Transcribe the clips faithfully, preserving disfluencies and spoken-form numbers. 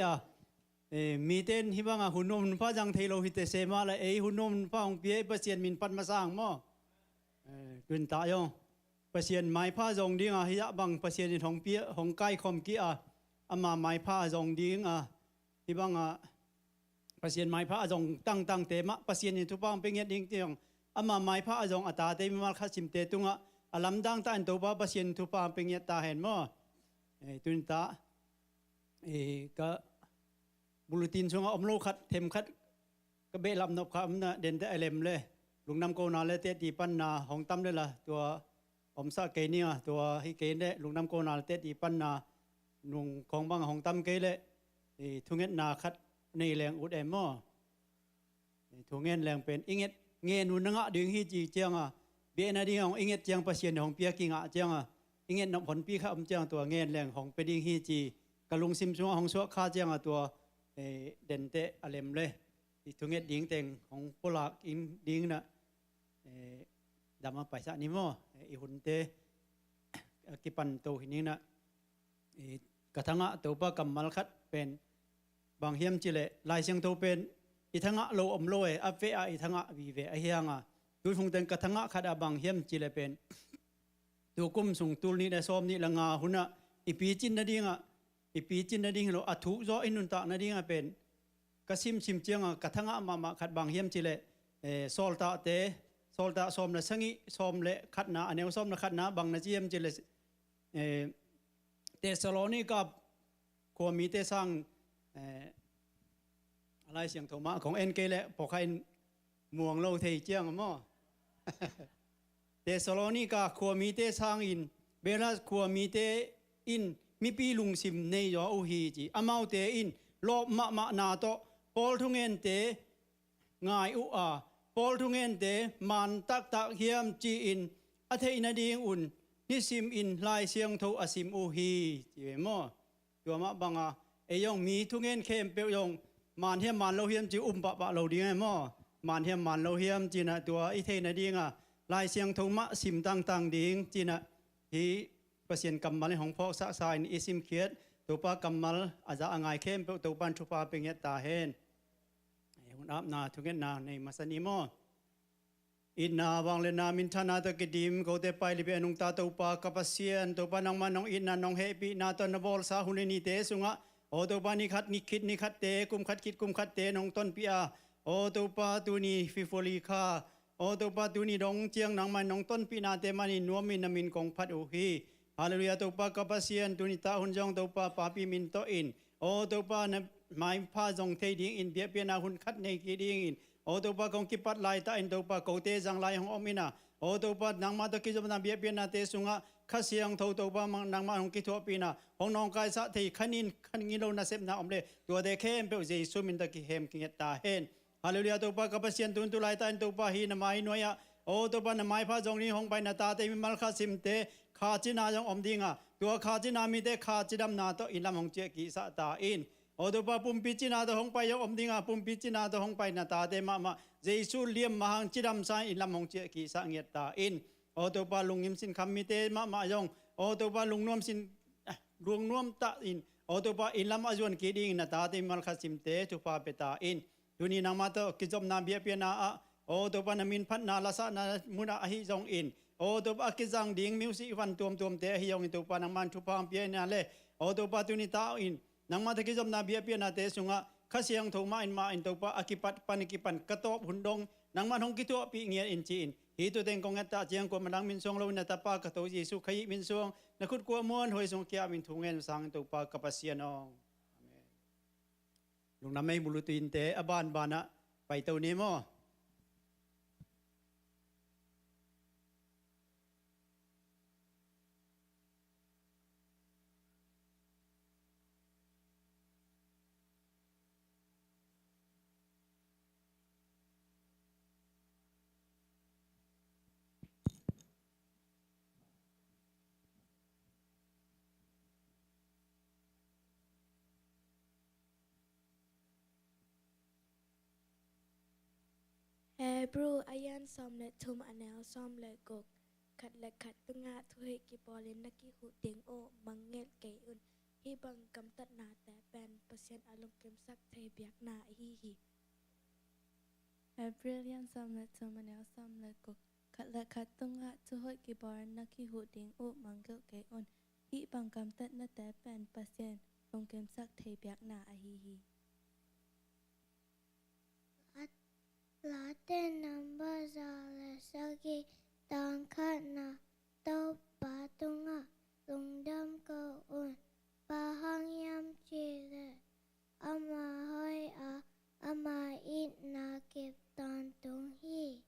a, eh, mite in hih bangah hun nuam hun pha zang thei lo hi teh se mah la, ei hun nuam hun pha hong pia i Pasian min phat masa hang maw. Eh, tun ta zong Pasian maipha zong ding a, hih ah bang Pasian in hong pia, hong kaikhawm kik a, ama maipha zong ding a, hih bangah Pasian maipha a zong tangtangte mah Pasian in thupha hong pia ngiat ding ci zong, ama maipha a zong a tate mimal khat simte tungah a lamdang ta in Topa Pasian in thupha hong pia ngiat ta hen maw. Eh, tun ta, eh, ka bulletin sungah om lo khat, them khat, ka behlap nop kha om na, dente a lem le, lungdam kona le tehti panna hong tam le la, tua omsah kei ning a, tua hi kei le, lungdam kona le tehti panna nung khawng bang hong tam kei le, eh, thungetna khat nei leng ut em maw. Eh, thungen leng pen i nget, ngen un na ngah ding hi ci ciang a, biakna ding hong i nget ciang Pasian hong pia kingah ciang a, i nget nop honpi kha om ciang tua ngen leng hong pia ding hi ci, ka lungsim sungah hong suak kha ciang a tua, eh, dente a lem le, i thunget ding teng hong pulak in ding na, eh, dam a paisah ni maw, eh, i hunte a kipan to hi ning na, eh, ka thangah Topa kammal khat pen bang hiam cileh, Lai Siangtho pen i thangah lo om lo e, a veh ah i thangah vive ahi hang a, tuiphung teng ka thangah khat ah bang hiam cileh pen, tu kum sung tul nih le sawm nih le nga hunah i picin nadingah, i picin nading hi lo, a thuk zaw i nuntak nadingah pen ka simsim ciangah ka thangah mahmah khat bang hiam cileh, eh, Sawltakte, Sawltak sawm le sagih, sawm le khatna, a neu sawm le khatna bang na ci hiam cileh, eh, Thessalonika khuamite sang, eh, a Lai Siangtho mah kong en kei leh pawkha in muang lo thei ciang a maw. Thessalonika khuamite sangin Beroea khuamite in mipi lungsim nei zaw uh hi ci. Amaute in lawp mahmahna tawh Paul thungente ngai uh a, Paul thungente man taktak hiam ci-in a theih nadingun nisimin Lai Siangtho a sim uh hi ci ve maw. Tua mah banga ei zong mi thungen khempeuh zong man hiam man lo hiam ci um pahpah lo ding e maw. Man hiam man lo hiam cinah tua i theih nadinga Lai Siangtho mah sim tangtang ding cinah hih Pasian kammal in hong phawksaksa in i simkhiat Topa kammal a za a ngai khempeuh Topa in thupha pia ngiat ta hen. Hun apna thungetna nei masa ni maw. Itna vangliatna minthanna tawh kidim kote pai lipi a nungta Topa ka Pasian, Topa nangmah nong itna nong hehpihna tawh na bawlsa hun le nite sungah, aw Topa, ni khat ni khit ni khatte, kum khat khit kum khatte nong tonpih a, aw Topa, tuni Fifuli kha, aw Topa, tuni dong ciang nangmah nong tonpihnate manin nuamin na min kong phat uh hi. Halleluiah, Topa ka Pasian, tuni ta hun zong Topa papi min tawh in, aw Topa, na maipha zong thei dingin biakpiakna hun khat nei kik dingin, aw Topa, kong kipat laitah in Topa kote zang lai hong om in a, aw Topa, nangmah tawh kizopna biakpiaknate sungah Kha Siangtho Topa nangmah hong kithuahpih in a, hong nawngkaisah thei kha nin kha ngilo nasepna om le tuate khempeuh Jesu min tawh kihem kinget ta hen. Halleluiah, Topa ka Pasian, tun tu laitah in Topa hih na mai nuai-ah, aw Topa, na maipha zong ding hong pai na tate mimal kha simte kha cina zong om dinga, tua kha cina mite kha cidamna tawh inn lam hong ciah kihsah ta in. Aw Topa, pumpi cina tawh hong pai zong om dinga, pumpi cina tawh hong pai na tate mahmah Jesu liam mah hang cidamsa in inn lam hong ciah kihsah ngiat ta in. Aw Topa, lungngim sinkham mite mahmah zong, aw Topa, lungnuam sin, ah, lungnuam tah in, aw Topa, inn lam a zuan kik dingin na tate mimal kha simte thupha pia ta in. Tuni nangmah tawh kizopna biakpiakna ah, aw Topa, na min phatna lasahna munah ahi zongin, aw Topa, a kizang ding music van tuamtuamte ahi zongin Topa nangmah in thupha hong pia in a le, aw Topa, tuni ta in nangmah tawh kizopna biakpiaknate sungah Kha Siangtho mah in mah in Topa a kipat pan a kipan ka tawp hun dong nangmah in hong kithuahpih ngiat in ci-in, hih thu teng kong nget ta ciang kuamah dang min suang loin na tapa ka Topa Jesu Khazih min suang, na khut kuah muanhuai sungah kiam in thu ngen sangin Topa ka Pasian aw. Amen. Lungdam ei, bulutinte a banbanah paito ni maw. Hebrew a lian sawm le thum, a neu sawm le guk. Khat le khat tungah thuhilh kipawlin na kihuh ding uh mangngilh kei un. Hih bang gamtatnate pen Pasian a lungkimsak thei biakna ahi hi. Hebrew lian sawm le thum, a neu sawm le guk. Khat le khat tungah thuhoih kibawl na kihuh ding uh mangngilh kei un. Hih bang gamtatnate pen Pasian lungkimsak thei biakna ahi hi. Late number za le sagih, tang khatna. Topa tungah lungdam ko un, bang hang hiam cih leh ama hoih a, ama itna kip tawntung hi.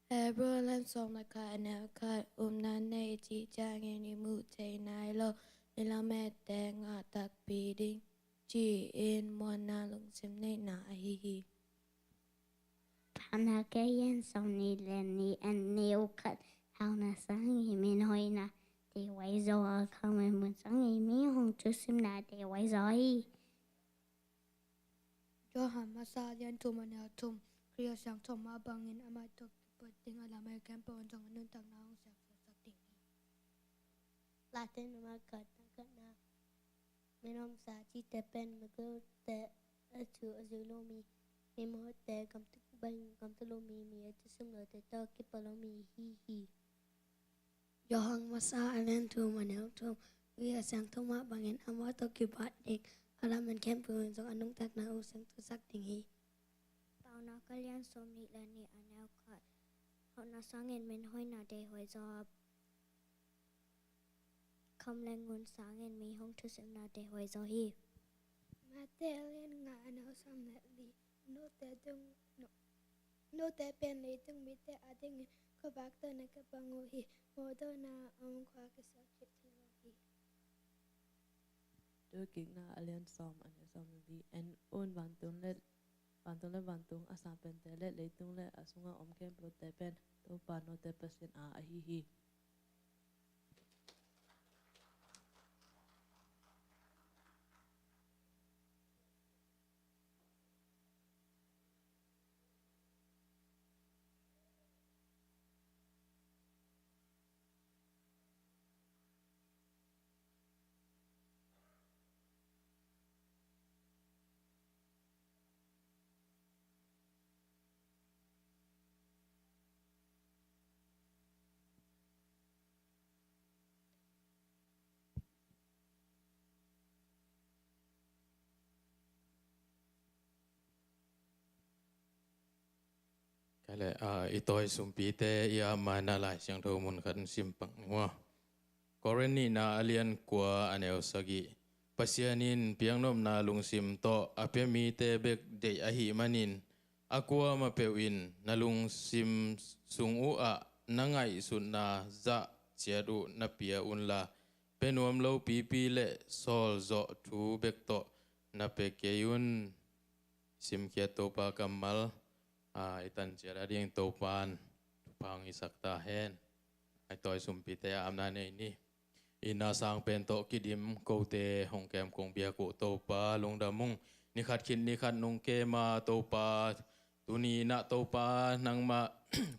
Hebrew lian sawm le khat, a neu khat. Upna nei i cih ciangin i muh thei nai lo i lamette ngah takpi ding, ci-in muanna lungsim neihna ahi hi. Paunak lian sawmnih le nih, a neu khat. Hauhna sangin min hoihna deihhuai zaw a, khamuanmun sangin mi hong thusimna deihhuai zaw hi. Johan Masa lian thum, a neu thum. Khrih a siangtho mah bangin amah tawh kipat ding a lamhai khempeuh in zong a nuntakna hong siangthosak ding hi. Late number khat, tang khatna. Min hong za cihte pen miglote a thu a zui lo mi, mimawhte gamtat bangin gamta lo mi, mi a thusim lote tawh kipah lo mi ahi hi. Johan Masa a lian thum, a neu thum. Khrih a siangtho mah bangin amah tawh kipat ding a lamhai khempeuh in zong a nuntakna hong siangthosak ding hi. Paunak a lian sawmnih le nih, a neu khat. Hauhna sangin min hoihna deihhuai zaw a, khamuanmun sangin mi hong thusimna deihhuai zaw hi. Mate a lian nga, a neu sawm le li. Note tung, no, note pen leitung mite adingin khuavak tawh na kibang uh hi. Mawhdawnna a om khua kisuah khit thei lo hi. Thukikna a lian sawm, a neu sawm le li. En un, vantung le, vantung le vantung a sangpente le leitung le a sungah om khempeuhte pen Topa note Pasian a ahi hi. Kale, a, i tawi sumpite i a mana Lai Siangtho mun khat in sim pak ni maw. Korin nihna a lian kua, a neu sagih. Pasian in piaknopna lungsim tawh a pia mite bek deih ahih manin, a kuamah peuh in na lungsim sung uh ah na ngaihsutna zah ciat uh na pia unla, pia nuam lo pipi le sawl zawh thu bek tawh na pia kei un. Simkhiat Topa kammal, a, i tan ciat a ding Topan thupha hong hisak ta hen. A, i tawi sumpite a amna nei ni. I na sang pen tawh kidim kote hong kem kong biak uh Topa lungdam ung. Ni khat khit ni khat nong kem a Topa, tuni in ah Topa nangmah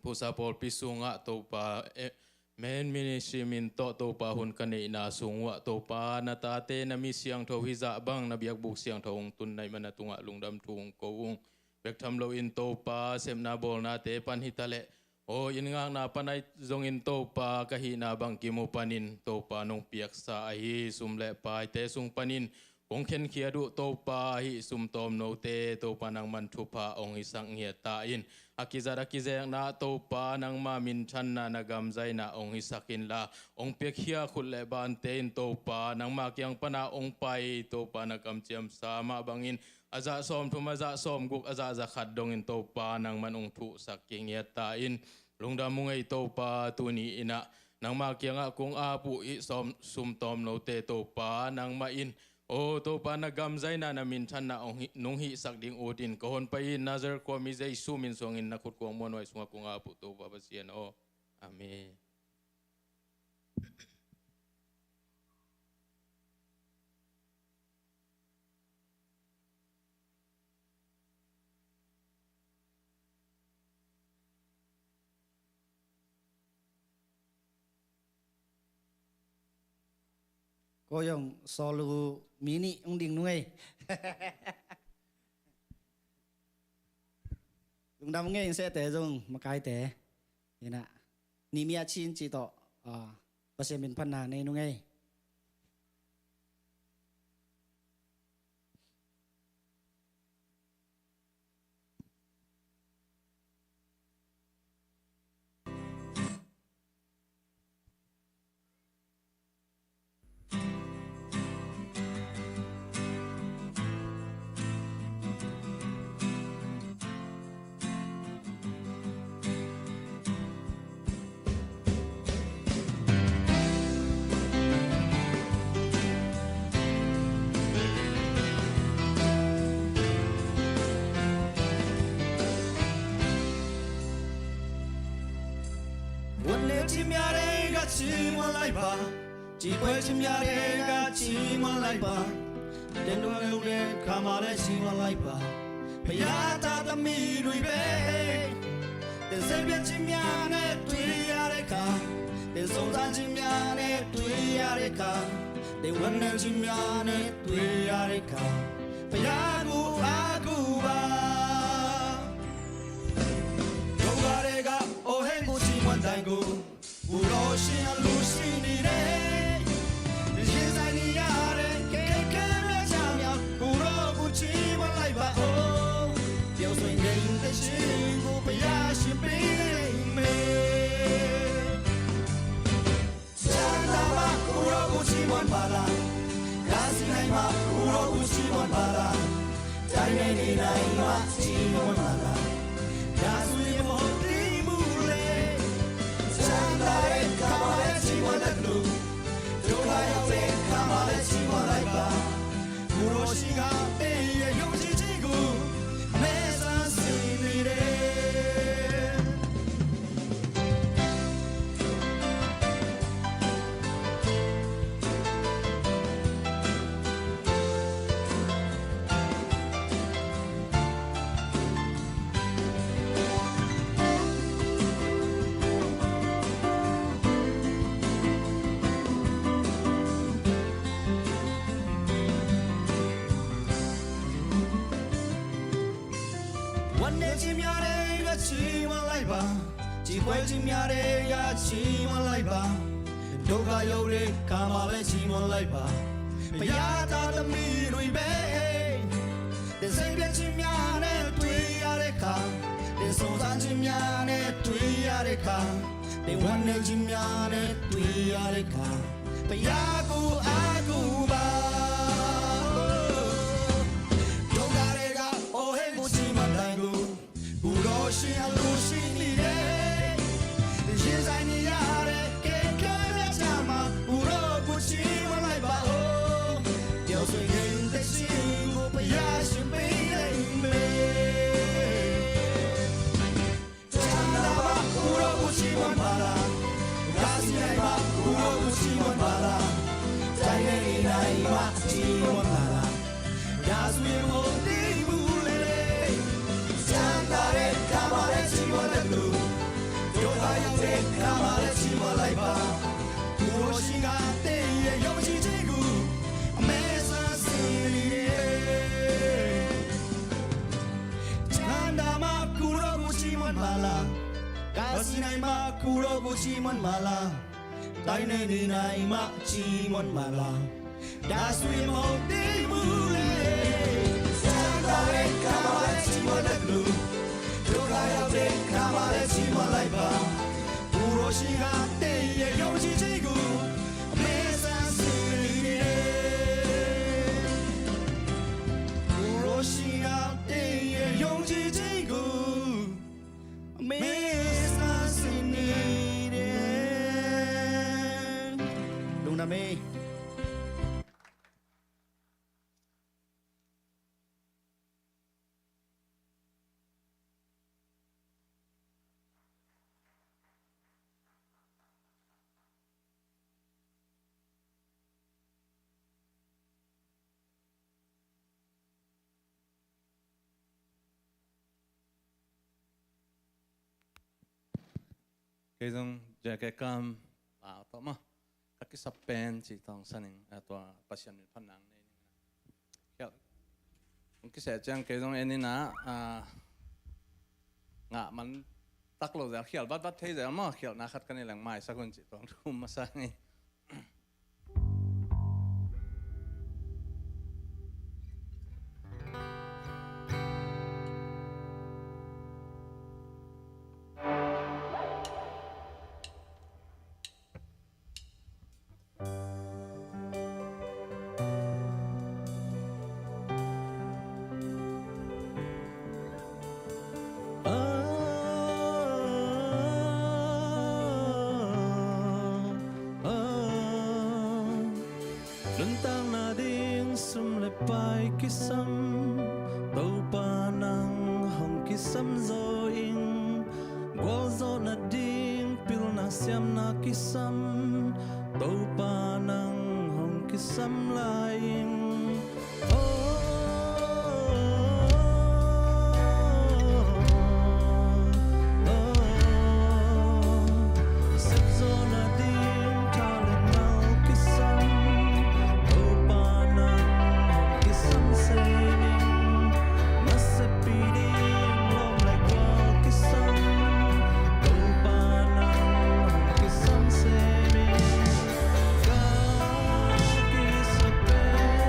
pusa pawlpi sungah Topa, eh, Men Ministry min tawh Topa hun ka neihna sung uh ah Topa na tate na mi siangtho hi zah bang na biakbuk siangtho hong tun na hih man a tungah lungdam thu hong ko ung. Bek tham loin Topa sepna bawlnate pan hi ta leh, aw, inn ngakna pan ahi zongin Topa ka hihna bang kimu panin Topa nong piaksa ahi sum le paite sung panin kong khenkhiat uh Topa, hih sum tawmnote Topa nangman thupha hong hisak ngiat ta in, a kizat a kizekna Topa nangma minthanna na gamzaina hong hisak inla, hong piakhia khut le bante in Topa nangma kiang pana hong pai Topa na kamciamsa mah bangin a zah sawmthum a zah sawmguk a zah za khat dongin Topa nangman hong thuhsak kingiat ta in, lungdam ung ei Topa. Tuni in ah nangma kiangah kong ap uh hih sawm, sum tawmnote Topa nangmah in, aw Topa na gamzaina na minthanna hong hi, nong hihsak ding ut in ka hon pai in Nazareth khuami Jesu min suangin na khut kuang muanhuai sungah kong ap uh Topa Pasian aw. Amen. Ko zong solo mi nih hong ding nung ei. Lungdam ngei, in sehte zong makaite. Ina, ni mi a cin ci tawh, ah, Pasian min phatna nei nung ei. Wan le cimia de ga ci wan lai ba, ci pwe cimia de ga ci wan lai ba, den dong le kama le ci wan lai ba, paya ta ta mi lui be. Den se bia cimia ne tui ya de ka, den song ta cimia ne tui ya de ka, den wan ne cimia ne tui ya de ka, paya gu a gu ba. Dong ga de ga o he gu ci wan dai gu. Uro shi a lu shi ni re. Shi zai ni ya re ke ke me cha mya. Uro gu ci ma lai ba o. Diao sui ngen te shi gu pa ya shi pi le me. Chan da ma uro gu ci mon ba la. Kasi nai ma uro gu ci mon ba la. Dai ne ni nai ma ci mon ba la. Da sui mo ti mu le. Chan da re ka ma le ci mon da lu. Do la ya le ka ma le ci mon lai ba. Uro shi ga te ye yo ci ci gu. Me sa si ni re. Wan ne ci mya de ga ci wan lai ba, ci kwai ci mya de ga ci wan lai ba. Do ga yo de ka ma le ci wan lai ba. Pa ya ta ta mi lui be. Den se bia ci mya ne tui ya de ka. Den song san ci mya ne tui ya de ka. Den wan ne ci mya ne tui ya de ka. Pa ya gu a gu ba. Do ga de ga o he gu ci ma dai gu. Uro shi a lu shi ni re. Shi zai ni ya re ke ke le cha ma. Uro gu ci ma lai ba o. Diao sui ngen te shi gu pa ya shi pi le me. Chan da ma uro gu ci ma ba la. Kasi nai ma uro gu ci ma ba la. Dai ne ni nai ma ci ma ba la. Das we mo di mu le le. Chan da re ka ma le ci mo le lu. Yo ga yo re ka ma le ci mo lai ba. Kuro shi ga te ye yo ci ci gu. Me sa si ni re. Chan da ma kuro gu ci mon ba la. Kasi nai ma kuro gu ci mon ba la. Dai ne ni nai ma ci mon ba la. Das we mo di mu le. Chan da re ka ma le ci mo le lu. Yo ga yo re ka ma le ci mo lai ba. Uro shi ga te ye yo ci ci gu. Me sa si ni re. Uro shi ga te ye yo ci ci gu. Me sa si ni re. Lungdam ei. Kei zong jacket kam la tawh maw. Ka kisap pen cih tawng sanin, a, tua Pasian min phatna nei ning. Khial. Hong kiseh ciang kei zong en ina, a, ngah man tak lo zel, khial vatvat thei zel maw, khialhna khat ka nei leng maisak un cih tawng thu masa ngei. Nuntakna ding sum le pai kisam, Topa nang hong kisam zo ing. Gualzawhna ding pilna siamna kisam, Topa nang hong kisam lai ing. Oh, oh, oh. Sepzawhna ding tha le ngal kisam, Topa nang hong kisam sem ing. Naseppi ding lawm le gual kisam, Topa nang hong kisam sem ing. Ka kisap pen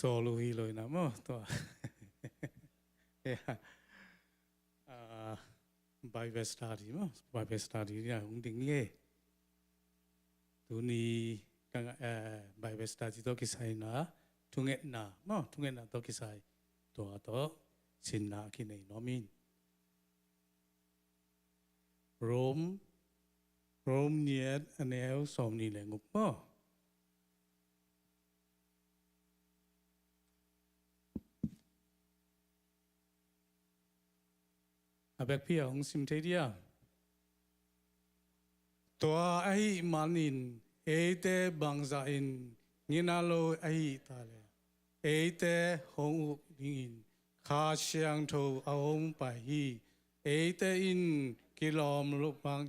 Tolu hi lo ina maw, tua. Ya. Ah, Bible study maw, Bible study ina hong ding e. Tuni ka nga, eh, Bible study tawh kisai na, thungetna maw, thungetna tawh kisai. Tua tawh sinna kinei nuam ing. Rom, Rom ni a neu sawmnih le guk maw. A bekpi a hong sim thei dia. Tua ahih manin eite bangzah in ngina lo ahih ta leh, eite hong uk dingin Kha Siangtho a hong pai hi. Eite in kilawm lo bang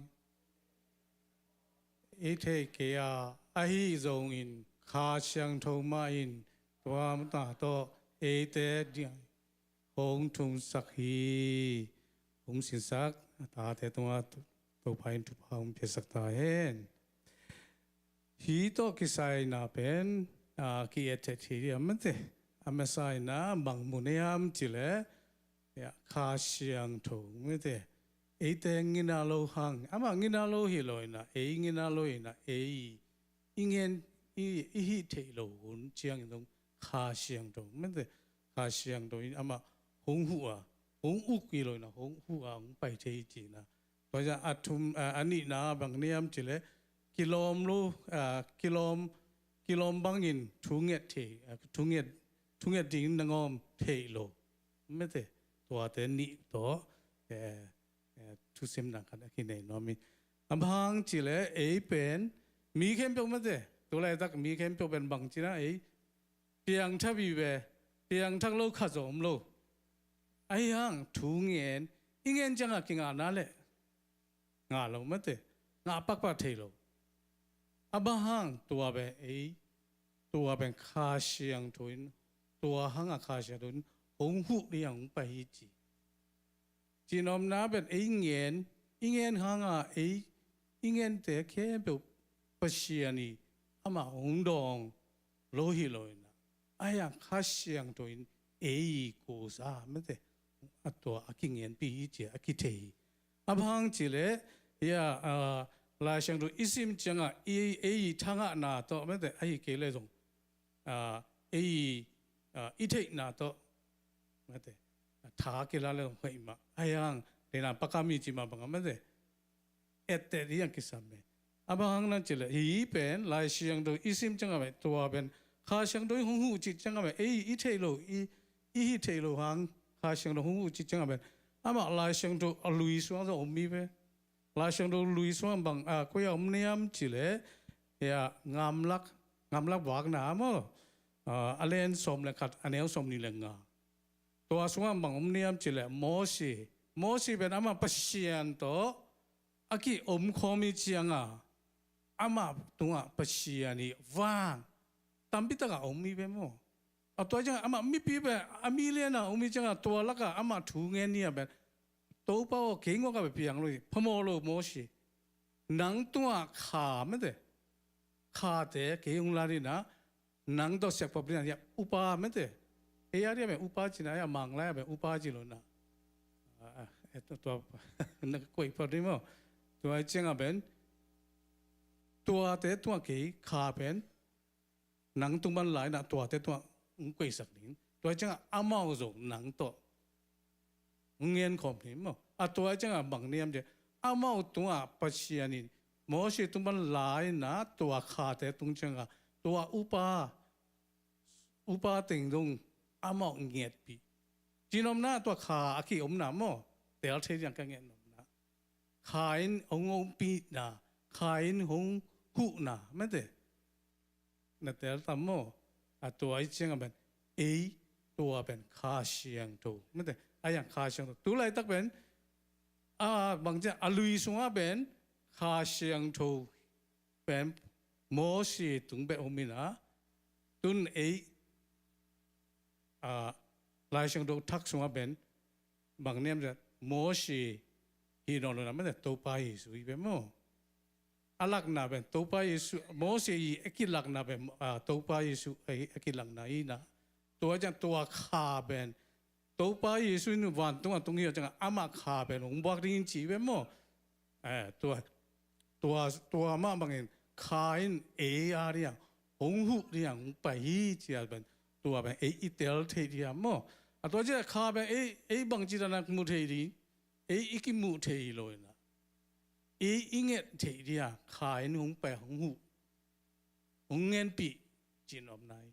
i theih kei a, ahi zongin Kha Siangtho mah in tua mah tawh eite ding hong thumsak hi. Hong sinsak a tate tungah Topa in thupha hong piasak ta hen. Hih tawh kisai na pen, ah, ki-et theih hi a mate. A masa ina bang mu hiam cih leh, ya, Kha Siangtho mate. Eite ngina lo hang, amah ngina lo hi lo ina, ei ngina lo ina, ei i ngen, i, i hih theih loh hun ciangin zong Kha Siangtho mate. Kha Siangtho in amah hong huh a, hong uk hi lo ina, hong huh a, hong pai thei hi cihna. Tua ciang a thum, a, a nihna bang hiam cih leh kilawm lo, a, kilawm, kilawm bangin thunget thei, a, thunget, thunget ding nangawn thei lo mate. Tuate nih tawh, eh, eh, thusimna khat a kinei nuam hi. A bang hang cih leh ei pen mi khempeuh mate. Tu laitak mi khempeuh pen bang ci na ei piangthak vive, piangthak lo khat zong om lo. Ahi hang thu ngen, i ngen ciangah kingahna leh ngah lo mate, ngah pakpak thei lo. A bang hang tua pen ei, tua pen Kha Siangtho in, tua hangah Kha Siangtho in hong huh ding a hong pai hi ci. Cihnopna pen ei ngen, i ngen hangah ei, i ngente khempeuh Pasian in amah hong dawng lo hi lo ina. Ahi hang Kha Siangtho in ei kusa mate, a tua a kingenpih hi ci a kithei hi. A bang hang cih leh, ya, a, Lai Siangtho i sim ciangah i, ei thangahna tawh mate, ahi kei leh zong, a, ei, a, i theihna tawh mate, a, tha kila leh zong hoih mah. Ahi hang, deihna pakam hi ci mah bangah mate, etteh ding a kisam e. A bang hang na cih leh hih pen Lai Siangtho i sim ciangah pen, tua pen Kha Siangtho in hong huh cih ciangah pen, ei i theih loh, i, i hih theih loh hang Kha Siangtho hong huh cih ciangah pen, amah Lai Siangtho a lui sungah zong om hi ve. Lai Siangtho lui sungah bang, a, koi ah om hiam cih leh, ya, Ngamlak, Ngamlak Vakna maw, a, a lian sawm le khat, a neu sawmnih le nga. Tua sungah bang om hiam cih leh Mawsi. Mawsi pen amah Pasian tawh a ki-om khawm hi ciangah, amah tungah Pasian in vang tampi takah om hi ve maw. A tua ciangah amah mipi pen a million a om hi ciangah tua lakah amah thu ngen hi a pen, Topa aw, kei ngawngah pen piang lo hi, phamawh lo Mawsi. Nang tungah kha mate, khate kei hong la ding a, nang tawh siak pap ding a, upa mate. Ei a ding a pen upa ci na, ei a Mang lai a pen upa ci lo na. A, a, e, tua, tua, na ka koih pap ding maw. Tua ciangah pen, tuate tungah kei kha pen nang tung pan la ina, tuate tungah hong koihsak ding. Tua ciangah amau zong nang tawh hong ngen khawm ding maw. A tua ciangah bang hiam cih leh, amau tungah Pasian in Mawsi tung pan la ina, tua khate tung ciangah tua upa, upa teng zong amau ngetpih. Cihnopna tua kha a ki-omna maw, tel thei ding a ka ngetnopna. Kha in hong ompihna, kha in hong huhna mate. Na tel tam maw? A tua i ciangah pen, ei tua pen Kha Siangtho mate. A yang Kha Siangtho. Tu laitak pen, a bang ciang a lui sungah pen Kha Siangtho pen Mawsi tung bek om ina. Tun ei, a, Lai Siangtho thak sungah pen bang hiam cih leh Mawsi hi nawn lo na mate, Topa Jesu hi pen maw. A lakna pen Topa Jesu, Mawsi i a kilakna pen, a, Topa Jesu a, a kilakna hi na. Tua ciang tua kha pen Topa Jesu in vantung a tung hi a ciang amah kha pen hong buak ding in ci ve maw? Eh, tua, tua, tua mah bangin kha in ei a ding a hong huh ding a hong pai hi ci a pen tua pen ei i tel thei ding a maw? A tua ciang kha pen ei, ei bangci dan a mu thei ding, ei i kimuh thei lo in a, ei i nget thei ding a kha in hong pai hong huh, hong ngenpih cin om nai.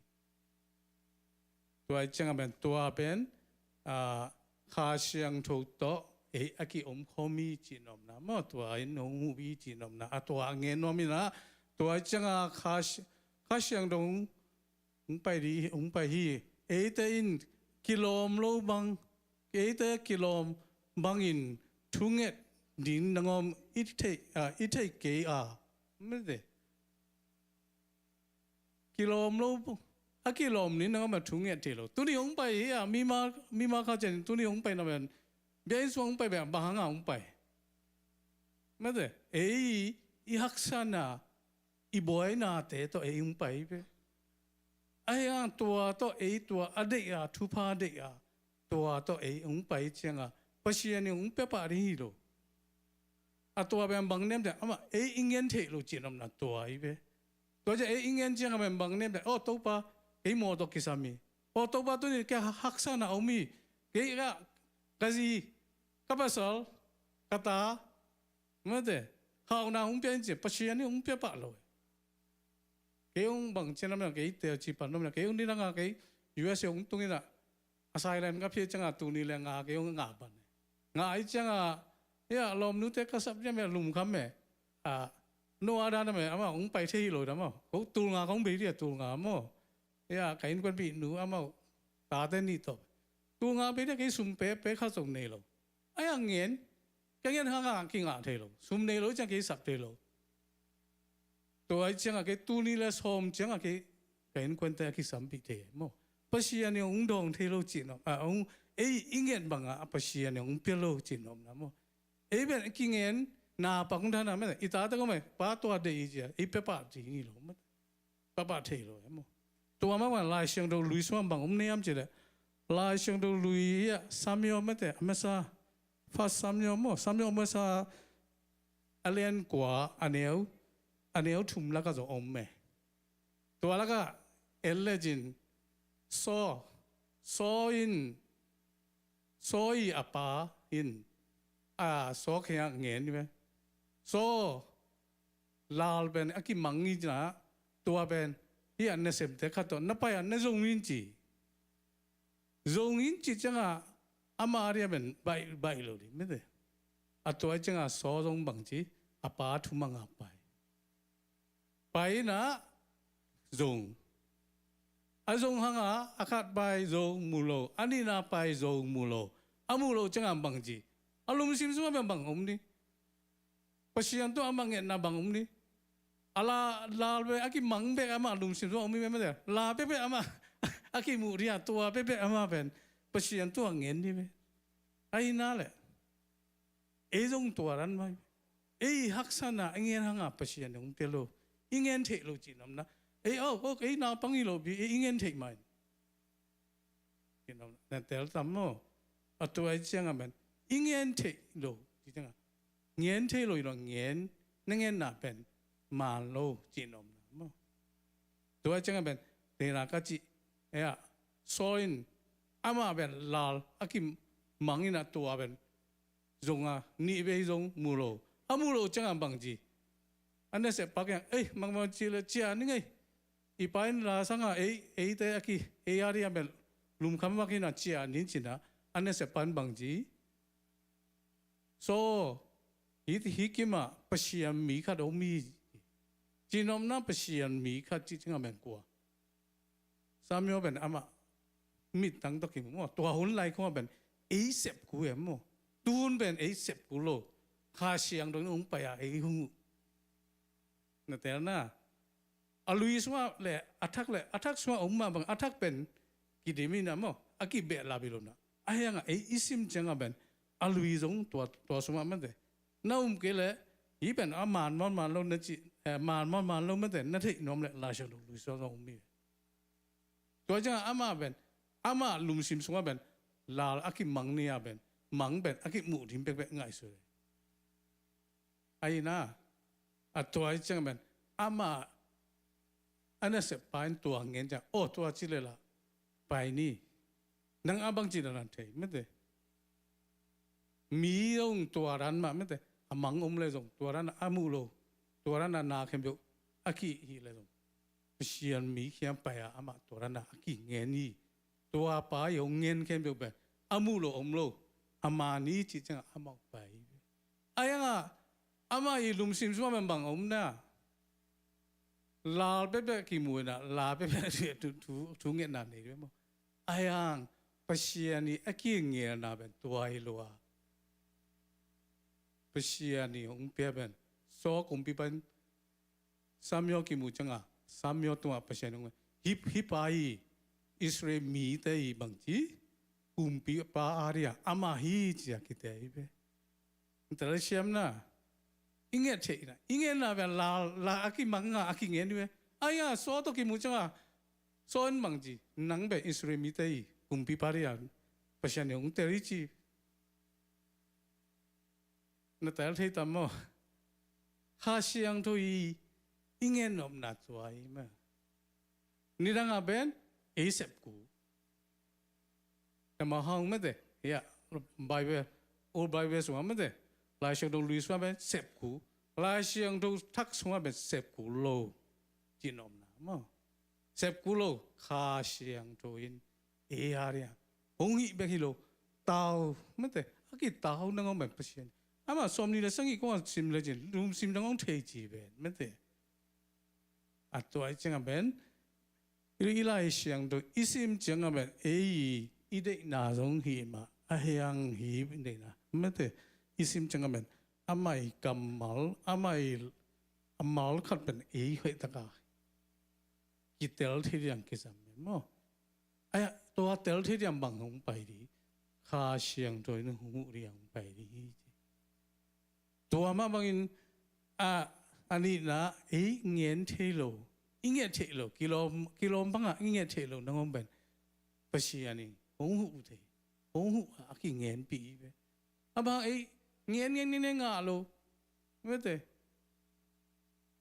Tua i ciang a pen tua pen, ah, Kha Siangtho tawh ei a kiom khawm hi cin om na maw, tua in hong huh hi cin om na, a tua a ngen nuam in a, tua i ciang a Kha, Kha Siangtho hong pai di, hong pai hi. Eite in kilawm lo bang, eite kilawm bangin thunget ding nangawm i thei, ah, i thei kei a. Mete. Kilawm lo, a kilawm ni nangawm a thunget thei lo. Tuni hong pai hi a, mima, mima kha cian tuni hong pai na pen. Bia in suang hong pai bia, bang hang a hong pai. Mete, ei, i haksa na, i buainate tawh ei hong pai hi ve. Ahi hang tua tawh ei tua a deih a, thupha deih a, tua tawh ei hong pai ciang a, Pasian in hong pia pah ding hi lo. A tua pen bang nem te, amah ei i ngen theih lo cin om na tua hi ve. Tua ciang ei i ngen ciang a pen bang nem te, aw Topa, kei maw tawh kisam hi. Aw Topa, tuni kei haksa na om hi. Kei ka, ka zi, ka pasal, ka ta, mete, hauhna hong pia in ci, Pasian in hong pia pah lo. Kei hong bang cian a mena, kei te ci pan a mena, kei hong ni na nga, kei U S A hong tung in a, a silent ka phi ciang a tuni le nga, kei hong nga pan. Nga i ciang a, ya, lawmnute ka sap dia me, lum kham me. A, no a dan a me, amah hong pai thei hi lo da maw. Ko tul nga kong bei dia, tul nga maw. Ya, ka innkuanpihnu amau tate nih tawh. Tul nga bei dia kei sum pe, pe khat zong nei lo. Ai a ngen, ka ngen hang a kingah thei lo. Sum nei lo ciang kei sap thei lo. Tua ai ciang a kei tul nih le sawm ciang a kei ka innkuante a kisampih thei maw. Pasian in hong dawng thei lo cin om, a, hong, ei i ngen bang a, a Pasian in hong pia lo cin om na maw. Ei ben kingen na pang dan a maw, i tate ko maw, pa tua deih i cia, ei pia pah ding hi lo maw. Pia pah thei lo e maw. Tua mah bang Lai Siangtho Lui sungah bang om na hiam cih leh, Lai Siangtho Lui ah Samuel mete, a masa, First Samuel maw, Samuel a masa a lian kua a neu, a neu thum lakah zong om e. Tua lakah en lecin Saul, Saul in, Saul i a pa in, a Saul kiangah ngen hi ve. Saul, lal pen a kimang hi na, tua pen hih a nasemte khat tawh na pai a na zong in ci. Zong in ci ciangah ama a dia pen baih, baih lo ding mete. A tua ciangah Saul zong bang ci, a pa thumang a pai. Pai in a zong. A zong hang a, a khat pai zong mu lo, a nihna pai zong mu lo. A mu lo ciangah bang ci, a lungsim sungah bang om ni. Pasian tawh amah ngetna bang om ni. A la, lal bek a kimang bek amah lungsim tawh om hi mete. La bekbek amah a kimuh dia, tua bekbek amah pen Pasian tawh a ngen hi ve. Ahi na leh ei zong tua dan mai. Ei haksa na i ngen hang a Pasian in hong pia lo, i ngen theih lo cin om na. Ei aw, aw, ei naupang hi lo pi, ei i ngen theih mai. Cin om na, na tel tam maw. A tua i ciang a pen i ngen theih lo ci ciang a, ngen thei lo hi lo, ngen, na ngenna pen maan lo cin om na maw. Tua ciang a pen, tena ka cih, ea, Saul in amah pen lal a kimang in a tua pen zong a, nih vei zong mu lo. A mu lo ciang a bang ci, a nasep pa kiang, ei, mang mang ci le cia ni ngei. I pa in la sang a, ei, eite a ki, ei a ri a pen lum kham vak in a cia nin cin a, a nasep pa in bang ci. Saul, hih, hih kimah Pasian mi khat om hi. Cin om na Pasian mi khat cih ciang a pen kua. Samuel pen amah mittang tawh kimu maw. Tua hun lai khong a pen ei sep kul e maw. Tu hun pen ei sep kul lo. Kha Siangtho in hong pai a ei hong uh. Na tel na. A lui sungah le a thak le a thak sungah om mah bang, a thak pen kidim hi na maw, a kibehlap hi lo na. Ahi hang a ei i sim ciang a pen a lui zong tua, tua sungah mate. Na um kei leh hih pen a maan mawn maan lo na cih, eh, maan mawn maan lo mate na theih nuam leh Lai Siangtho lui sungah zong om hi. Tua ciang a amah pen Amah lungsim sungah pen lal a kimang ni-a pen, mang pen a kimuh ding bekbek ngaihsut hi. Ahi na, a tua hi ciangah pen amah a naseppa in tua ngen ciang, aw, tua ci lel a pai ni. Nang a bang ci na nan thei mete. Mi zong tua dan mah mete, a mang om le zong tua dan a muh lo, tua dan a na khempeuh a kihih le zong, Pasian mi kiang pai a amah tua dan a kingen hi. Tua pa i hong ngen khempeuh pen a muh lo om lo, a man hi cih ciangah amah hong pai hi. Ahi hangah amah i lungsim sungah pen bang om na, lal bekbek kimu in ah, lal bekbek thu, thu, thu ngetna nei ve maw. Ahi hang Pasian i a kingelna pen tua hi lo a, Pasian i hong pia pen, Saul kumpipa in Samuel kimu ciangah, Samuel tungah Pasian in hong, hih, hih pa hi Israel mite i bangci kumpipa a dia, amah hi ci-a kitel hi ve. Telsiam na, i nget theihna, i ngetna pen lal, lal a kimang a, a kingen hi ve. Ahi hangah Saul tawh kimu ciangah, Saul in bangci, nang pen Israel mite i kumpipa dia Pasian in hong tel hi ci. Na tel thei tam maw? Kha Siangtho i, i ngen nopna tua hi mah. Nidangah pen ei sepku. Tua mah hang mete, ya, Bible, Old Bible sungah mete, Lai Siangtho Lui sungah pen sepku, Lai Siangtho Thak sungah pen sepku lo cih nopna maw. Sepku lo, Kha Siangtho in ei a dia hong hih bek hi lo, tau mete, a kitau nangawn pen Pasian. Amah sawmnih le sagih kong a sim le cin, lungsim nangawn thei ci pen mete. A tua hi ciangah pen, i, i Lai Siangtho i sim ciangah pen ei i deihna zong hi mah, a hiang hi deihna mete. I sim ciangah pen amah i kammal, amah i a mal khat pen ei hoih taka kitel thei diang kisam maw. Ahi, tua tel thei diang bang hong pai di, Kha Siangtho in hong huh diang hong pai di hi ci. Tua mah bangin a, a nihna, ei ngen thei lo, i nget theih lo, kilawm, kilawm bangah i nget theih lo nangawn pen Pasian in hong huh thei, hong huh a, a kingenpih hi ve. A bang ei ngen ngen ngen ngen ngah lo mete.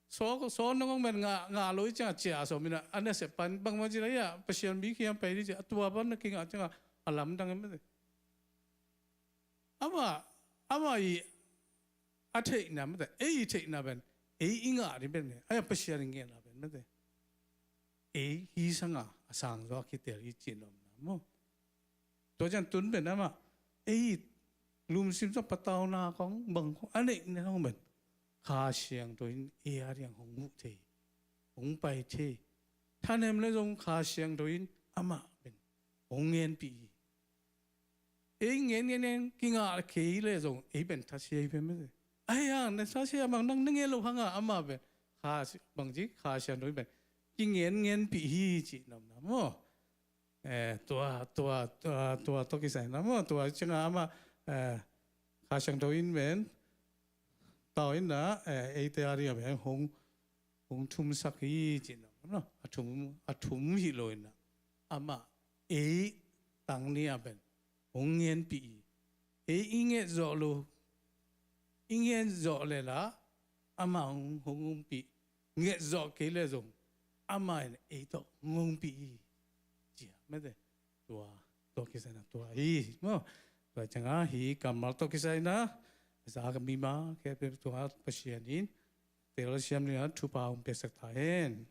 Saul, Saul nangawn pen ngah, ngah lo hi ciangah cia sawm in ah, a naseppa in bangmah ci la hi ah, Pasian mi kiang pai di ci a, tua pan na kingah ciangah a lamdang hi mete. Amah, amah i a theihna mete, ei i theihna pen ei i ngah ding pen mete, ahi a Pasian i ngetna pen mete, ei hi sangah a sangzaw a kitel hi cih nopna maw. Tua ciang tun pen amah ei lungsim sungah patauna kong bang kong a neih nangawn pen Kha Siangtho in ei a diang hong huh thei, hong pai thei. Thanem le zong Kha Siangtho in amah pen hong ngenpih hi. Ei ngen ngen ngen kingah kei le zong ei pen thasia hi pen mete. Ahi hang na thasia bang nang na ngen loh hangah amah pen Kha Si-, bangci Kha Siangtho in pen kingen ngenpih hi cih nopna maw. Eh, tua, tua, tua, tua tawh kisai na maw, tua ciangah amah, eh, Kha Siangtho in pen tau in ah, eh, eite a dingah pen hong, hong thumsak hi cih nopna maw. A thum, a thum hi lo in ah amah ei tang ni-a pen hong ngenpih hi. Ei i nget zawh lo, i nget zawh le lah amah hong, hong ompih, nget zawh kei le zong amah in ei tawh hong ompih hi. Ci-a mete, tua, tua kisai na tua hi maw. Tua ciangah hih kammal tawh kisai na za ka mima kei pe tua Pasian in telsiam ni-a thupha hong piaksak ta hen.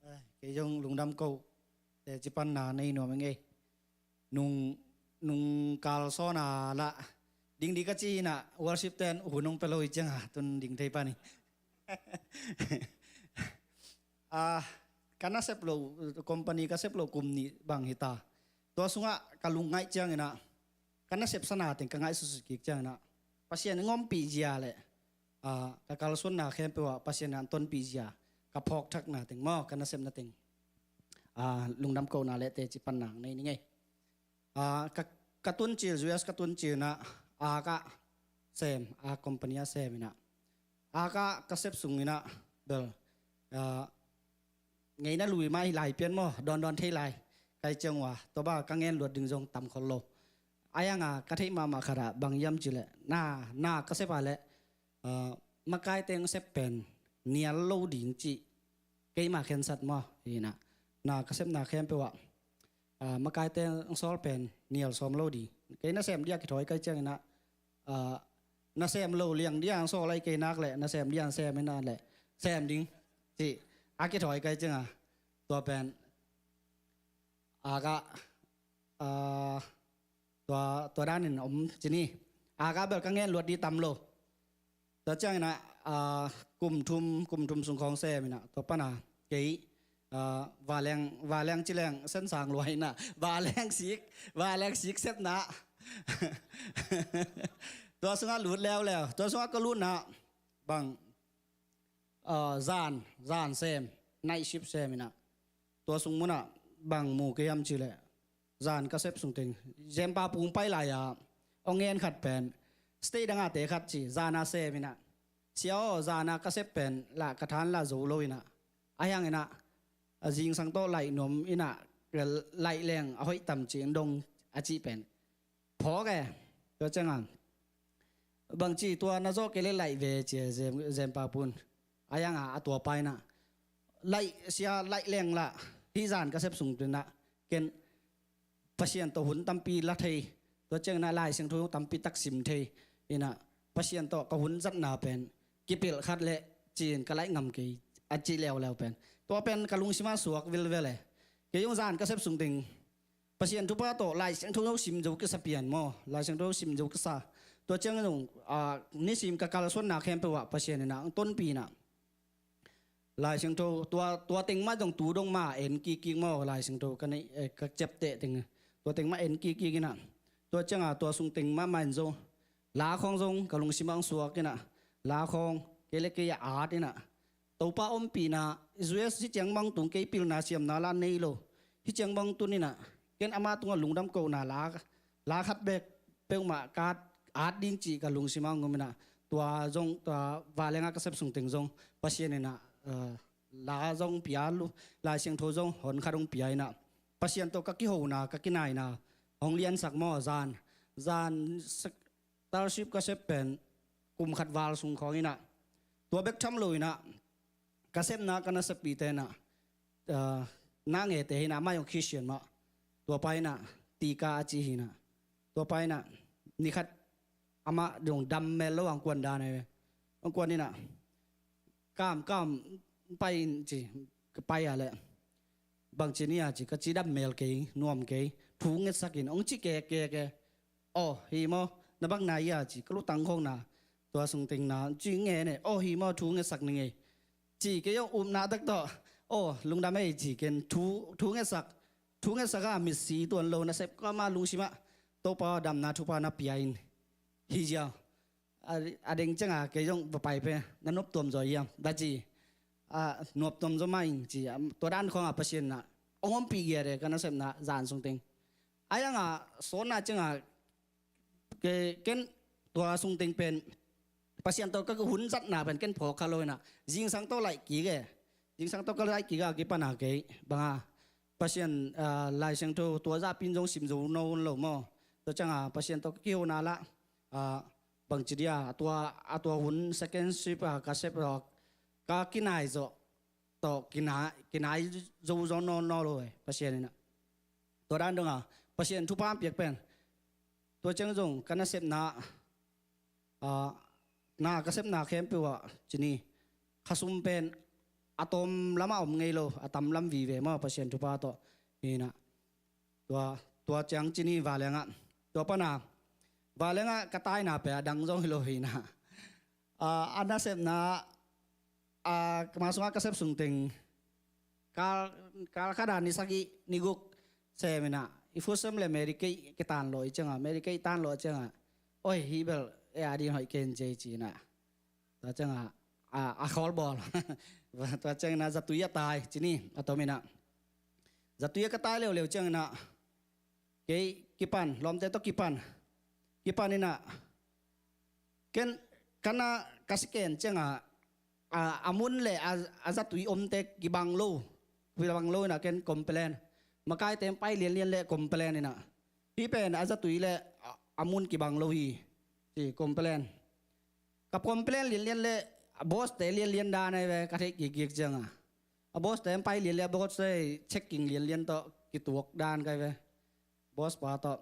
Eh, kei zong lungdam ko, eh, cipanna nei nuam ing ei. Nung, nung kalsawn a lah ding di ka ci in ah, worship ten hun hong pia lo hi ciangah tun ding thei pan hi. Ah, ka nasep lo, company ka sep lo kum nih bang hi ta. Tua sungah ka lungngaih ciangin ah, ka nasep sana teng ka ngaih susut kik ciangin ah, Pasian in hong ompih zia le, ah, ka kalsuanna khempeuh ah Pasian in hong tonpih zia, ka phawkthakna teng maw, ka nasepna teng, ah, lungdam kohna le teci panna nei ning ei. Ah, ka, ka tuncil, U S ka tuncil in ah, ah, ka sem, ah, company ah sem in ah, ah, ka, ka sep sung in ah, bel, ah, ngeina lui mah hi lai pian maw, dawndawn thei lai. Kai ciang uh ah, tua bang ka ngen luat ding zong tam khol lo. Ahi hang ah, ka theih mahmah khat ah, bang hiam cih leh, na, na ka sep ah leh, ah, makaite hong sep pen nial lo ding cih keima khensat maw, hi in ah. Na ka sepna khempeuh ah, ah, makaite hong sawl pen nial sawm lo ding. Kei na sem dia kithawi kai ciangin ah, ah, na sem lo liang dia hong sawl ahi kei nak leh, na sem dia hong sem in ah leh, sem ding cih a kithawi kai ciang ah, tua pen, ah, ka, ah, tua, tua danin om ci ni. Ah, ka bel ka ngen luat ding tam lo. Tua ciangin ah, ah, kum thum, kum thum sung khawng sem in ah, tua pan ah, kei, ah, vanleng, vanleng ci leng, sensang luai in ah, vanleng sik, vanleng sik sepna. Tua sungah lut leuleu, tua sungah ka lutna, bang, ah, zan, zan sem, night shift sem in ah. Tua sung mun ah, bang mu ka hiam cih leh, zan ka sep sung teng, Zempa pung pai lai ah, hong ngen khat pen, state dang ah te khat ci, zan ah sem in ah, sia aw, zan ah ka sep pen, lah ka than lah zo lo in ah, ahi hang in ah, a zingsang tawh laih nuam in ah, laih leng a hoih tam ci in dong a cih pen phawk e. Tua ciang ah, bangci tua na zawh kei leh laih ve ci e, Zem, Zempa pun. Ahi hang ah, a tua pa in ah, laih sia, laih leng lah, hih zan ka sep sung teng ah, ken Pasian tawh hun tampi la thei, tua ciangin ah Lai Siangtho tampi tak sim thei in ah, Pasian tawh ka hun zatna pen kipilh khat leh ci-in ka laih ngam kei, a ci leuleu pen, tua pen ka lungsim ah suak vilvel e. Kei zong zan ka sep sung teng Pasian thupha tawh Lai Siangtho sim zo kisa pian maw, Lai Siangtho sim zo kisa. Tua ciangin zong, ah, nisim ka kalsuanna khempeuh ah Pasian in ah hong tonpih in ah, Lai Siangtho, tua, tua teng mah zong tu dong mah en kikkik maw, Lai Siangtho ka neih, eh, ka ciapteh teng, tua teng mah en kikkik in ah, tua ciang ah, tua sung teng mahmah in zong, la khawng zong ka lungsim ah hong suak in ah, la khawng, kei leh kei a at in ah, Topa ompihna, U S hih ciang bang tung kei pilna siamna lah nei lo, hih ciang bang tun in ah, ken amah tungah lungdam kohna la, la khat bek peuhmah ka at, at ding cih ka lungsim ah hong om in ah, tua zong, tua vanleng ah ka sep sung teng zong, Pasian in ah, eh, la zong pia lo, Lai Siangtho zong hon khat hong pia in ah, Pasian tawh ka kihona, ka kinaina hong liansak maw, zan, zan sak, Starship ka sep pen kum khat val sung khawng in ah, tua bek tham lo in ah, ka sepna ka naseppihte in ah, ah, na ngete hi in ah, amah zong Christian mah, tua pa in ah, Tika a ci hi in ah, tua pa in ah, ni khat amah zong dam mel lo, hong kuan dan e, hong kuan in ah, kam, kam, pai in ci, ka pai a leh, bangci ni a ci, ka cidam mel kei, nuam kei, thu ngetsak in, hong ci keke, ke. Aw, hi maw, na bang na hi a ci, ka lutang khawng na, tua sung teng na, ci nge ne, aw, hi maw, thu ngetsak ning ei. Ci kei zong upna tak tawh, aw, lungdam ei ci ken, thu, thu ngetsak, thu ngetsak a, mitsi tuan lo, nasep kua mah lungsim ah, Topa damna thupha na pia in, hi ziau. A, a deng ciang a, kei zong va pai pen, na noptuam zaw hiam, da ci. A, noptuam zaw mah ing ci, a, tua dan khawng a Pasian in ah hong ompih giat e, ka nasepna zan sung teng. Ahi hang a, sawtna ciang a, ke, ken tua sung teng pen, Pasian tawh ka hun zatna pen ken phawk kha lo in ah, zingsang tawh laih kik e. Zingsang tawh ka laih kik a, kipan a kei, bang a, Pasian, ah, Lai Siangtho, tua zahpi in zong sim zo nawn lo maw. Tua ciang a, Pasian tawh ka kihona lah, ah, bangci dia, a tua, a tua hun second shift a ka sep zawh, ka kinai zawh, tawh kinai, kinai zo zaw nawn nawn lo e, Pasian in ah. Tua dan dong a, Pasian thupha piak pen. Tua ciang zong, ka nasepna, ah, na ka sepna khempeuh ah, ci ni, khasum pen, a tawm lam ah om ngei lo, a tam lam vive maw, Pasian thupha tawh. Hi in ah. Tua, tua ciang ci ni vanleng ah. Tua pan a, vanleng ah ka taina pen a dang zong hi lo hi in ah. Ah, a nasepna, a, ka ma sungah ka sep sung teng kal, kal khat a ni sagih ni guk sem inah, i fu sem le Medicaid kitan lo i ciangah, Medicaid tan lo i ciangah, oi, hih bel ei a ding hoih ken ci ei ci inah. Tua ciangah a, a khawl bawl. Tua ciangin ah zatui a tai ci ni, a tom inah. Zatui a ka tai leuleu ciangin ah kei kipan, lawmte tawh kipan, kipan inah ken, kan a ka si ken ciangah, a, a mun le a, a zatui omte kibang lo, kibang lo inah ken complain. Makaite in pai lianlian le complain inah, hih pen a zatui le a, a mun kibang lo hi, ci complain. Ka complain lianlian le a boss te lianlian dan ai ve, ka theih kikik ciangah. A boss te in pai lianlian, a boss te checking lianlian tawh kituak dan kai ve. Boss pa tawh.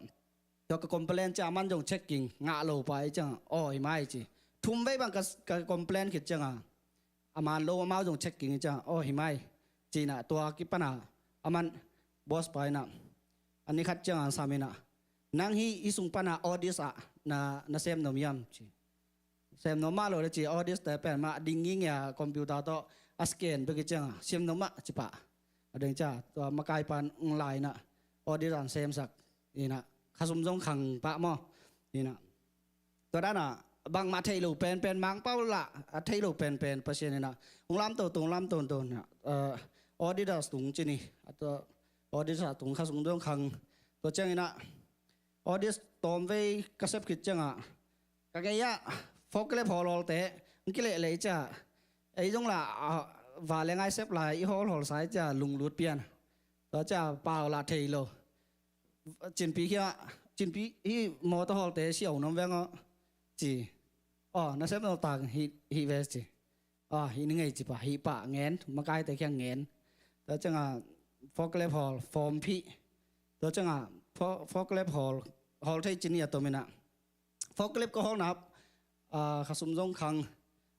Tua ka complain ciang a man zong checking ngah lo pa i ciangah, aw, hi mai ci. Thum vei bang ka, ka complain khit ciangah, a man lo amau zong checking i ciangah, aw, hi mai ci inah tua kipan a, a man boss pa inah a ni khat ciangah sam inah, nang hih i sung pan a audit ah na, na sem nuam hiam ci. Sem nuam mah lo le ci, audit te pen mah ding ngingei a computer tawh a scan bek i ciangah sem nuam mah ci pah. A ding ciang tua makai pan ong lai inah audit an semsak inah, kha sum zong khang pah maw. Inah tua dan a bangmah theih lo penpen, Mangpau lah a theih lo penpen Pasian inah ong lam toto, ong lam toto inah, eh, audit a tung ci ni, a tua audit a tung kha sum zong khang. Tua ciang inah audit tawm vei ka sep khit ciangah ka gei ah forklift hawlhawlte ong kilehleh i ciah, ei zong lah, a, va le ngai sep lai i hawlhawlsa i ciah lunglut pian. Tua ciah pau lah thei lo. Cinpi khia, Cinpi, hih mawtaw hawlte siau nuam veng aw ci. Aw, na sep no tak hih, hih ve ci. Aw, hih ni ngei ci pah, hih pah ngen, makaite khiang ngen. Tua ciangah forklift hawl, form phih. Tua ciangah fo-, forklift hawl, hawl thei ci ni a tom inah. Forklift ka hawlna, ah, kha sum zong khang.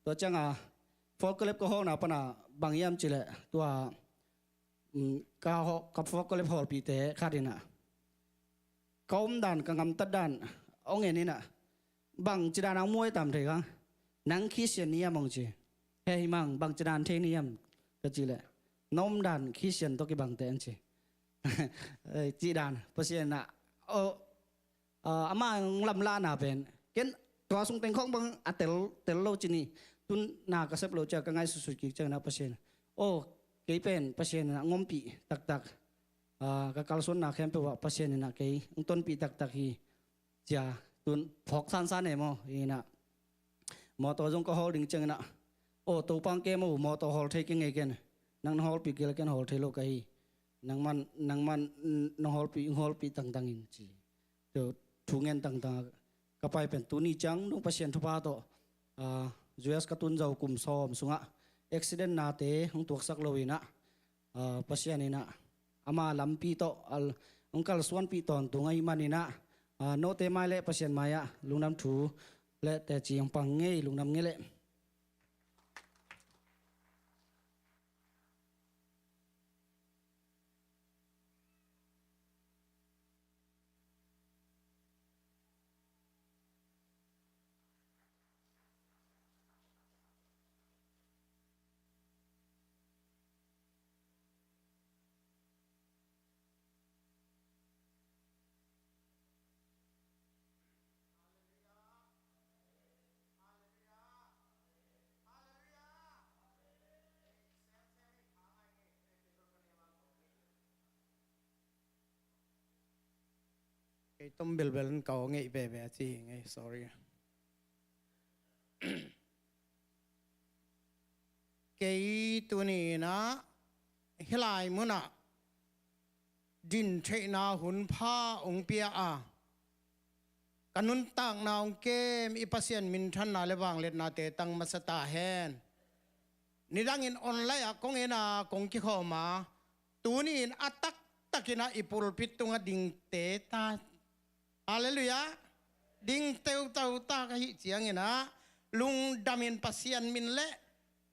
Tua ciangah forklift ka hawlna pan a bang hiam cih leh tua, um, ka haw-, ka forklift hawlpihte khat inah ka omdan, ka gamtat dan ong en inah, bangci dan a ong muai tam thei kang, nang Khristian ni hiam ong ci. Hei mang, bangci dan thei ni hiam ka cih leh, na omdan Khristian tawh kibangte an ci. Ei, cih dan Pasian inah, oh, ah, ama ong lamlahna pen ken tua sung teng khawng bang a tel, tel lo ci ni. Tun na ka sep lo ciah ka ngaihsutsut kik ciangin ah Pasian, oh, kei pen Pasian inah ong ompih taktak, ah, ka kalsuanna khempeuh ah Pasian inah kei ong tonpih taktak hi. Cia, tun phawk sansan e maw, inah. Mawtaw zong ka hawl ding ciangin ah, aw, Topa ong kem o, mawtaw hawl thei kei ngei ken. Nang na hawlpih kei leh ken hawl thei lo ka hi. Nangman, nangman, mm, na hawlpih, ong hawlpih tangtang in ci. Tua thu ngen tangtang a ka pai pen tuni ciang dong Pasian thupha tawh, ah, U S ka tun zo kum sawm sungah accident nate ong tuaksak lo inah, ah, Pasian inah ama lampi tawh, ah, ong kalsuanpih tawntung ahih man inah, ah, note mai le Pasian mai-ah lungdam thu le teci ong pang ngei, lungdam ngei leh. Kei tom belbel in ka aw ngeih veve a ci hi ngei, sorry. Kei tuni inah hih lai munah din theihna hun pha ong pia a, ka nuntakna ong kem i Pasian minthanna le vangliatnate tang masa ta hen. Nidangin online ah kong en a, kong kikhawm a, tuni in a taktakin ah i pulpit tungah dingte ta. Halleluiah. Ding teutau ta ka hih ciangin ah, lungdamin Pasian min le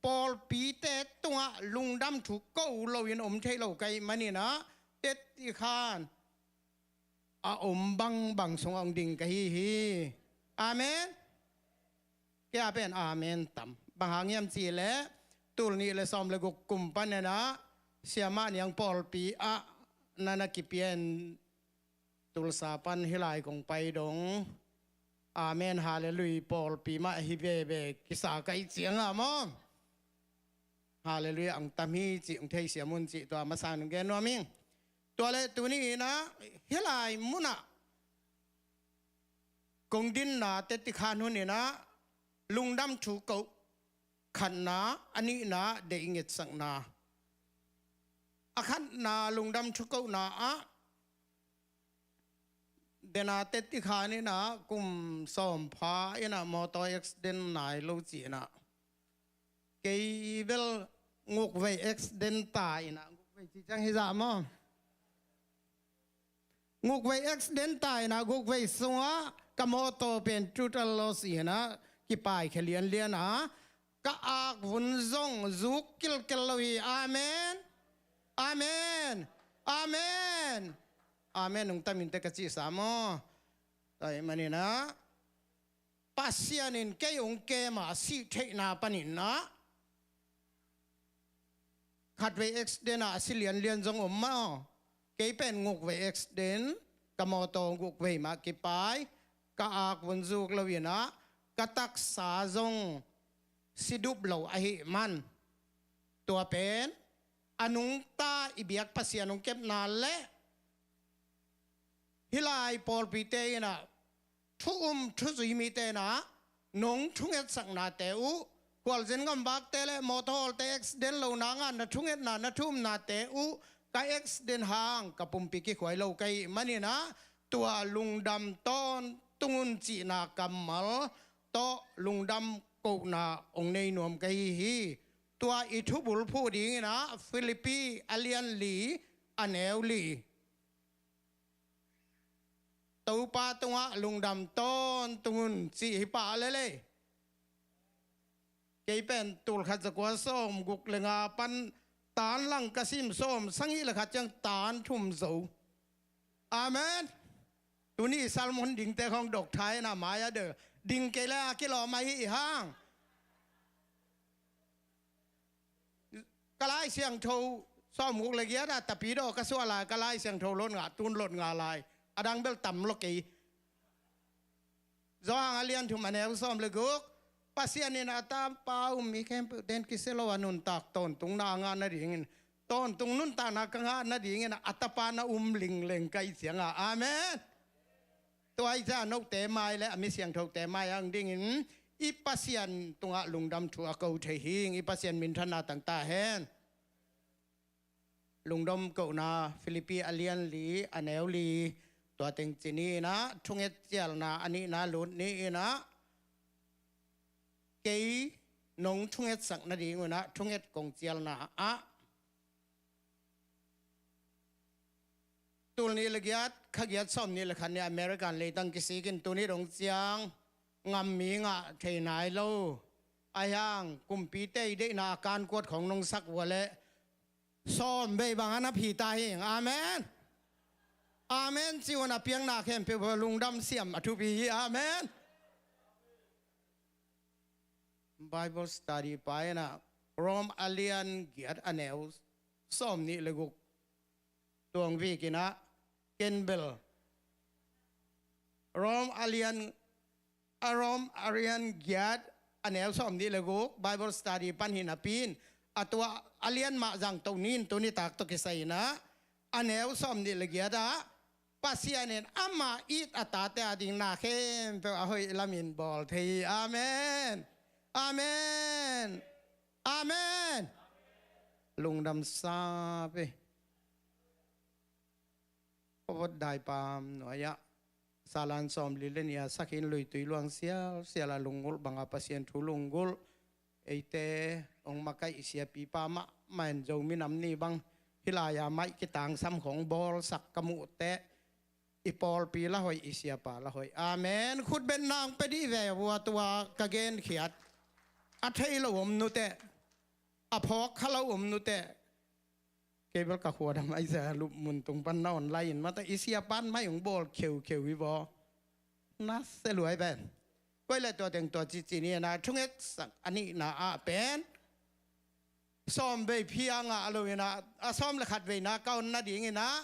pawlpite tungah lungdam thu ko loin om thei lo ka hih manin ah, teci khan a om bangbang sungah ong ding ka hi hi. Amen. Kei a pen amen tam. Bang hang hiam cih leh, tul nih le sawm le guk kum panin ah Siamah Niang pawlpi ah na na kipia in Tulsa pan hih lai kong pai dong. Amen, halleluiah, pawlpi mah hi veve kisa ka hih ciangah maw. Halleluiah, ang tam hi cih hong theisiam un cih tua masa in gen nuam ing. Tua leh tuni in ah hih lai munah kong dinna teti khan hun in ah lungdam thu koh khatna, a nihna deih ngetsakna. A khatna lungdam thu kohna ah dena teti khan in ah kum sawm pha in ah motor accident nai lo ci in ah kei bel ngukvei accident ta in ah, ngukvei ci ciang hi zah maw? Ngukvei accident ta in ah, ngukvei sungah ka mawtaw pen total loss hi in ah, kipaikhia lianlian a, ka akvun zong zuk kilkel lo hi. Amen. Amen. Amen. Amen. Nungtamin te ka cihsa maw? Tua ahih manin ah Pasian in kei hong kem a, sih theihna panin ah khatvei accident ah a si lianlian zong om maw? Kei pen ngukvei accident, ka mawtaw ngukvei mah kipai, ka akvun zuk lo in ah ka taksa zong si dup lo ahih man. Tua pen a nungta i biak Pasian hong kepna le hih lai pawlpite in ah thu um thu zui mite in ah nong thungetsaknate uh, khualzin gamvakte le mawtawhawlte accident lo nangah na thungetna, na thu umnate uh, ka accident hang ka pumpi kikhuai lo ka hih manin ah tua lungdam tawntung un cihna kammal tawh lungdam kohna hong nei nuam ka hi hi. Tua i thubulphuh dingin ah Filippi a lian li, a neu li. Topa tungah lungdam tawntung un cih hi pah lel ei. Kei pen tul khat za kua sawm guk le nga pan tan lang ka sim, sawm sagih le khat ciang tan thum zo. Amen. Tuni i sermon dingte khawng dok thai na mai a deuh ding kei le a kilawm ahi hang. Ka Lai Siangtho sawmguk le giat a tapidaw ka suah lai, ka Lai Siangtho lot ngah, tun lot ngah lai. A dang bel tam lo kei. Johan a lian thum a neu sawm le guk. Pasian in a tapa um mi khempeuh ten kisia lo a nuntak tawntungna a ngah nadingin, tawntung nuntakna ka ngah nadingin a tapa na um lingleng ka hih ciangah. Amen. Tua ahih ciangah note mai le a mi siangthote mai ang dingin i Pasian tungah lungdam thu a ko thei hi ing, i Pasian minthanna tang ta hen. Lungdam kohna Filippi a lian li, a neu li, tua teng ci ni in ah, thunget cialna a nihna lut ni in ah, kei nong thungetsak nading un ah thunget kong cialna ah tul nih le giat, kha giat sawm nih le khat ni American leitang kisik in tuni dong ciang ngam mi ngah thei nai lo. Ahi hang kumpite i deihna a kankuat khawng nong sak uh a leh sawm vei bang a na phi ta hi ing. Amen. Amen ci un a piakna khempeuh lungdam siam a thupi hi. Amen. Bible study pa in ah Rom a lian giat a neu sawm nih le guk tuang vikin ah ken bel Rom a lian, a Rom a lian giat a neu sawm nih le guk Bible study pan hi napi in a tua a lian mah zang to ni in tuni tak tawh kisai in ah a neu sawm nih le giat ah Pasian in ama it a tate a ding na khempeuh a hoih lamin bawl thei hi. Amen. Amen. Amen. Lungdam sa pe. Khuavot daipam nuai ah salan sawm li le nih a sakhin luitui luang sialsial a lunggulh banga Pasian thu lunggulh eite hong makaih i siapipa mahmah in Zomi Nam Ni bang hih lai-a maih kitangsam khawng bawlsak ka muh teh i pawlpi la hoih, i siapa la hoih. Amen. Khutbetna nang pe dih ve vua tua ka genkhiat. A thei lo om nuteh, a phawk kha lo om nuteh, kei bel ka khuadam ahi zia lupmun tung pan na online mata i siapan mai hong bawl kheukheu hi vaw. Na se luai pen koi le tua teng tua cici ni a na thungetsak a nihna ah pen sawm vei phi a ngah lo in ah, a sawm le khat veina ka on nading in ah,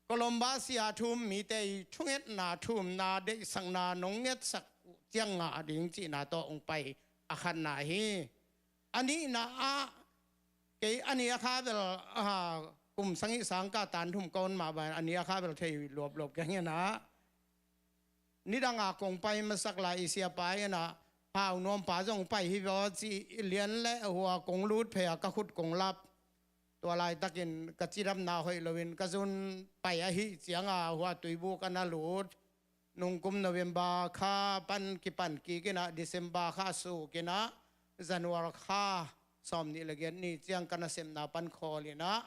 Columba si a thu um mite i thungetna, thu umna, deihsakna nong ngetsak uh ciang ngah ding cihna tawh hong pai a khatna hi. A nihna ah kei a nih a kha bel, a, kum sagih sangkah tan thum ka on mah bang a nih a kha bel thei luaplop keng in ah, nidang a kong pai masak lai i siapa in ah, hau nuampa zong pai hi vaw ci, lian le hua kong lut phei a ka khut kong lap. Tua laitakin ka cidamna hoih loin ka zun pai ahih cianga hua tuibuk a na lut. Nungkum November kha pan kipan kik in ah, December kha suk in ah, January kha sawm nih le giat ni ciang ka nasepna pan khawl in ah,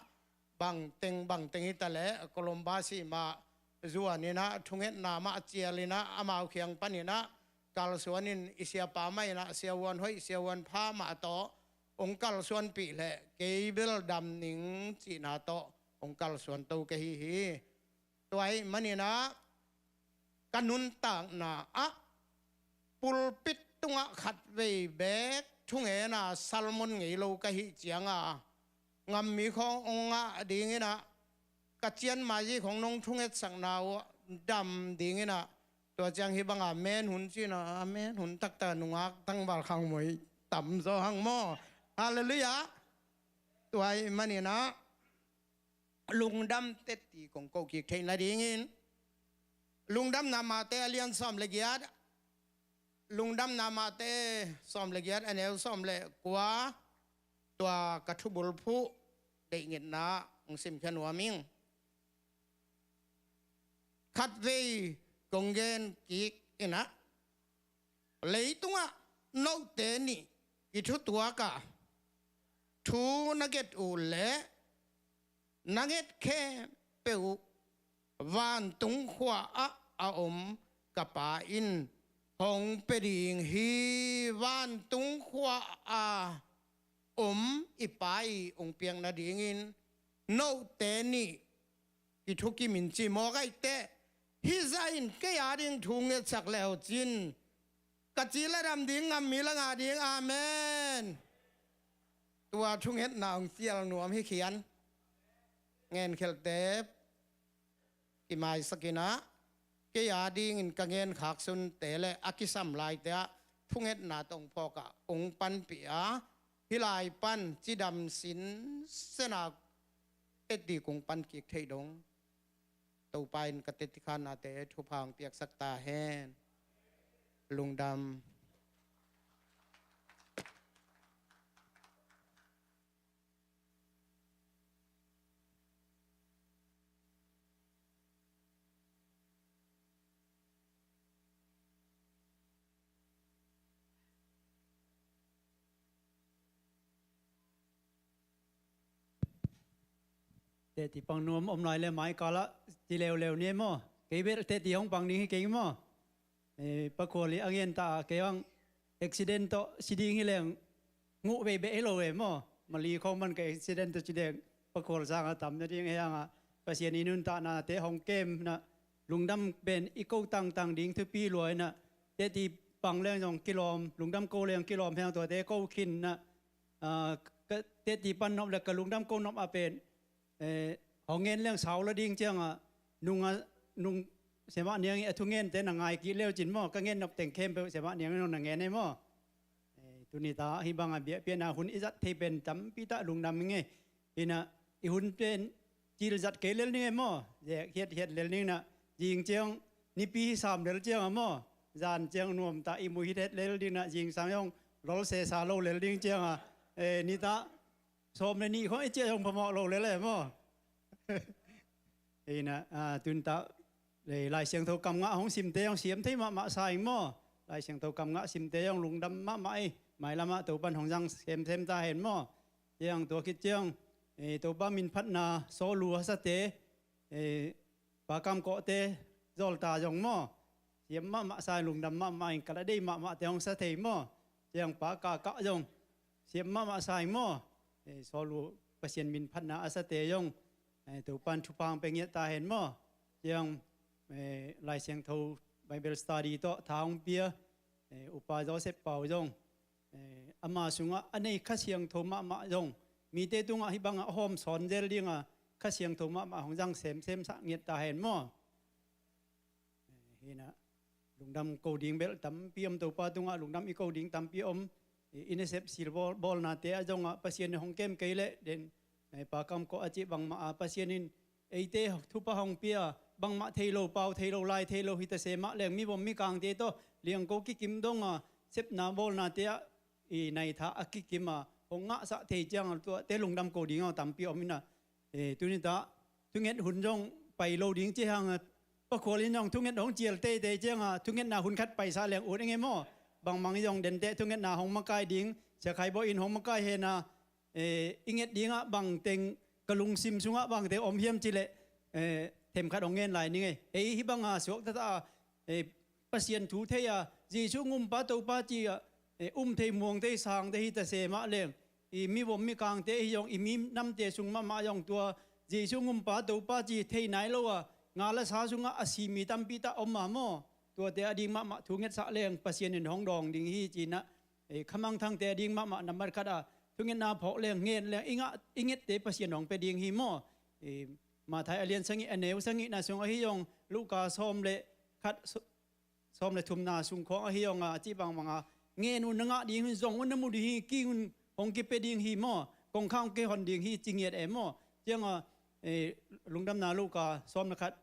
bangteng bangteng hi ta leh Columba si mah zuan in ah, thungetna mah cial in ah, amau khiang pan in ah kalsuan in, i siapa mah in ah, siavuan hoih siavuan pha mah tawh hong kalsuanpih leh kei bel dam ning cihna tawh hong kalsuan to ka hi hi. Tua ahih manin ah ka nuntakna ah pulpit tungah khatvei beek thungena sermon ngei lo ka hih cianga, ngam mi khawng hong ngah ding in ah, ka cianmai zi khawng nong thungetsakna uh dam ding in ah, tua ciang hih banga amen hun ci in ah, amen hun taktak nungak tangval khangmoi tam zaw hang maw. Halleluiah. Tua ahih manin ah lungdam teci kong ko kik theih nadingin, Lungdamna Mate a lian sawm le giat, Lungdamna Mate sawm le giat a neu sawm le kua, tua ka thubulphuh deihngetna hong simkhia nuam ing. Khatvei kong gen kik in ah, leitungah note nih kithutuak a, thu na get uh leh na nget khempeuh uh vantung khua ah a om ka Pa in hong pia ding hi. Vantung khua a om i Pa i hong piak nadingin note nih kithukim in ci mawk ahih teh, hih zah in kei a ding thu ngetsak le uh cin, ka ci le dam ding, ngam mi le ngah ding. Amen. Tua thungetna hong cial nuam hi khian. Ngenkhelhte kimaisak in ah, kei a dingin ka ngen khak sunte le a kisam laite ah thungetna tawh hong phawk a, hong panpih a, hih lai pan cidam sinsen a teci kong pan kik theih dong Topa in ka teci khanate thupha hong piaksak ta hen. Lungdam. Teci pang nuam om lai le mai kal ah ci leuleu ni maw. Kei bel teci hong pang ding hi keng maw. Eh, Pa Khual i a ngen ta a, kei ang accident tawh si ding hi leng nguh veibeh hi lo ve maw. Mali khawng man ka accident tawh ci deng, Pa Khual sangah tam nading hi hang a, Pasian i nuntahnate hong kem in ah, lungdam pen i ko tangtang ding thupi lua in ah, teci pang leng zong kilawm, lungdam ko leng kilawm hi hang, tuate ko khin in ah, ah, ka teci pan nop le ka lungdam ko nop a pen, eh, hong ngen leng sau lo ding ciangah, nung a, nung Siamah Niang i a thungente na ngai kik leu cin maw, ka ngen nop teng khempeuh Siamah Niang in hong na ngen ei maw. Eh, tuni ta hih bangah biakpiakna hun i zat thei pen tampi tak lungdam ing ei. Hi in ah i hun pen cil zat kei lel ning ei maw, zek hiathiat lel ning in ah, zing ciang nipi hi sam lel ciangah maw, zan ciang nuamtah i mu hithet lel ding in ah, zingsang zong lolsesa lo lel ding ciangah, eh, nitah sawm le nih khawng i ciah zong phamawh lo lel ei maw. Hi in ah, ah, tuni ta, eh, Lai Siangtho kam ngah hong simte zong siam thei mahmah sa ing maw. Lai Siangtho kam ngah simte zong lungdam mahmah ei. Mailamah Topan hong zang semsem ta hen maw. Ciang tua khit ciang, eh, Topa min phatna sawlu a sate, eh, Pa Kam Kawhte zawlta zong maw, siam mahmah sa ing, lungdam mahmah ing, ka la deih mahmahte hong sa thei maw. Ciang Pa Ka Kah zong siam mahmah sa ing maw. Eh, sawlu Pasian min phatna a sate zong, eh, Topan thupha hong pia ngiat ta hen maw. Ciang, eh, Lai Siangtho Bible study tawh tha hong pia, eh, Upa Joseph Pau zong eh, ama sungah a nei Kha Siangtho mahmah zong mite tungah hih bangah a hawm sawn zel dinga Kha Siangtho mahmah hong zang semsem sah ngiat ta hen maw. Eh, hinah lungdam ko ding belh tampi om, Topa tungah lungdam i ko ding tampi om. Eh, i nasep sil bawl, bawlnate ah zongah Pasian in hong kem kei leh den, eh, Pa Kam Kawh a cih bangmah a Pasian in eite thupha hong pia, bangmah thei lo, pau thei lo, lai thei lo hi ta se mah leng, mivom mikangte tawh liangko kikim donga sepna bawlnate ah i naitha a kikima hong ngahsah thei cianga tuate lungdam ko dinga tampi om ina. Eh, tuni tah thunget hun zong pai lo ding ci hanga, pakhual in zong thunget hong cial teitei cianga thungetna hun khat paisah leng ut ing e maw. Bangmang i zong denteh thungetna hong makai ding, Sia Khai Bawi in hong makai hena, eh, i nget dingah bangteng ka lungsim sungah bangteng om hiam cileh, eh, themkhat hong ngen lai ning e. Ei hih banga suak tata a, eh, Pasian thu thei a, Jesu ngumpa Topa ci a, eh, um thei muang thei sang thei hi ta se mah leng, i mivom mikangte hi zong, i minamte sung mahmah zong tua Jesu ngumpa Topa ci thei nai lo a, nga la sa sungah a si mi tampi tah om a maw. Tuate a ding mahmah thu ngetsah leng Pasian in hong dawng ding hi cinah, eh, khamangthangte a ding mahmah nambat khat a thungetna phawk leng ngen leng i ngah, i ngette Pasian hong pia ding hi maw. Eh, Matthai a lian sagih a neu sagihna sung ahi zong, Luka sawm le khat, sawm le thumna sung khawng ahi zong a, a cih bangbanga ngen un na ngah ding hi, zong un na mu ding hi, king un hong kipia ding hi maw, kongkhak hong kihon ding hi ci ngiat e maw. Cianga, eh, Lungdamna Luka sawm le khat,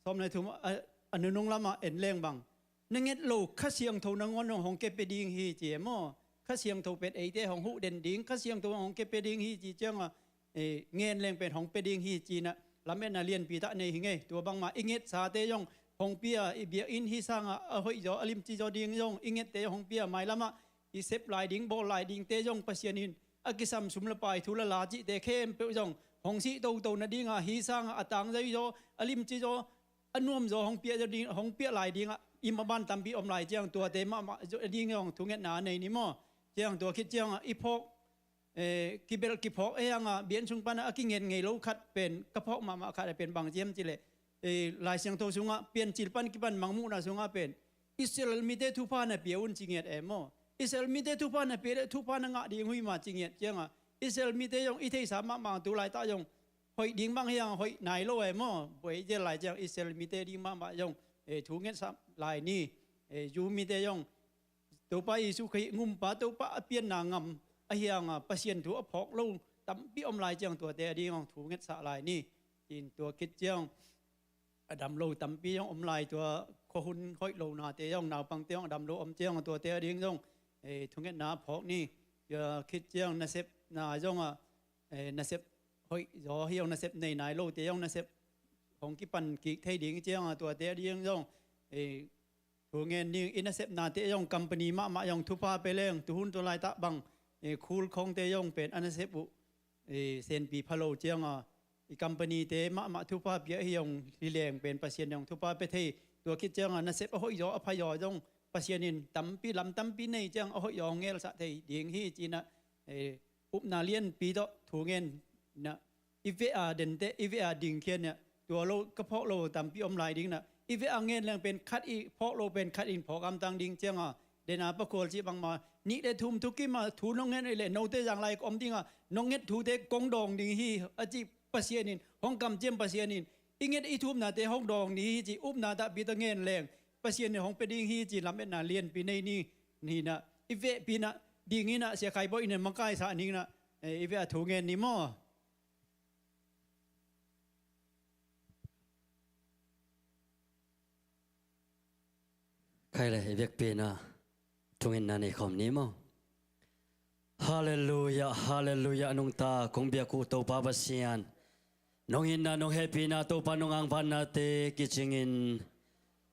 sawm le thum a, a nunung lamah en leng bang, na nget lo Kha Siangtho nangawn hong kepia ding hi ci e maw. Kha Siangtho pen eite hong huh den ding, Kha Siangtho hong kepia ding hi ci cianga, eh, ngen leng pen hong pia ding hi cinah lametna lianpi tah nei hi ngei. Tua bangmah i ngetsate zong hong pia, i biakinn hi sanga a hoih zaw, a limci zaw ding zong i ngette zong hong pia, mailamah i sep lai ding, bawl lai dingte zong Pasian in a kisam sum le pai, thu le la cihte khempeuh zong hong sih toto nadinga hi sanga a tangzai zaw, a limci zaw, a nuam zaw hong pia ding, hong pia lai dingah i maban tampi om lai ciang tuate mahmah ding zong thungetna a nei ni maw. Ciang tua khit ciangah i phawk, eh, kibelh kiphawk e hanga bian sung pana a kingen ngei lo khat pen ka phawk mahmah khat a pen bang ciam cileh, eh, Lai Siangtho sungah Piancil pan kipan Mangmuhna sungah pen Israel mite thupha na pia un ci ngiat e maw. Israel mite thupha na pia le thupha na ngah ding hui ma ci ngiat cianga Israel mite zong i theisa mahmah tu laitah zong hoih ding bang hiang hoih nai lo e maw. Buai zel lai ciang Israel mite ding mahmah zong, eh, thu ngetsah lai ni. Eh, Jew mite zong Topa Jesu Khrih ngumpa Topa a pianna ngam a hianga Pasian thu a phawk lo tampi om lai ciang tuate a ding hong thu ngetsah lai ni. Tin tua khit ciang a dam lo tampi zong om lai, tua khuahun hoih lonate zong naupangte zong a dam lo om ciang tuate a ding zong, eh, thungetna a phawk ni. Tua khit ciang nasepna zongah, eh, nasep hoih zaw hi zong nasep nei nai lote zong nasep hong kipan kik thei ding cianga tuate a ding zong, eh, thu ngen ding. I nasepnate zong company mahmah zong thupha pe leng tuhun tu laitah bang, eh, khul khongte zong pen a nasep uh, eh, senpi pha lo cianga i company te mahmah thupha pia hi zong hi leng pen Pasian zong thupha pe thei. Tua khit cianga nasep a hoih zaw a pha zaw zong Pasian in tampi lam tampi nei ciang a hoih zaw hong ngelsah thei ding hi cinah, eh, upna lianpi tawh thu ngen nah. I veh a dente, i veh a dingkhia nah, tua lo ka phawk lo tampi om lai ding nah. I veh a ngen leng pen khat i phawk lo pen khat in phawk amtang ding cianga, dena pakhual cih bangma nih le thum thukima thu nong ngen le note zanglai ka om dinga nong nget thute kong dawng ding hi a cih Pasian in, hong kamciam Pasian in i nget i thumnate hong dawng ding hi ci upna tahpi tawh ngen leng Pasian in hong pia ding hi ci lametna lianpi nei ni. Hinah i vehpi nah ding inah Sia Khai Bawi in makaisah ning nah, eh, i veh a thu ngen ni maw. Khai le i vekpi nah thungetna nei khawm ni maw. Halleluiah, halleluiah, nungta kong biak uh Topa Pasian. Nong itna, nong hehpihna, Topa nong angvannate kicingin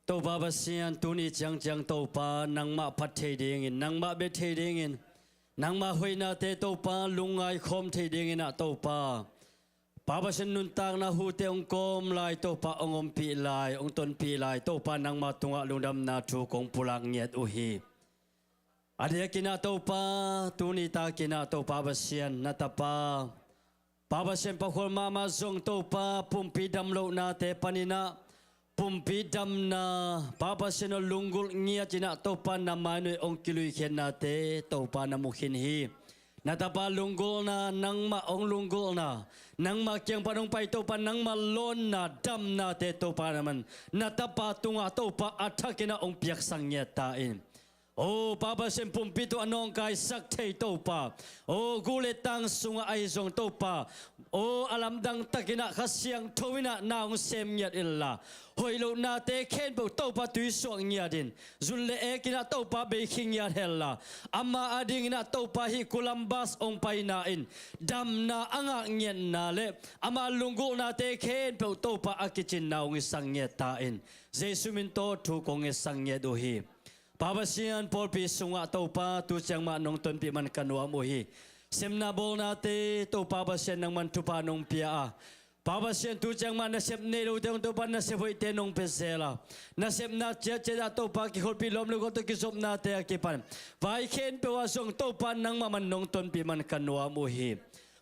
Topa Pasian, tuni ciangciang Topa nangmah phat thei dingin, nangmah bia thei dingin, nangmah hoihnate Topa lungngai khawm thei dingin ah Topa, Pa Pasian nuntakna hute hong kawm lai, Topa hong ompih lai, hong tonpih lai, Topa nangmah tungah lungdamna thu kong pulak ngiat uh hi. A diakin ah Topa, tuni takin ah Topa Pasian na tapa, Pa Pasian pakhual mahmah zong Topa pumpi damlohnate panin ah Pumpi damna, Pa Pasian aw, lunggulh ngiat in ah Topa na mainuih hong kiluikhiatnate Topa na mu khin hi. Na tapa lunggulhna, nangmah hong lunggulhna, nangmah kiang pan hong pai Topa, nangmah lawnna damnate Topa na man na tapa tungah Topa a thak in ah hong piaksak ngiat ta in. O Pa Pasian, pumpi tawh a nawngkaisak thei Topa, o gu le tang sungah ahi zong Topa, o a lamdang takin ah Kha Siangtho in ah na hong sem ngiat inla, hoih lohnate khempeuh Topa tuisuak ngiat in, zun le ek in ah Topa beikhing ngiat henla, ama ading in ah Topa hih Columbus hong paina in damna a ngah ngiatna le ama lunggulhnate khempeuh Topa a kicinna hong hisak ngiat ta in. Jesu min tawh thu kong hisak ngiat uh hi. Pa Pasian, pawlpi sungah Topa tu ciang mah nong tonpih man ka nuam uh hi. Sepna bawlnate Topa Pasian nangman thupha nong pia a, Pa Pasian, tu ciang mah nasep nei lote hong Topa nasep hoihte nong pia zel a, nasepna ciatciat ah Topa kikholhpih lawm le gual tawh kizopnate a kipan vai khempeuh ah zong Topa nangmah man nong tonpih man ka nuam uh hi.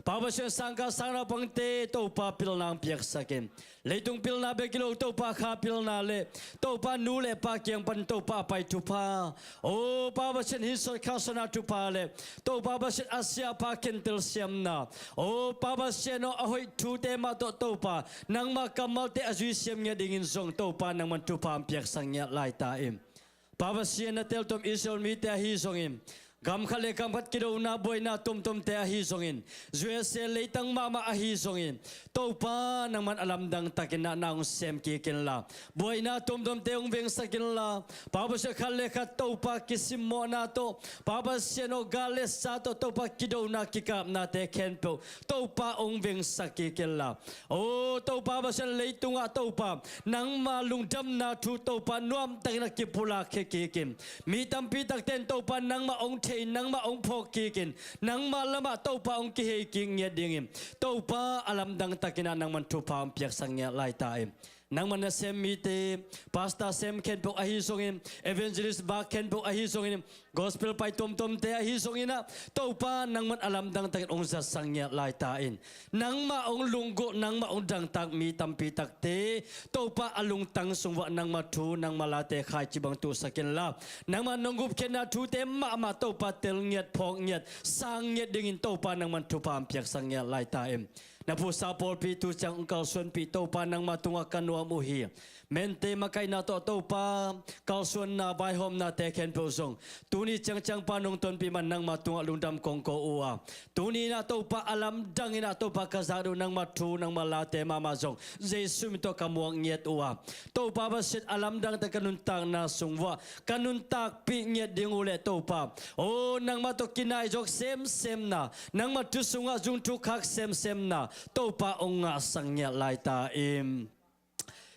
Pa Pasian, sangkah sang naupangte Topa pilna hong piaksak in, leitung pilna bek hi lo Topa kha pilna le Topa nu le pa kiang pan Topa a pai thupha, o Pa Pasian, hih sawt khang sawtna thupha le Topa Pasian, a siapa khentel siamna, o Pa Pasian aw, a hoih thute mah tawh Topa nangma kammalte a zui siam ngiat dingin zong Topa nangman thupha hong piaksak ngiat lai ta in. Pa Pasian, na teltuam Israel mite ahi zongin, gam khat le gam khat kidona buaina tuamtuamte ahi zongin, U S A leitang mahmah ahi zongin, Topa nangman a lamdang takin ah na hong sem kik inla, buaina tuamtuamte hong vengsak inla, Pa Pasian, khat le khat Topa kisimmawhna tawh, Pa Pasian aw, gal le sa tawh Topa kidona kikapnate khempeuh Topa hong vengsak kik inla, o Topa Pasian, leitungah Topa nangma lungdamna thu Topa nuamtakin a kipulak khia kik in, mi tampi takte in Topa nangmah hong thei, nangmah hong phawk kik in, nangma lamah Topa hong kihei kik ngiat dingin Topa a lamdang takin ah nangman thupha hong piaksak ngiat lai ta in. Nangman na sem mite, pastor sem khempeuh ahi zongin, evangelist bak khempeuh ahi zongin, gospel pai tuamtuamte ahi zongin ah, Topa nangman a lamdang takin hong zatsak ngiat lai ta in. Nangmah hong lunggulh, nangmah hong dangtak mi tampi takte Topa a lungtang sung uah nangma thu, nangma late khaici bang tuhsak inla, nangma nong gupkhiatna thute mahmah Topa tel ngiat, phawk ngiat, sang ngiat dingin Topa nangman thupha hong piaksak ngiat lai ta in. Na phusa pawlpi tu ciang hong kalsuanpih Topa nangma tungah ka nuam uh hi. Mente makaihna tawh Topa kalsuanna vaihawmnate khempeuh zong tuni ciangciang pa nong tonpih man nangma tungah lungdam kong ko uh a, tuni in ah Topa a lamdang in ah Topa ka zak uh nangma thu nangma late mahmah zong Jesu min tawh ka muak ngiat uh a, Topa Pasian a lamdang tak ka nuntakna sung uah ka nuntakpih ngiat ding uh leh Topa, o nangmah tawh kinaizawk semsemna, nangmah thu sungah zung thukhak semsemna Topa hong ngahsak ngiat lai ta in.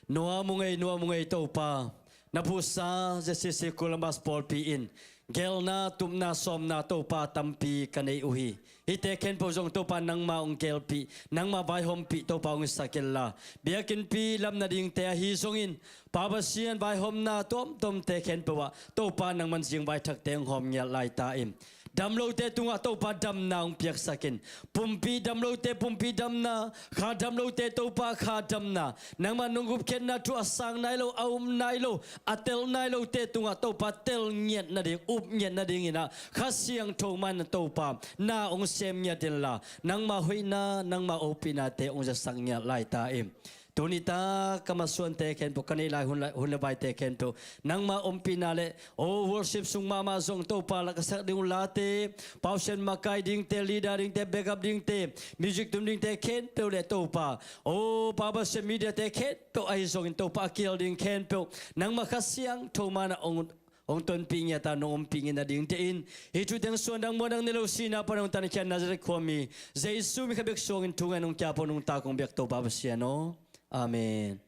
Nuam uh ngei, nuam uh ngei Topa. Na phusa Z C C Columbus pawlpi in gelna, tupna, sawmna Topa tampi ka nei uh hi. Hihte khempeuh zong Topa nangma hong gelpih, nangma vaihawmpih Topa hong hisak inla, biakinnpi lam nadingte ahi zongin, Pa Pasian, vaihawmna tuamtuamte khempeuh ah Topa nangman zingvai thakte hong hawm ngiat lai ta in. Damlote tungah Topa damna hong piaksak in. Pumpi damlote pumpi damna, kha damlote Topa kha damna, nangmah nong gupkhiatna thu a sang nai lo, a um nai lo, a tel nai lote tungah Topa tel ngiat nading, up ngiat nadingin ah Kha Siangtho mah in ah Topa na hong sem ngiat inla, nangma hoihna, nangma opihnate hong zasak ngiat lai ta in. Tuni tak ka masuante khempeuh, ka neih lai hun, hun le vaite khempeuh nangma ompihna le, o worship sung mahmah zong Topa la ka sak ding uh late, pausian makai dingte, leader dingte, backup dingte, music tum dingte khempeuh le Topa, o Pa Pasian, mediate khempeuh ahi zongin Topa a kihel ding khempeuh nangma Kha Siangtho mah in ah hong hong tonpih ngiat a, nong ompih ngiat nading te in, hih thu teng suandang muandang nei lo sihna pan hong tankhiat Nazareth khuami Jesu min khat bek suangin thu ngen hong kiap hong nungta kong biak Topa Pasian aw. Amen.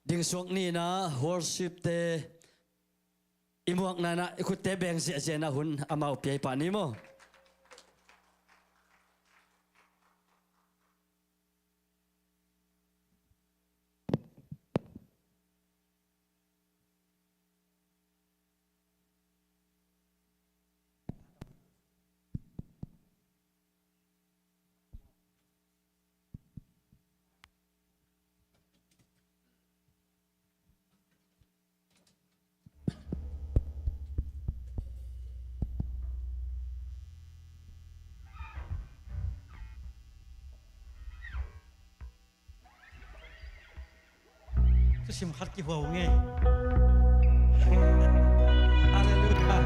Dingsuak ni in ah worship te i muakna in ah i khutte beng ziahziah in ah hun amau pia hi pah ni maw. Sim khat kihua ung ei. Halleluiah.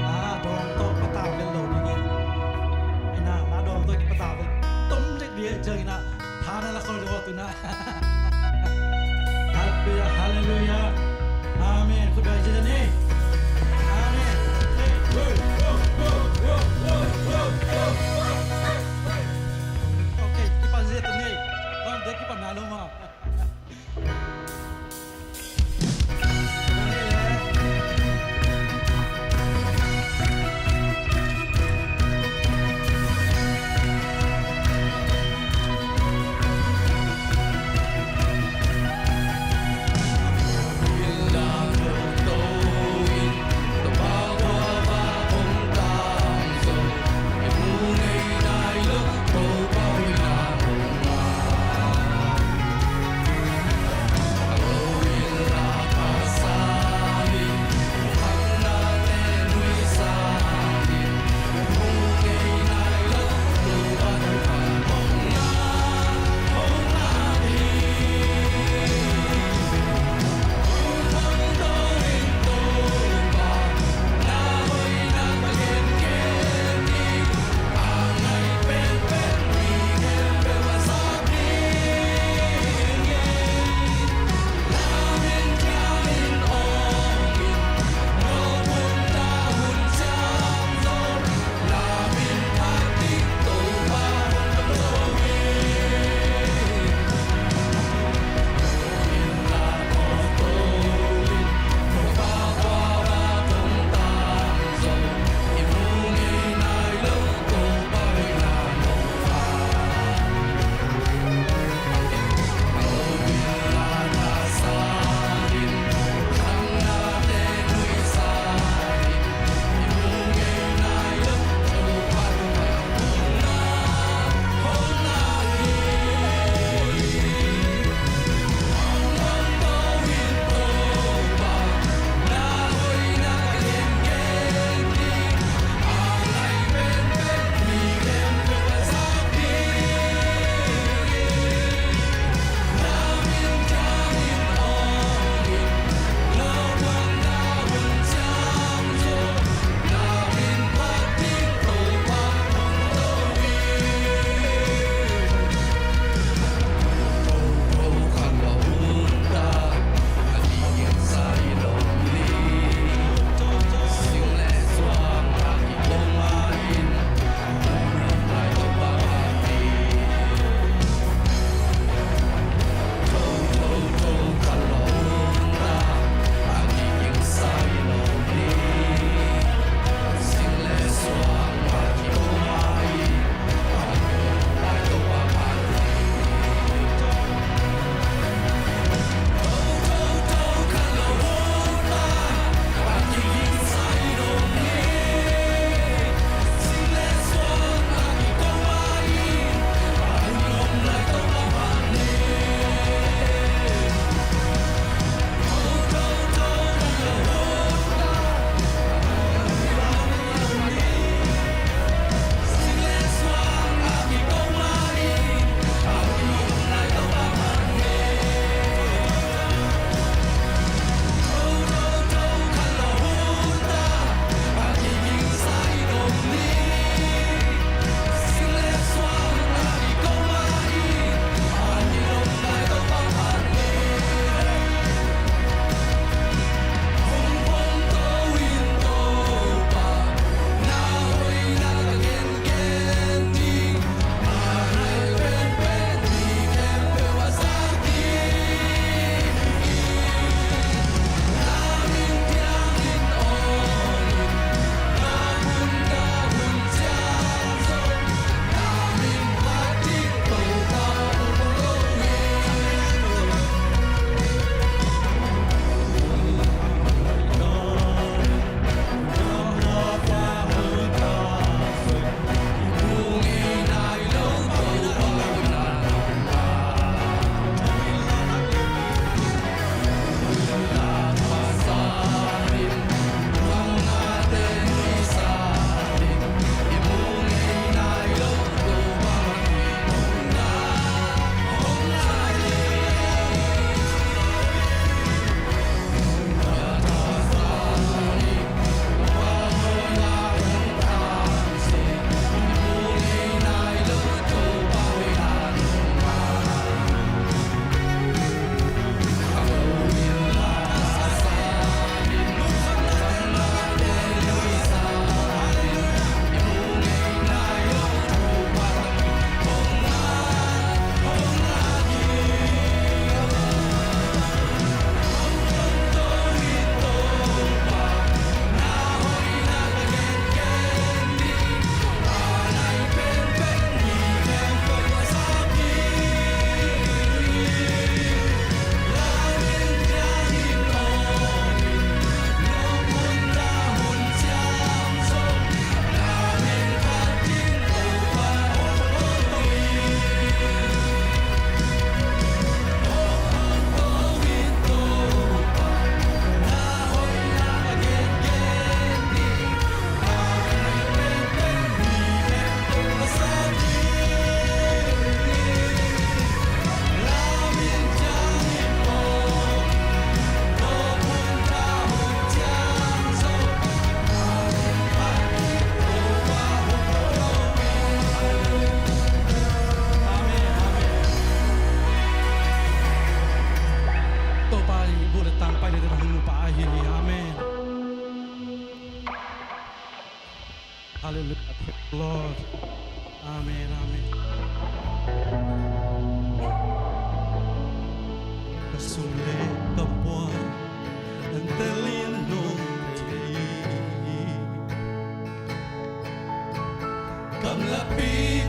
Na dawng tawh pata vel lo ding in. Ina, na dawng tawh kipata vel tom dek ding ei, ciang ina. Tha na la khol ding aw tu na. Halleluiah, halleluiah. Amen. Khut beng zia ni. Amen. Hey, whoa, whoa, whoa. Okay, kipan zia ta ni. Bang dek kipan na lo ma.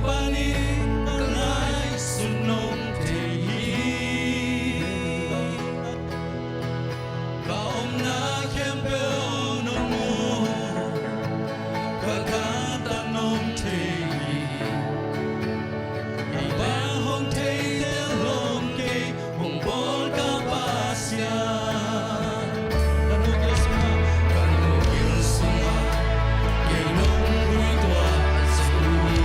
panin ka ngaihsut nong thei hi. Ka omna khempeuh nong mu, ka gantat nong thei hi. Nang bang hong thei tel lo kei, hong bawl ka Pasian. Ka nu gil sungah, ka nu gil sungah kei nong guih tuah zo hi.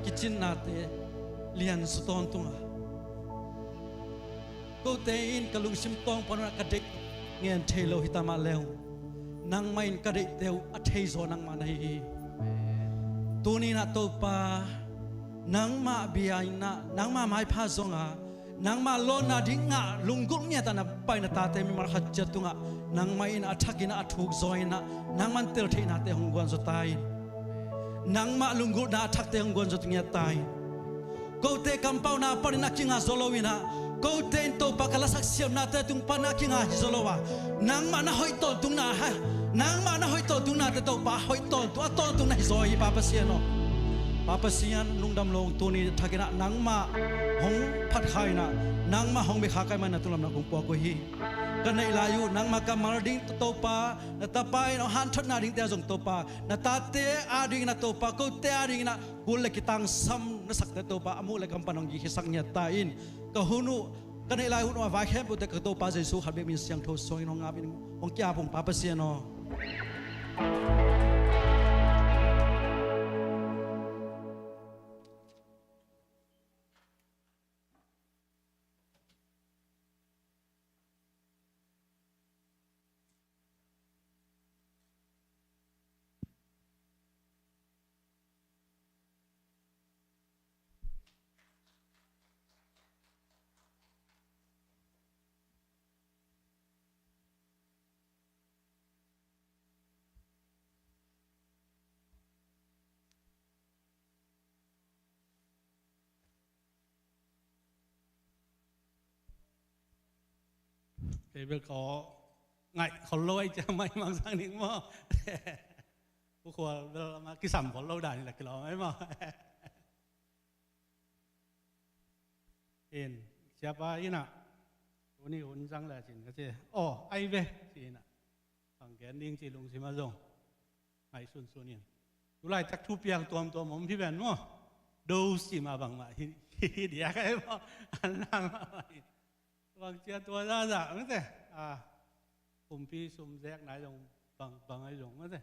Kicinnate lian sawt tawntung a, kote in ka lungsim tawng pan un ah ka deih ngen thei lo hi ta mah leng, nangmah in ka deihte uh a thei zaw nangmah na hi hi. Tuni-in ah Topa, nangmah bia in ah, nangmah maipha zong a, nangmah lawnna ding ngah lunggulh ngiat a na pai na tate mimal khat ciat tungah nangmah in a thakin ah a thuk zaw in ah, nangmah in tel theihnate hong guan zaw ta in. Nangmah lunggulhna a thakte hong guan zaw ngiat ta in. Kote kampauna panin a kinga zaw lo in ah, kote in Topa ka lasak siamnate tung pan a kinga hi zaw lo a, nangmah na hoih tawntungna ha, nangmah na hoih tawntungnate Topa hoih tawntung, a tawntung na hi zaw hi Pa Pasian aw. Pa Pasian lungdam lo, tuni thakin ah nangmah hong phat kha in ah, nangmah hong bia kha ka hih manin na tunglam na kong puak uh hi. Ka neih lai uh nangmah ka mal ding Topa, na tapa in hong hanthotna dingte ah zong Topa, na tate adingin ah Topa, kote adingin ah kul le kitangsam na sakte Topa, a muh le kam pan hong gik khiasak ngiat ta in. Ka hun uh, ka neih lai hun uh a vai khempeuhte ka Topa Jesuh khat bek min siangtho suangin hong ap in, hong ki-ap ung Pa Pasian aw. Kei bel ka aw ngaih khol lo ahih ciang mai mang sang ning maw. Pu Khual bel amah kisam khol lo dan hi la kilawm ai maw. In, siapa in ah, tuni hun zang le cin ka ci, aw ai ve ci in ah, bang gen ding ci lungsim ah zong ngaihsunsun in. Tulaitak thupiang tuamtuam om hi ven maw. Dose ci mah bangmah hi, hi, hi diak ai maw. An nang mah hi. Bang cia tua zahzah mate. A, pumpi sum zek nai zong bang, bang ai zong mate.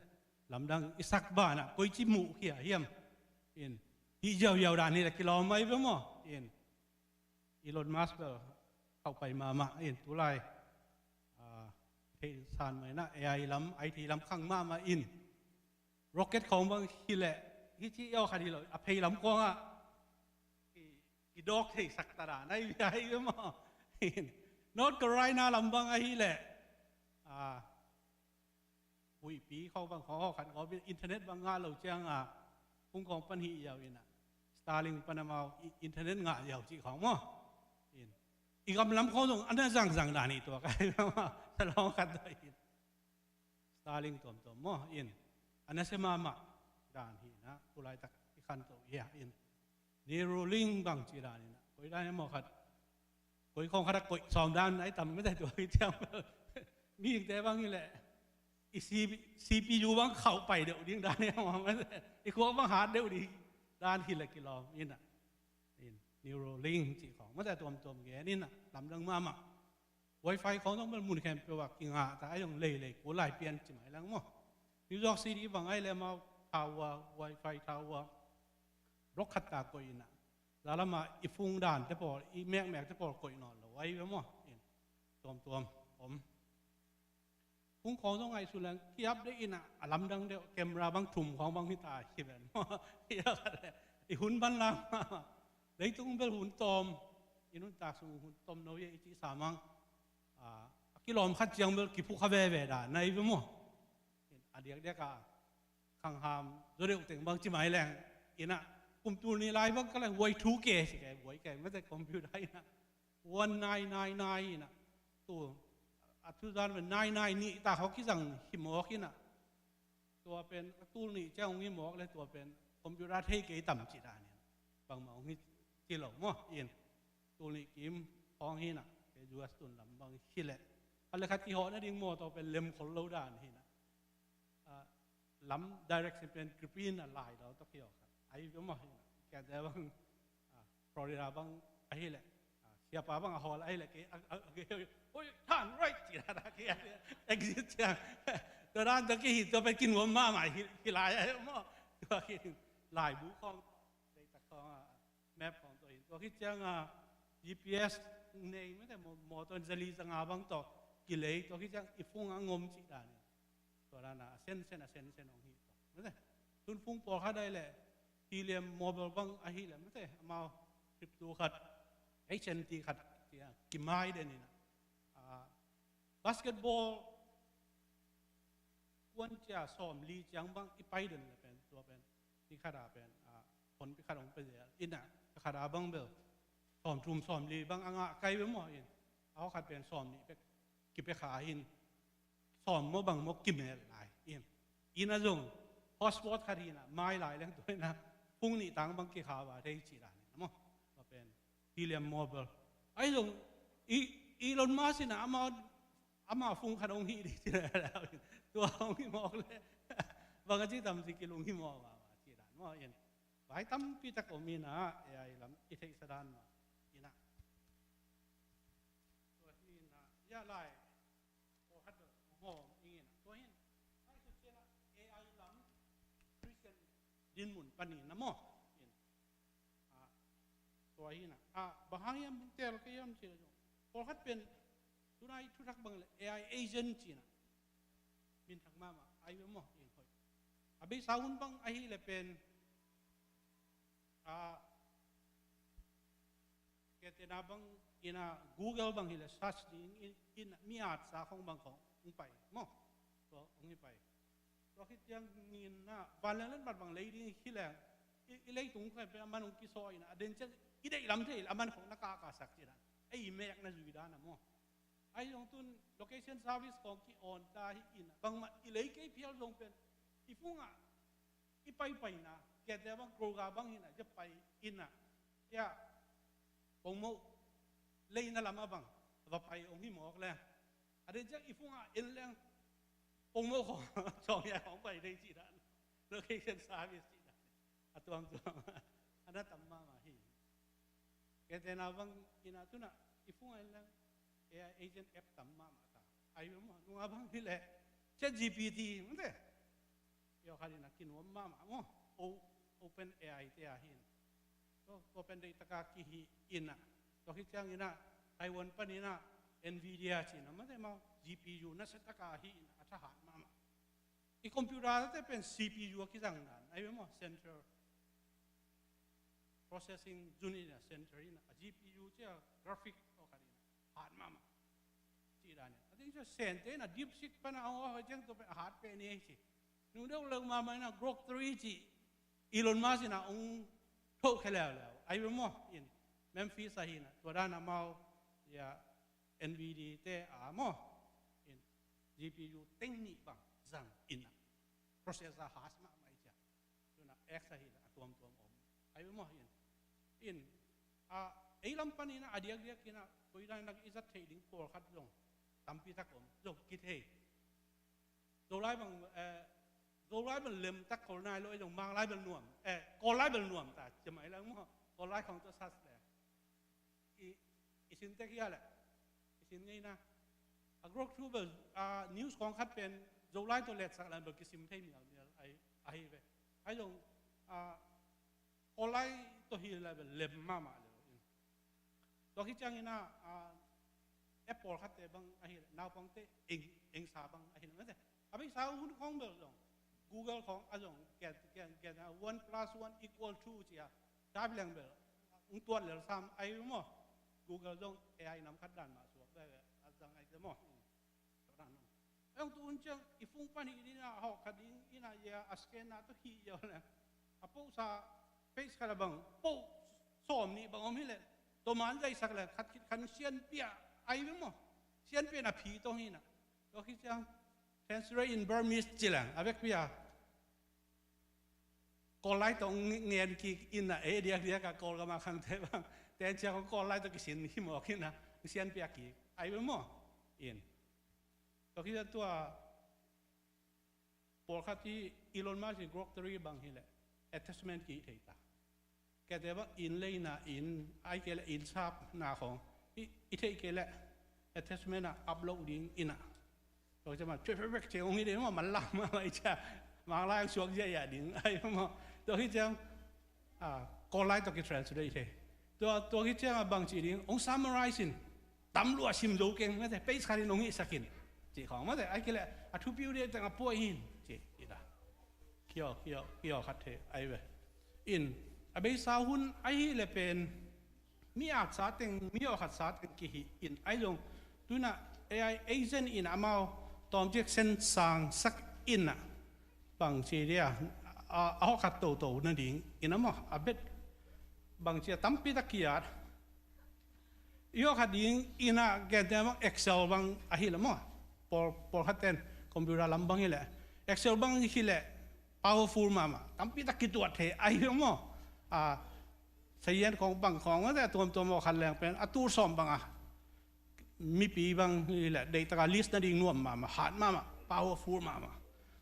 Lamdang i sak banah koici muh khia hiam. In, hih ziauziau dan hi le kilawm ai ve maw. In, Elon Musk bel khauh pai mahmah in tulai, a, thei san mai na A I lam, I T lam khang mahmah in. Rocket khawng bang hi leh, hi ci iau khat hi lo, a phei lam khawng ah ki, kidawk thei sak ta dan ai ve ai ve maw. In, North Carolina lam bang ahi leh, a, huihpi khawng bang khawng khat khawng internet bang ngah lo ciang a, hong khawng pan hi iau in ah, Starlink pan amau i, internet ngah iau cih khawng maw. In, i gam lam khawng zong a na zangzang dan hi tua kai maw. Salawng khat tua in. Starlink tuamtuam maw in. A nasia mahmah dan hi in ah, tulaitak i khanto hi a in. Neuralink bang ci dan in ah. Koi dan hi maw khat. Koi khawng khat a koih sawm dan ai tam mate tua hi ciang. Mihingte bang hi leh. I C P, C P U bang khauh pai deuh ding dan hi maw mate. I khuak bang hat deuh ding dan hi le kilawm in ah. In, Neuralink cih khawng mate tuamtuam gen in ah. Lamdang mahmah. Wi-Fi khawng zong bel mun khempeuh ah kingah ta, a zong leilei kul lai pian ci mai lang maw. New York City bang ai le amau tower, Wi-Fi tower block khat ta koih in ah, zalam ah i phung dante pawl, i mekmekte pawl koih nawn lo ai ve maw. In, tuamtuam om. Phung khawng zong ngaihsun leng ki-update in ah, a lamdang deuh, camera bang thum khawng bang hi ta hi ven maw. Hi a khat le i hun ban lam. Leitung bel hun tawm, i nuntak sung hun tawm no hi a i cih sa mang. A, a kilawm khat ciang bel kiphukha veve dan ai ve maw. In, a diakdiak a khangham zaw deuh teng bang ci mai leng in ah, kum tul nih lai bang ka le huai thu ke ci ke, huai ke mate computer in ah, one nine nine nine in ah, tul a thu zan pen nine nine nih ta khawng kizang hi mawk in ah, tua pen a tul nih ciang hong hi mawk le tua pen computer thei kei tam ci dan in ah, bangmah hong hi ci lo maw. In, tul nih kim khawng hi in ah, kei U S tun lam bang hi leh khat le khat kihawh nading mawtaw pen lem khol lo dan hi in ah. A, lam direction pen green a lai lo tawh kiawk a, ai ve maw hi in ah. Kiate bang, a, Florida bang ahi leh, a, siapa bang a hawl ahi leh kei a, a, a, kei, oi, turn right ci dan a kei a, exit ciang. Tua dan tawh kei hi, tua pen kinuam mahmah hi, hi lai a hi maw. Tua kei laibu khawng, leitak khawng. Map khawng tawh in. Tua khit ciang a G P S nei mate, mawtaw in zali zanga bang tawh kilei, tua khit ciang i phung a ngom cih dan in. Tua dan a sensen a sensen hong hi tawh. Mate. Tun phung pawlkhat ai leh Helium Mobile bang ahi leh mate, amau trip tu khat, H N T khat, kimai den in a, basketball kuan cia sawm li ciang bang i pai den le pen, tua pen, ni khat a pen a, phone pi khat hong pe zel in a, ka khat a bang bel sawm thum sawm li bang a ngah kai bel maw in, a hawkhat pen sawm nih pek kipe kha in, sawm maw bang maw kimel lai in. Inn a zong hotspot khat hi in a, mai lai leng tua in a, phung nih tang bang kikha va thei ci dan in a maw. Tua pen Helium Mobile. Ai zong i, Elon Musk in a, ama, ama phung khat hong hi ding ci dan in. Tua hong hi mawk le bang a ci tam ci kilung hi mawk va va ci dan maw in. Vai tampi tak om in a, A I lam i theihsa dan mah in a. Tua hi in a, ya lai pawlkhat bel hong hawm ing in a. Tua hi in, ai su ciang a A I lam Christian dinmun panin a maw in. A, tua hi in a, a, bang hang hiam hong tel kei hiam ci le zong, pawlkhat pen tunai thuthak bang le A I agent ci in a, minthang mahmah ai ve maw in hoih. A beisa hun bang ahi le pen a, Kei tena bang in a Google bang hi le search ding in, in mi atsa khong bang khong hong pai maw. Tua hong hi pai. Tua khit ciang in a vanleng letmat bang lei ding hi leng i, i leitung khong pen a man hong kisaw in a, a den ciang i deih lam thei a man khong na kahkahsak ci dan. Ei mek na zui dan a maw. Ai zong tun location service khong ki-on ta hi in a, bangmah i lei kei phial zong pen i phung ah i paipaina, kiate bang Kroger bang hi in a, zia pai in a, ya, pongmoh leina lam a bang va pai hong hi mawk leng, a den ciang i phung ah en leng pongmoh khong sawm ya khong pai thei ci dan. Location service ci dan a tuamtuam a na tam mahmah hi. Kei tena bang in a tun a i phung ah en leng A I agent app tam mahmah ta. Ai ve maw, nunga bang hi leh ChatGPT mate. Pia khat in a kinuam mahmah maw. O, OpenAI te a hi in. Tua, tua pen deih taka kihi in a. Tua khit ciang in a Taiwan pan in a Nvidia ci in a mate maw, G P U nasia taka hi in a, a thahat mahmah. I computer te pen C P U a kizang dan ai ve maw, central processing unit in a, central in a, a G P U ci a graphic tawh khat in a hat mahmah. Ci dan in a, a ding cia Sente in a DeepSeek pan a hong a hoih ciang tua pen a hat pen hi ci. Nung deuh leu mahmah in a Grok three ci Elon Musk in a hong thoh khia leuleu ai ve maw in, Memphis a hi in a, tua dan a mau ya Nvidia te a maw in, G P U teng nih bang zang in a, processor has mahmah i cia. Tun a X a hi le a tuamtuam om ai ve maw in. In a, ei lam pan in a, a diakdiak in a, koi dan in a i zat theih ding pawlkhat zong tampi tak om, zong kithei. Zolai bang, eh, Zolai bang lem tak, Kawl nai lo, ei zong Manglai bel nuam, eh, Kawllai bel nuam ta, ci mai lang maw, Kawllai khong tawh sas le. I, i sin tek hia le, i sin ngei na. A Grok three bel, a, news khong khat pen Zolai tawh letsak lang bel kisim thei mialmial ai, ahi ve. Ai zong, a, Kawllai tawh hi le bel lem mahmah le lo in. Tua khit ciang in a, a, app pawlkhatte bang ahi le, naupangte eng, engsa bang ahi le mate. A beisa hun khong bel zong Google khong a zong kian, kian, kian a one plus one equal two ci a, dap leng bel hong tuat lel sam ai maw. Google zong A I nam khat dan mah suak ve ve, a zang ai te maw. Tua dan maw. Ei hong tu hun ciang i phung pan hi ding a, hawh kha ding in a, ya, a scan na tawh hi ya le. A posa page khat a bang, poh sawm nih bang om hi le, tua man zaisak le, khat khit khat sianpia ai ve maw. Sianpia na phi tawh hi na. Tua khit ciang translate in Burmese ci leng a vekpi a Kawllai tawh ngen kik in a, ei diakdiak a Kawlgam a khangte bang ten ciang Kawllai tawh kisin hi mawk in a, sianpia kik ai ve maw. In tua khit ciang tua pawlkhat hi Elon Musk in Grok three bang hi le attachment ki thei ta. Kiate bang inn leina in, ai kei le inn sapna khong i, i theih kei le attachment a upload ding in a. Tua ciang ma, cui fek fek ciang hong hi ding ma, man lam ma, ma i cia. Mang lai suak zia ya ding, ai ma. Tua hi ciang, a, Kawl lai tawh kitranslate thei. Tua, tua khit ciangah bangci ding, hong summarize in, tam lua sim zo keng, mate, page khat in hong hihsak in, cih khawng, mate, ai kei leh, a thupi uh dih teng a puai hin, cih, cih ta. Kiaw, kiaw, kiaw khat thei, ai ve. In, a beisa hun, ai hi leh pen, mi atsa teng, mi awkhatsa teng kihih in, ai zong, tuna A I agent in amau, tawmcik sen sangsak in ah, bangci dia, a, a hawkhat toto nading in a maw, a bet bangci a tampi tak kiat. I hawkhat ding in a gente bang Excel bang ahi la maw. Pawl, pawlkhat ten computer lam bang hi leh. Excel bang hi leh powerful mahmah. Tampi tak kituat thei ahi la maw. A, sayan khong bang khong a tuamtuam hawkhat leng pen a tu sawm bang a mipi bang hi leh, deih taka list nading nuam mahmah, hat mahmah, powerful mahmah.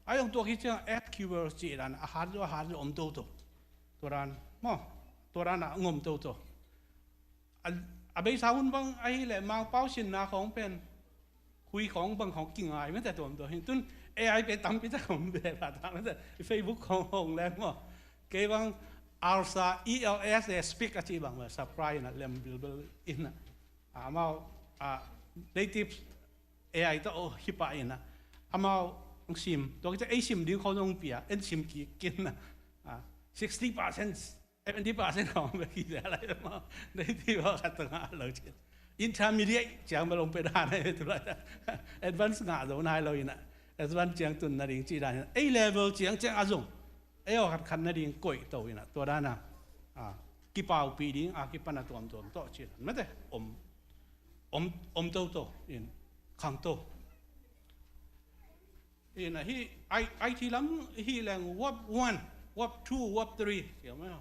A zong tua khit ciang S Q L cih dan, a hat zaw, a hat zaw om toto. Tua dan, maw, tua dan a ngom toto. A, a beisa hun bang ahi leh, Mangpau sinna khawng pen, hui khawng bang khawng kingai, mate tuamtuam hi. Tun A I pen tampi tak om ve, pha ta, mate. Facebook khawng hong leng maw. Kei bang, Elsa, E L S A, speak a ci bang, subscribe na, lem bilbil in a. Amau, a, native A I tawh hi pah in a. Amau hong sim, tua khit ciang ei sim ding khawng hong pia, en sim kik in a. A, sixty percent, seventy percent khawng bek hi zel lai amau. Native a khat tawh ngah lo cin. Intermediate ciang bel hong pia dan a, tu lai ta. Advance ngah zo nai lo in a. Advance ciang tun nading ci dan in a. A level ciang ciang a zong. Ei aw khat khat nading koih to in a, tua dan a, a, kipaupih ding a kipan a tuamtuam tawh ci dan. Mate, om, om, om toto in, khang to. In a hi, I, I T lam hi leng WAP one, WAP two, WAP three. Siam a.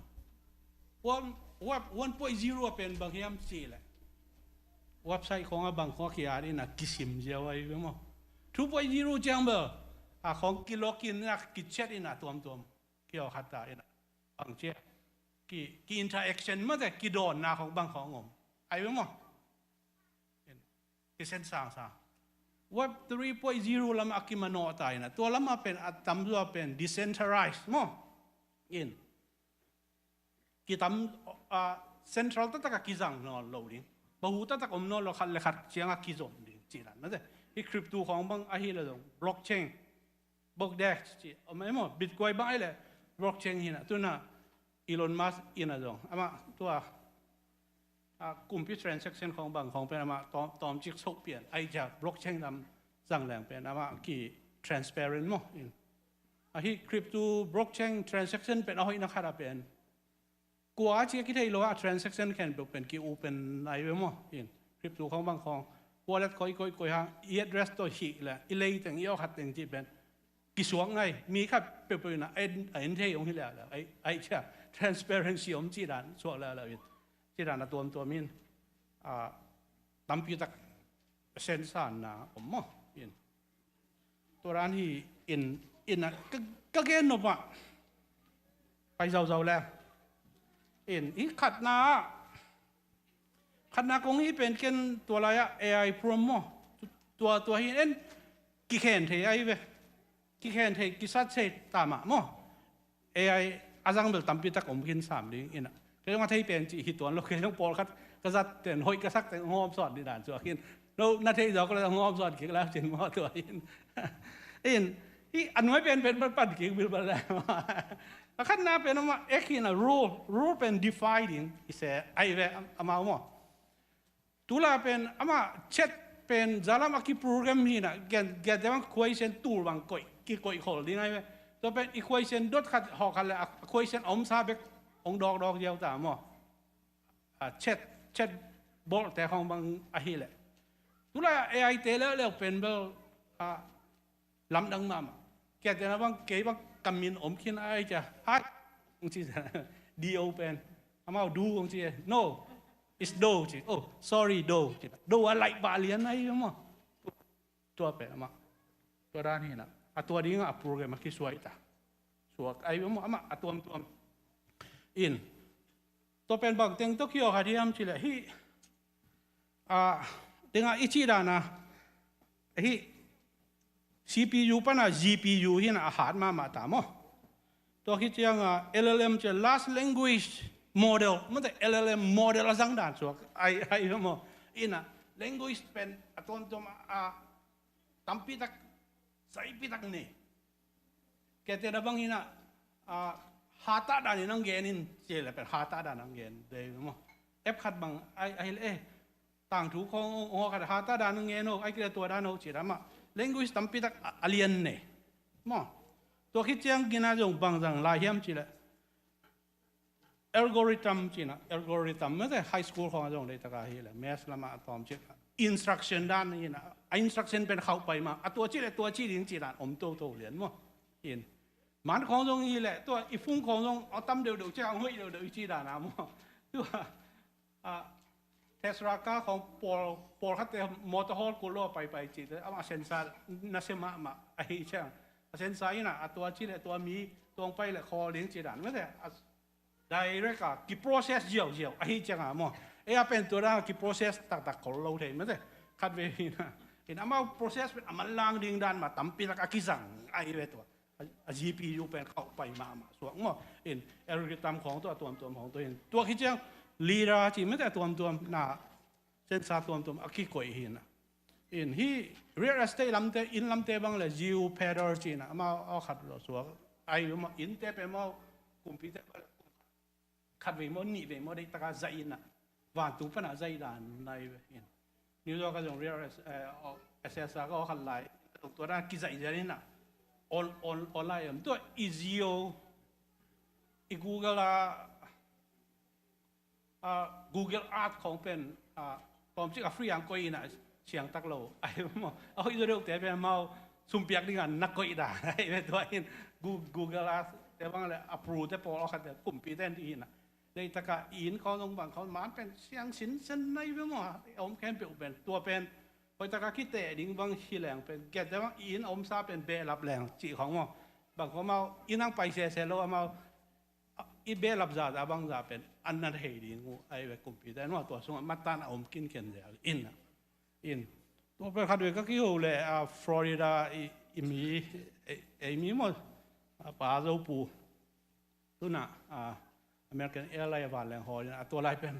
WAP, WAP one point zero a pen bang hiam ci leh. Website khawng a bang khawng a kiat in a kisim ziau ahi ve maw. Two point zero ciang bel, a khawng kilogin in a kichat in a tuamtuam. Kiaw khat ta in a. Bang cia. Ki, ki interaction mate, kidawnna khawng bang khawng om. Ahi ve maw. In. Kisen sangsang. Web three point zero lam a kimanawh ta in a. Tua lam a pen a tamzaw pen decentralized maw. In. Kitam, a, central taktak a kizang nawn lo ding. Bahu taktak om nawn lo, khat le khat ciang a kizom ding. Ci dan, mate. Hi crypto khawng bang ahi la zong. Blockchain. Blockchain ci. Om, em, Bitcoin bang ahi le. Blockchain hi na. Tuna Elon Musk in a zong. Amah tua, a, kumpi transaction khawng bang khawng pen amah tawm, tawmcik sok pian. Ahi cia blockchain lam zang leng pen. Amah ki transparent maw. In. A hi crypto blockchain transaction pen a hoihna khat a pen. Kua a ci a kithei lo a transaction khempeuh pen ki open lai ve maw. In crypto khawng bang khawng. Wallet khawng i koih koih hang, i address tawh hih le, i lei teng, i awkhat teng cih pen. Kisuak ngai, mi khat peuhpeuh in a en, a en thei hong hi le le, ai, ai cia, transparency om ci dan, suak le le in. Ci dan a tuamtuam in, a, tampi tak sensanna om maw. In. Tua dan hi in, in a, ka, ka gen nop ah. Pai zauzau le. In, i khatna ah. Khatna kong i pen ken tua lai ah A I prom maw. Tua, tua hi en kikhen thei ahi ve. Kikhen thei, kisat thei ta mah maw. A I a zang bel tampi tak om khin sam ding in a. Kei zong a thei pen cih hi tuan lo, kei zong pawlkhat ka zat ten, hoih ka sak ten, hong hawm sawt dih dan suak in. No, na thei zaw ko le hong hawm sawt kik lau cin maw tua in. In, hi a nuai pen pen pan, pan kik bilbal le. A khatna pen amah ek hi na rule, rule pen defy ding, i se, ai ve, am-, amau maw. Tula pen, amah chat pen, zalam a kiprogram hi na, gen, gen te bang question tul bang koih, kikoih khol ding ai ve. Tua pen, i question dot khat, hawk khat le, a question a omsa bek, hong dawkdawk ziau ta maw. A chat, chat bawlte khawng bang ahi le. Tula A I te leuleu pen bel, a, lamdang mahmah. Kia tena bang, kei bang, ka min om khin ai cia. Hi. Hong ci, D O pen. Amau do, hong ci. No. It's do, ci. Oh, sorry, do, ci. Do a laih pah lian ai maw. Tua pen amah. Tua dan hi na. A tua ding a program a kisuai ta. Suak ai maw, amah a tuamtuam. In. Tua pen bang teng tawh kiaw kha diam ci le. Hi. A, tengah i cih dan a. Hi. C P U pan a G P U hi na a hat mahmah ta maw. Tua khit ciang a L L M ci a large language model, mate L L M model a zang dan suak ai, ai maw. Ina, language pen a tuamtuam a tampi tak, saipi tak nei. Kete na bang ina, a, hata dan in ang gen in, ci le pen hata dan ang gen dei maw. App khat bang ai, ai le, eh, tangthu khong, ong khat hata dan ang gen o, ai kile tua dan o, ci dan mah. Language tampi tak a, a lian nei maw. Tua khit ciang gina zong bang zang lai hiam ci le, algorithm cina, algorithm mate high school khong a zong deitaka hi le, maths lama a tawm cik instruction dan ina, a instruction pen khauh pai ma, a tua ci le tua ci ding ci dan om toto lian maw. In, man khong zong hi le, tua i phone khong zong a tam deuhdeuh cik a hoih deuhdeuh i ci dan a maw. Tua, a, Tesla car khong pawl, pawlkhatte motor hawl kul lo a paipai cite, ama sensor nasia mahmah ahi ciang, a sensor ina a tua ci le tua mi tuang pai le khawl ding ci dan mate, a direct a kiprocess ziauziau ahi cianga maw. Ei a pen tua dan a kiprocess taktak khol lo thei mate. Khatvei ina, in amau process pen a manlang ding dan mah tampi tak a kizang ahi ve tua. A, a G P U pen khauh pai mahmah suak maw. In, algorithm khong tua, a tuamtuam khong tua in. Tua khit ciang lidar ci mate a tuamtuam na, sensor tuamtuam a kikoih hi na. In, hi real estate lamte, inn lamte bang le geopedal ci na, amau a khat lo suak. Ai maw, innte pen amau kumpite khatvei maw, nihvei maw, deitaka zaih ina, vantung pana zaih dan nai ve in. New York a zong real es-, eh, o, S S R ka aw khat lai, tua dan kizaih zian ina, on, on, online om tua i Geo, i Google a, a, Google Earth khong pen, a, tawmcik a free ang koih ina, siangtak lo ai maw. A hoih zaw deuhte pen amau sumpiak dinga na koih dan ai ve tua in. Gu-, Google Earth te bang le a pru te pawl a khatte kumpite in ti ina, deitaka i inn khong zong bang khong man pen siang sinsen nai ve maw. A om khempeuh pen tua pen hoihtaka kiteh ding bang hi leng pen, kete bang i inn a omsa pen behlap leng cih khong maw. Bang khong amau inn ang pai sese lo amau, a, i behlap zahzah bangzah pen an na thei ding uh ai ve kumpite in maw. Tua sungah matan a om kinken zel ina. In, tua pen khatvei ka kiho le, a, Florida i, i mi, ei, ei mi maw, a, pa Zo pu. Tuna, a, American Airline a vanleng hawl ina, a tua lai pen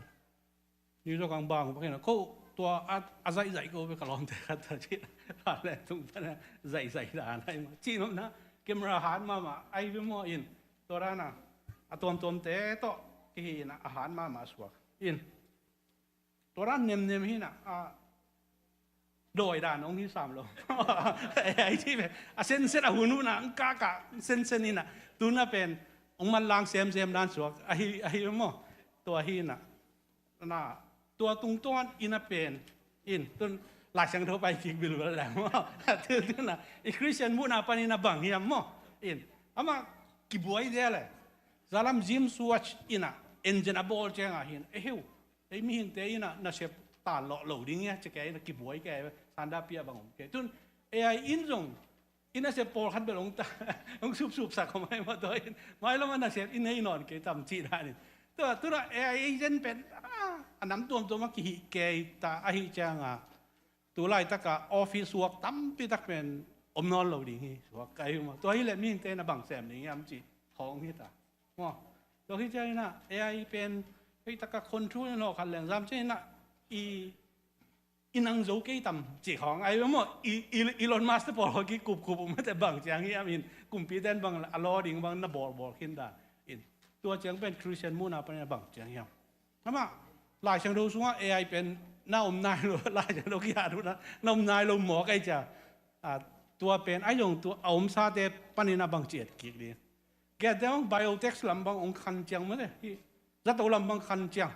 New York ang bang pakin a, ko tua a, a zaihzaih ko ve ka lawmte khat ta ci, vanleng tung pana zaihzaih dan ai maw. Ci nopna camera hat mahmah ai ve maw in. Tua dan a, a tuamtuamte tawh kihi ina a hat mahmah suak. In, tua dan nemnem hi na, a, dawi dan ong hi sam lo. Ai ci ve, a sensen a hun hun a, ang kaka sensen hi na, tuna pen ong manlang semsem dan suak ahi, ahi maw. Tua hi na, na, tua tungtawn ina pen in, tun Lai Siangtho pai kik bilbel leng maw. Tu, tuna i Christian muhna pan ina bang hiam maw. In, ama kibuai dia le, zalam Jim Swartz ina engine a bawl cianga hin, ehiu, ei mihingte ina nasep tan lawh lo ding ia, cike ina kibuai ke, sanda pia bang om ke. Tun A I in zong ina sep pawlkhat bel ong ta, ong supsup sak om ai maw tua in. Mailam a nasep in hei nawn kei tam cih danin. Tua, tua A I agent pen, a, a nam tuamtuam a kihih kei ta ahi cianga, tu laitaka office work tampi tak pen om nawn lo ding hi. Suak kai maw. Tua hi le mihingte na bang sem ding hiam cih khawng hi ta. Maw, tua hi ciang ina, A I pen, hei taka control in hawh khat leng zam ciang ina, i, i nang zo kei tam cih khawng ai maw, i, i, Elon Musk te pawl khawng ki kupkup um te bang ciang hiam in, kumpite in bang a law ding bang na bawlbawl khin dan. In, tua ciang pen Christian muhna pan ina bang ciang hiam. Amah, Lai Siangtho sungah A I pen na om nai lo, Lai Siangtho kiat uh na, na om nai lo mawk ai cia. A, tua pen, ai zong tua a omsate panin a bang ciat kik ding. Kete bang biotech lam bang ong khan ciang mate. Hi, zato lam bang khan ciang.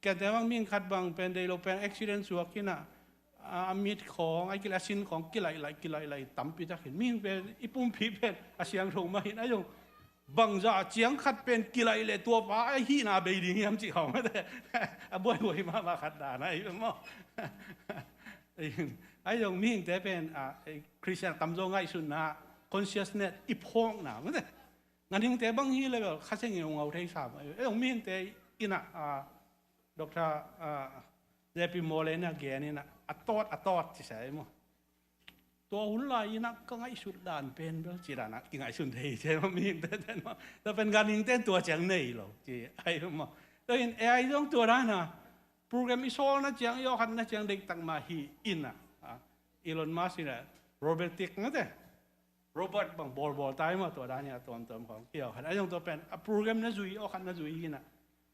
Kete bang mihing khat bang pen dei lo pen accident suak kina, a, a mit khawng, ai kila sin khawng, kilaih laih, kilaih laih, tampi tak hin. Mihing pen, i pumpi pen, a siangtho mah hin, ai zong bangzah ciang khat pen kilaih le tua pa a hihna bei ding hiam cih khawng mate. A buaibuai mahmah khat dan ahi maw. Ai zong mihingte pen, a, Christian tamzaw ngaihsutna, consciousness, i phawkna mate. Nganhingte bang hi le bel kha seng in ong au thei sam. Ai zong mihingte ina, a, Doctor, a, J P Moore le na gen ina, a thought, a thought ci sa ai maw. Tua hun lai-in ah ka ngaihsut dan pen bel ci dan ah kingaihsun thei ci maw, mihingte ten maw. Tua pen ganhingte in tua ciang nei lo ci ai maw. Tua in A I zong tua dan ah program i sawlna ciang, i awkhatna ciang deihtak mah hi in ah, ah, Elon Musk in ah robotic mate, robot bang bawlbawl tai maw, tua dan hi a tuamtuam khawng i awkhat. A zong tua pen a program na zui, awkhatna zui hi in ah,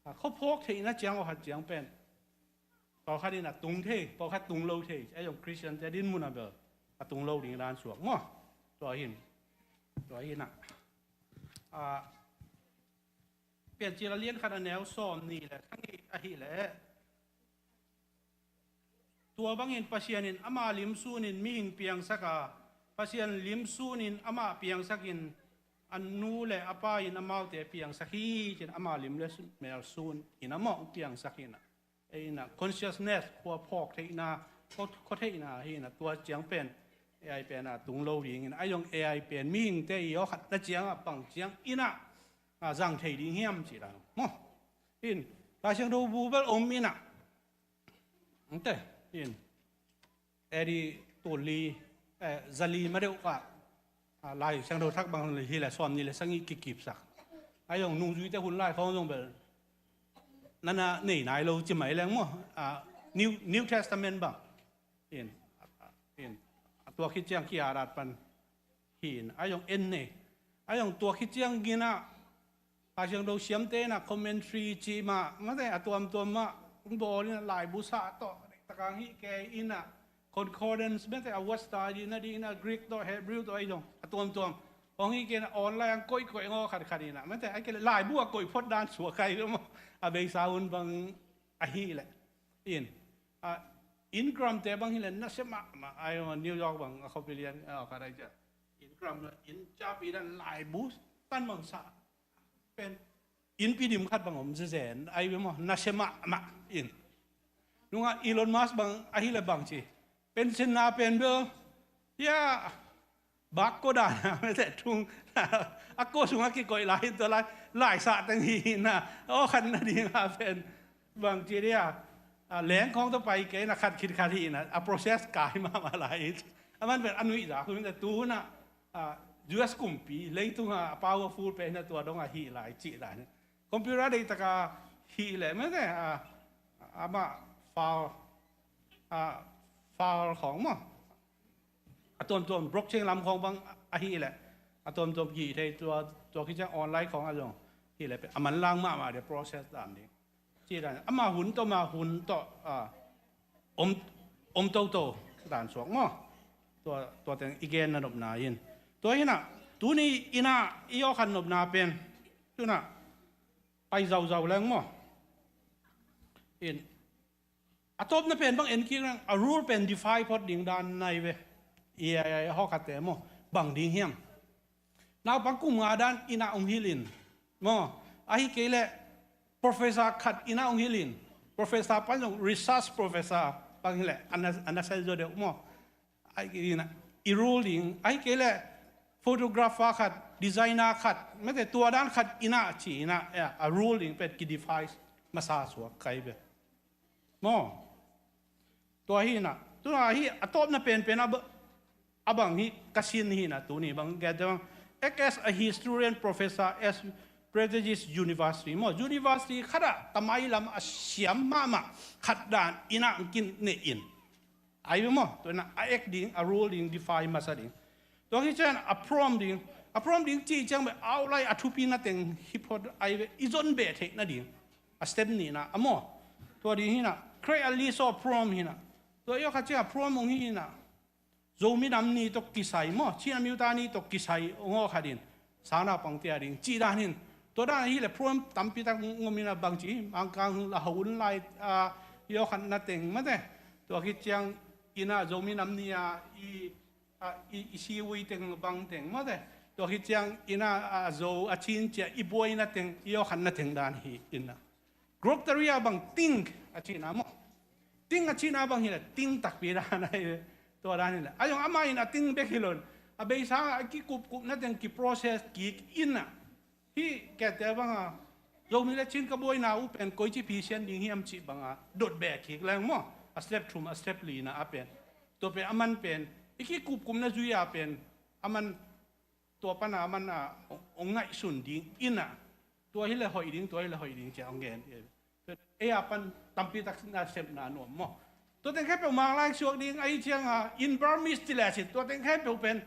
ah, khuaphawk theihna ciang awkhat ciang pen pawlkhat in a tung thei, pawlkhat tung lo thei. A zong Christian te a dinmun ah bel a tung lo ding dan suak maw. Tua hi in, tua hi in ah, ah, Piancil a lian khat a neu sawmnih le sagih ahih leh, tua bangin Pasian in ama lim sunin mihing piangsak a, Pasian lim sunin amah piangsakin, a nu le a pa in amaute piangsak hi ci-in ama lim le mel sunin amah piangsak hi in ah. Ei in ah consciousness, khuaphawk theihna, khua, khua theihna hi in ah, tua ciang pen A I pen a tung lo ding in, a zong A I pen mihingte i awkhatna ciang ah bang ciang in ah, ah, zang thei ding hiam ci dan maw. In, Lai Siangtho bu bel om in ah. Ante, in. A D tul li, eh, za li ma deuh kah, ah, Lai Siangtho thak bang hi leh sawmnih le sagih kikipsak. A zong nungzuite hun lai khawng zong bel na na nei nai lo ci mai leng maw. Ah, New, New Testament bang in, in, a tua khit ciang ki-adat pan hi in, a zong en nei. A zong tua khit ciang in ah, Lai Siangtho siamte in ah commentary cih mah, mate, a tuamtuam mah hong bawl in ah, laibu sah tawh, taka hong hih kei in ah, concordance, mate, a word study na ding in ah, Greek tawh, Hebrew tawh, a zong a tuamtuam hong hih kei in ah, online ah koihkoih ngaw khatkhat in ah, mate, a kei leh laibu a koih phot dan suak kai maw. A beisa hun bang ahih leh, in, ah, Ingram te bang hi leh nasia mahmah, a zong New York bang a khuapi lian, ah, khat a hi ciah. Ingram in ciahpih dan laibu tan bang sah pen innpi dim khat bang om zezen, ai ve maw, nasia mahmah in. Nungah Elon Musk bang ahih leh bang ci, pension na pen bel, ya, bak ko dan a, mate, thung a ko sungah kikoih lai in, tua lai, laisah teng hi in ah, awkhatna ding a pen bang ci dia, ah, leng khawng tawh pai kei in ah, khat khit khat hi in ah, a process kai mahmah lai in. Aman pen a nuihzak hun in ah, tu hun ah, ah, U S kumpi leitung ah a powerful pen in ah, tua dong a hih lai cih dan. Computer deihtak a hih leh, mate, ah, amah file, ah, file khawng maw, a tuamtuam blockchain lam khawng bang ahih leh a tuamtuam gih thei, tua, tua khit ciang online khawng a zong hi leh pen a manlang mahmah dia, process dan ding. Ci dan, ama hun tawh, ama hun tawh, ah, om, om toto dan suak maw. Tua, tua teng i genna nopna in. Tua hi in ah, tuni in ah i awkhat nopna pen, tu in ah pai zauzau leng maw. In, a tawpna pen bang en kik leng, a rule pen defy phot ding dan nai ve. I, i, i hawkhatte maw, bang ding hiam. Naupang kum nga dan in ah hong hilh in maw. Ahih kei leh professor khat in ah hong hilh in. Professor pan zong research professor bang hi leh, a na, a na sai zaw deuh maw. Ahih kei in ah i rule ding. Ahih kei leh photographer khat, designer khat, mate, tua dan khat in ah ci in ah, ya, a rule ding pen ki defy masa suak kai ve. Maw. Tua hi in ah, tu in ah hi a tawpna penpen a ba-, a bang hi ka sin hi in ah, tuni bang, get the bang, act as a historian professor as prestigious university. Maw, university khat ah tamai lam a siam mahmah khat dan in ah kin ne in. Ai ve maw, tu in ah a act ding, a rule ding, defy masa ding. Tua hi ciang a prompt ding, a prompt ding cih ciang beh, outline a thupi na teng hi phot ai ve, i zon beh theih na ding. A step nihna a maw. Tua ding hi in ah, create a list of prompt hi in ah. Tua i awkhat ciang a prompt hong hi in ah, Zomi nam ni tawh kisai maw, Chin Amyotha ni tawh kisai hong awkhat in, sangnaupangte a ding cih dan hi in. Tua dan ahih leh prompt tampi tak ngom in ah, bang ci, Mangkang la hun lai, ah, i awkhatna teng mate. Tua khit ciang in ah Zomi nam ni a i a, i, i siwui teng bang teng mate. Tua khit ciang in ah, a, Zo a Chin ci a i buaina teng, i awkhatna teng dan hi in ah. Group three ah bang think a cihna maw. Think a cihna bang hi leh, think takpi dan ahi. Tua dan hi leh. A zong amah in a think bek hi lo in, a beisa a kikupkupna teng ki process kik in ah. Hih kete bang a, Zomi le Chin ka buaina uh pen koici pi sian ding hiam cih bang a, dot beh kik leng maw. A step thum, a step lina a pen. Tua pen a man pen, I kikupkupna zui-a pen a man tua pana a man a hong ngaihsun ding in a, tua hi le hoih ding, tua hi le hoih ding ci-a hong gen. Ei a pan tampi tak nasepna nuam maw? Tua teng khempeuh Manglai suak ding, ahi cianga in Burmese ci le cin, tua teng khempeuh pen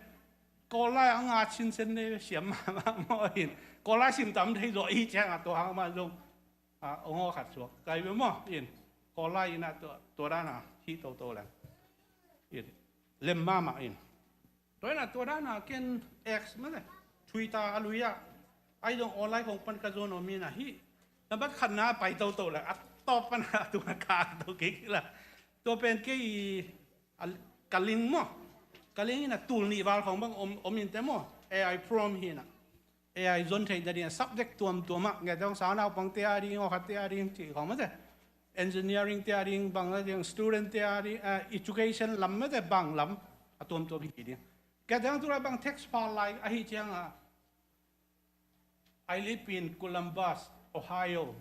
Kawl lai a ngat sinsen ne siam mahmah maw in. Kawl lai sim tam thei zaw, ahi cianga tua hang mah zong a, hong aw khat suak kai ve maw in. Kawl lai in a tua, tua dana hih toto leng in lem mahmah in. Tua in a tua dana ken X mah le Twitter a lui-ah ai dong online khong pan ka zon om in a hih na bat khatna pai toto leng a tawp pan a tua ka to kik la. Tua pen kei i, a, ka link maw? Ka link in a tul nih val khong bang om, om in te maw? A I prompt hi in a. A I zon theih nading a subject tuamtuam ah, ngetdong sawt naupangte a ding, awkhatte a ding cih khong mate, engineeringte a ding, bang a ding, studentte a ding, eh, education lam mate, bang lam a tuamtuam hi ding. Ngetdong tu lai bang tax file lai ahi cianga, I live in Columbus, Ohio.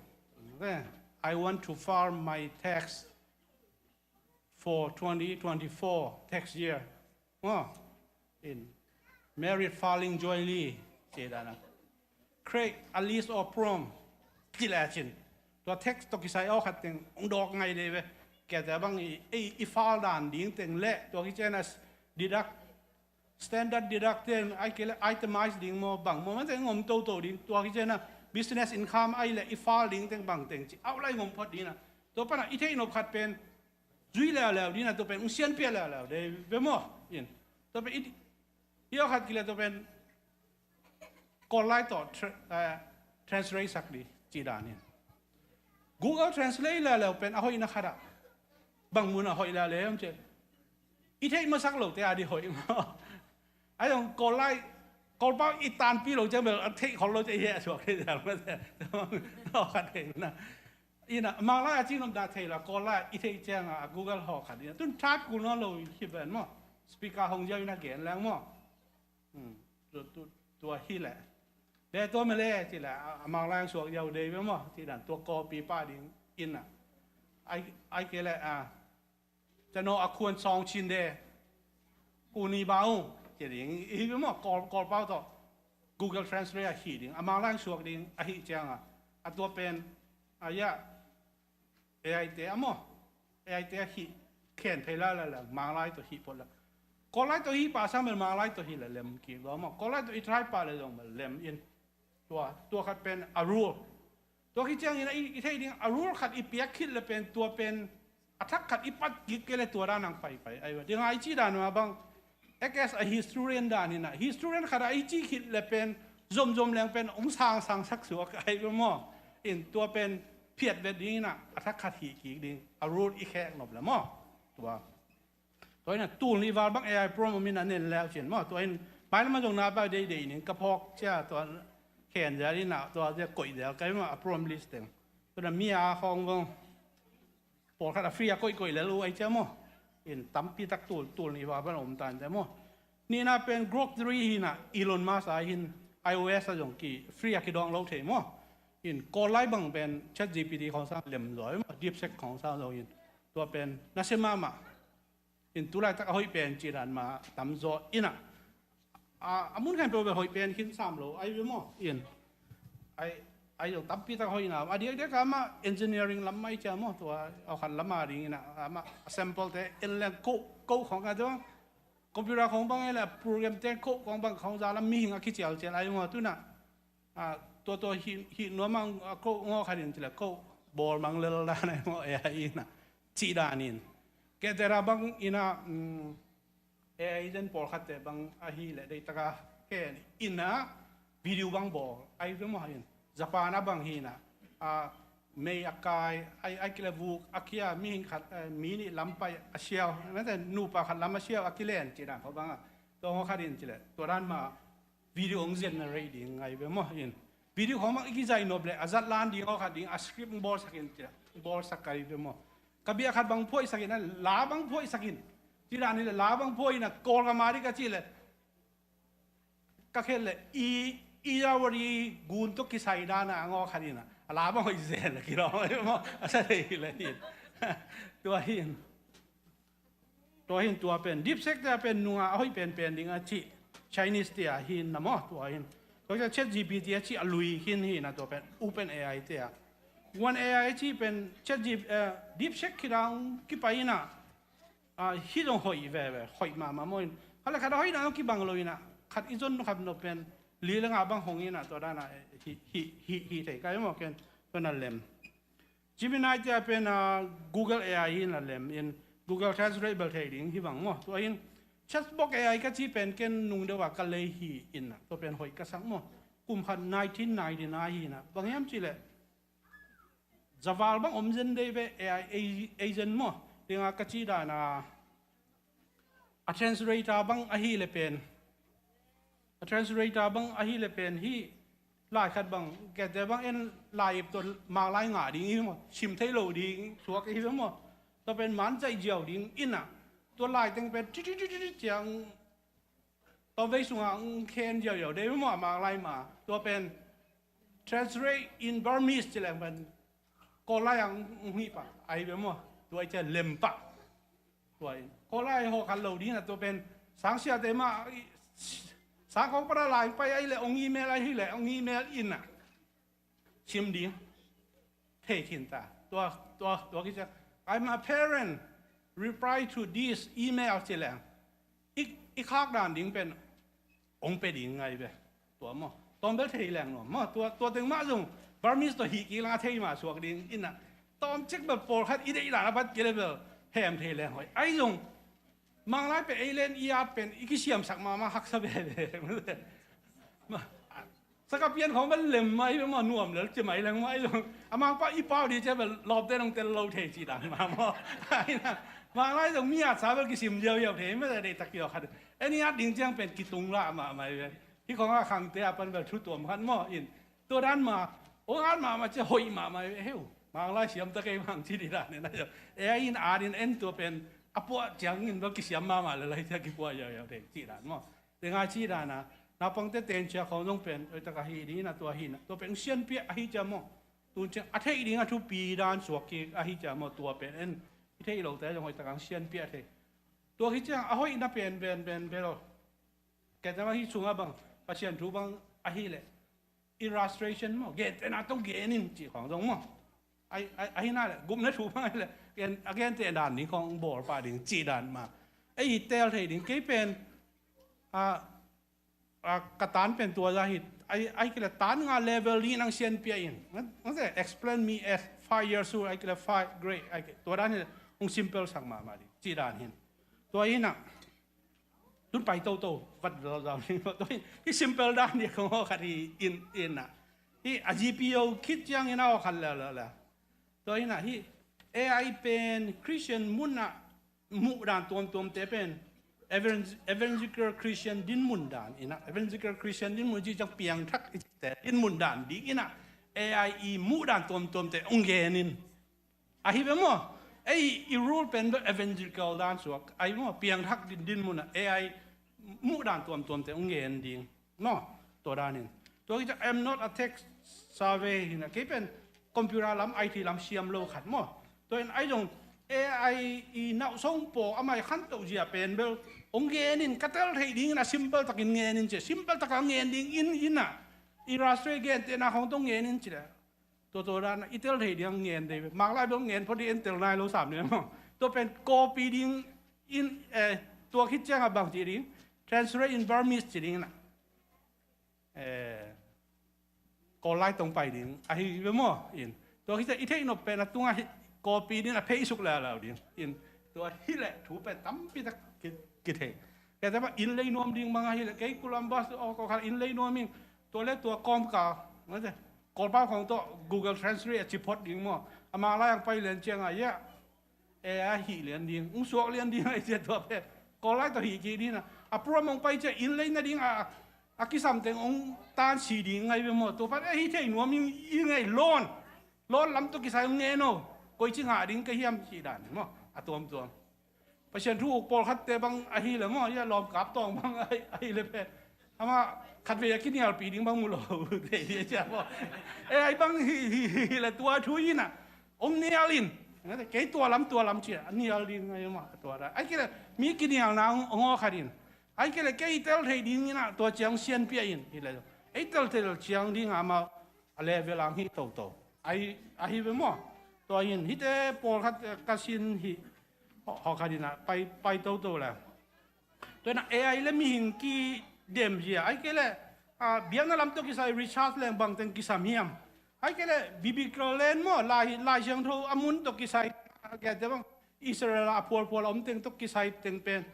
Eh, I want to file my tax for twenty twenty-four tax year. Maw in, married filing jointly ci dana, create a list of prompt ci le cin. Tua tax tawh kisai awkhat teng hong dawk ngai dei ve. Ngetdong bang i, i, i file dan ding teng le tua kician a deduct, standard deduct teng ai kei le itemize ding maw, bang maw, man teng ngom toto ding, tua kician a business income ai le i file ding teng bang teng ci, outline ngom phot ding a. Tua pana i theih nop khat pen zui leuleu ding a, tua pen hong sianpia leuleu dei ve maw in. Tua pen i, i awkhat kile tua pen Kawl lai tawh tra-, eh, translate sak ding ci dan in. Google Translate leuleu pen a hoihna khat ah bang mun a hoih leuleu om ci, i theih masak lote a ding hoih maw? Ai dong Kawl lai, Kawl pau i tanpi lo ciang bel a theih khol lo ciang i heh suak thei dal mate. Aw khat thei na. In a Manglai a ci nop da thei lo, Kawl lai i theih cianga a Google hawh khat in a tun that kul nawn lo hi ven maw? Speaker hong ziau in a gen leng maw? Hmm. Tua, tua, tua hi le. Le tua me le ci le a, a Manglai suak ziau dei ve maw? Ci dan tua copy pah ding in a. Ai, ai kei le a, ကျွန်တော် အခွန်ဆောင်ချင်တယ် ကူညီပါဦး ci ding hi ve maw? Kawl, Kawl pau tawh Google Translate a hih ding, a Manglai suak ding ahi cianga, a tua pen a ya A I te a maw, A I te a hih khen thei la la la, Manglai tawh hih phot la. Kawl lai tawh hih pah sang bel Manglai tawh hih la lem kik lo maw? Kawl lai tawh i try pah le zong bel lem in. Tua, tua khat pen a rule. Tua khit ciangin a i, i theih ding a rule khat i piak khit le pen tua pen a thak khat i pat kik kei le tua dan ang paipai. Ai va ding a i ci dan mah bang, ek as a historian dan in a, historian khat a i ci khit le pen zomzom leng pen hong sangsang sak suak ai va maw? In tua pen phiat vet ding in a, a thak khat hih kik ding a rule i khek nop le maw? Tua Tua in a tul nih val bang A I prompt om in a nen leu cin maw? Tua in mailam a zong na pau deidei ning ka phawk cia tua khen zel in a tua zia koih zel kai maw a prompt list teng. Tua na mi a khawng vong pawlkhat a free a koih koih lel uh ai cia maw? In tampi tak tul, tul nih val bang om tan cia maw? Nihna pen Grok three hi in a Elon Musk a hin iOS a zong ki free a kidawng lo thei maw? In Kawl lai bang pen ChatGPT khawng sang lem zaw maw? DeepSeek khawng sang zaw in tua pen nasia mahmah. In tulaitak a hoih pen ci dan mah tamzaw in a, a, a mun khan peuh bel hoih pen khin sam lo ai ve maw? In ai, ai zong tampi tak hoih na a diakdiak a mah engineering lam mah i cia maw? Tua a khat lam a ding in a, a mah a sample te en leng ko, ko khawng a dong computer khawng bang e le program te ko khawng bang khawng za lam mihing a kicialcial ai maw? Tu na a, tua, tua hih, hih nuam ang a ko ngaw khat in ci le ko bawl mang lel dan ai maw? A I in a cih dan in. Kei te ra bang in a, um, A I zen pawlkhat te bang ahi le deitaka khen in a video bang bawl ai ve maw? In Japan a bang hi in a, a, mei a kai ai, ai kile vuk a kia mihing khat, eh, mi nih lam pai a siau, mate nupa khat lam a siau a kilen ci dan khawng bang a. Tua ngaw khat in ci le tua dan mah video hong generate ding ngai ve maw? In video khawng bang i kizai nop le a zat lan ding aw khat ding a script hong bawlsak in cia, hong bawlsak kai ve maw? Ka bia khat bang phuaisak in a la bang phuaisak in ci dan hi le la bang phuai in a Kawlgam a ding ka ci le ka khen le i, i Irrawaddy gun tawh kisai dan a ngaw khat in a a la bang hoih zen le kilawm ve maw? A sa thei le in tua hi in. Tua hin tua pen DeepSeek te a pen nunga a hoih penpen ding a cih Chinese te a hi na maw, tua hin. Tua hi a ChatGPT a cih a lui khin hi na, tua pen OpenAI te a. OneAI a cih pen ChatGPT, eh, DeepSeek khit a hong kipai hi na, ah, hih zong hoih veve, hoih mahmah maw in. Khat le khat a hoihna hong kibang lo hi na, khat i zon khat nop pen li le nga bang hong hi na, tua dan a, eh, hi, hi, hi, hi thei ka hi maw ken, tua na lem. Gemini te a pen, ah, Google AI hi na lem in, Google Translate bel thei ding hi bang maw. Tua in, ChatBot AI ka cih pen ken nung deuh a ka lei hi in na, tua pen hoih ka sak maw. Kum khat nineteen ninety-nine hi na, bang hiam cih leh, zaval bang om zen dei ve, AI a-, agent maw. Ding a ka cih dan a, a translator bang ahi le pen, a translator bang ahi le pen hi, lai khat bang, kete bang en lai ip tua Manglai ngah ding hi maw, sim thei lo ding suak hi ve maw. Tua pen man zaih ziau ding in a, tua lai teng pen ti ti ti ti ti ciang, tua vei sungah hong khen ziau ziau dei ve maw, a Manglai ma. Tua pen translate in Burmese ci leng pen Kawllai ang hih pah, ai ve maw, tua i cian lem pah. Tua in Kawllai hawh khat lo ding a, tua pen sangsiate mah, sangkawng para lai pai ai leh, ong email ai hi leh, ong email in a sim ding. Thei khin ta. Tua, tua, tua kician, "I'm a parent, reply to this email," ci leng, i, i khak dan ding pen ong pe ding ngai ve. Tua maw, tawm bel thei leng nuam maw. Tua, tua teng mah zong Burmese tawh hih kik leng a thei mah suak ding in a, tawm cik bel pawlkhat i deih dan a bat kei le bel hem thei leng hoih. Ai zong Manglai pen ei len i at pen i kisiamsak mahmah haksa veve. Sakapian khawng bel lem mai ve maw, nuam lel ci mai leng maw. Ai zong a mangpa i pau di cia bel lawpte nong tel lo thei ci dan mah maw. Ai na, Manglai zong mi atsa bel kisim ziau ziau thei mah, deihtak kiaw khat. Ei ni at ding ciang pen kitung lah mah mai ve. Hih khawng a khangte a pan bel thu tuam khat maw in. Tua dan mah, ong at mahmah cia hoih mahmah ve heu. Manglai siam ta kei mang ci di dan in a. AI in at in en tua pen a puah ciangin bel kisiam mahmah le lai cia kipuah ziau ziau thei ci dan maw. Te ngai ci dan a, naupangte ten cia khawng zong pen hoihtak a hi ding in a, tua hi na, tua pen sianpiah ahi cia maw. Tun ciang a theih ding a thupi dan suak kik ahi cia maw, tua pen en i theih lote zong hoihtak ang sianpiah thei. Tua hi ciang a hoihna pen, pen, pen, pen lo. Kei tama hi sungah bang, Pasian thu bang ahi leh, illustration maw, gentehna tawh gen in cih khawng zong maw. Ai, ai, ahi na leh, gupna thu bang ahi leh, gen, a genteh dan ding khawng bawl pah ding cih dan mah. Ei i tel thei ding, kei pen, a, a, ka tan pen tua za hi, ai, ai kei leh tan nga level ding in ang sianpiah in. Ngan, ngan se, explain me as five years old, ai kei leh five grade, ai kei, tua dan hi, hong simple sak mahmah ding, cih dan hin. Tua hi na, tun pai toto, vat zau zau ni, tua hi, hi simple dan ni kong haw khat hi in, in na. Hi a G P U khit ciang in a haw khat lel, lel, lel. Tua hi na, hi A I pen Christian mun a muh dan tuamtuamte pen evangel-, evangelical Christian din mun dan in a, evangelical Christian din mun ci ciang piangthak i cihte din mun dan ding in a, A I i muh dan tuamtuamte ong gen in. Ahi ve maw? Ei i rule pen bel evangelical dan suak. Ahi maw? Piangthak din, din mun a A I muh dan tuamtuamte ong gen ding. Maw? Tua dan in. Tua hi ciang, "I'm not a tech savvy," hi na. Kei pen computer lam, I T lam siam lo khat maw. Tua in ai zong A I i nauh song paw a mai khantoh zia pen bel ong gen in, ka tel thei ding in a simple takin gen in ci. Simple tak a gen ding in, in a. Illustrate gentehna khawng tawh gen in ci leh. Tua, tua dan a i tel thei ding a ngen dei ve. Mak lai bel ngen phot ding, en tel nai lo sam ding maw. Tua pen copy ding in, eh, tua khit ciang a bang ci ding. Translate in Burmese ci ding na. Eh, Kawl lai tawh pai ding. Ahi ve maw in. Tua khit ciang i theih nop pen a tungah hi, copy ding a phei suk laulau ding. In tua hi leh thu pen tampi tak ki, kithei. Kei te ba in lei nuam ding bang ahi leh. Kei Columbus, oh, ko khat in lei nuam in. Tua le tua kawm ka, mate, Kawlpau khawng tawh Google Translate a ci phot ding maw. A Manglai ang pai lian ciang a, ya, e a hih lian ding, ung suak lian ding ai cia tua pen. Kawl lai tawh hih kik ding a. A program ong pai cia in lei na ding a, a kisam teng ong tan si ding ngai ve maw. Tua pan e hih thei nuam in, i ngei loan. Loan lam tawh kisai ong ngen o. Koici ngah ding ka hiam ci dan maw. A tuamtuam. Pasian thu uk pawlkhatte bang ahi leh maw, hia lawmkap tawng bang ahi, ahi leh pen. Amah khatvei a kinialpih ding bang mu lo, thei ding cia maw. E ai bang hi, hi, hi, hi leh tua thu hi na. Ong nial in. Kei tua lam, tua lam ci a nial ding ahi maw, tua dan. Ahih kei leh mi kinialna hong, hong aw khat in. Ahih kei leh kei i tel theih ding in ah tua ciang sianpih in. Hi leh ei tel tel ciang ding amau a level ang hi toto. Ahi, ahi ve maw. Tua in hihte pawlkhat, eh, ka sin hi. Hawh, hawh khat in ah pai, pai toto leh. Tua in ah A I leh mihing kidem zia. Ahih kei leh, ah, biakna lam tawh kisai research leng bangteng kisam hiam. Ahih kei leh biblical lens maw, Lai, Lai Siangtho a mun tawh kisai, ah, kei te bang Israel a phualphual a om teng tawh kisai teng pen.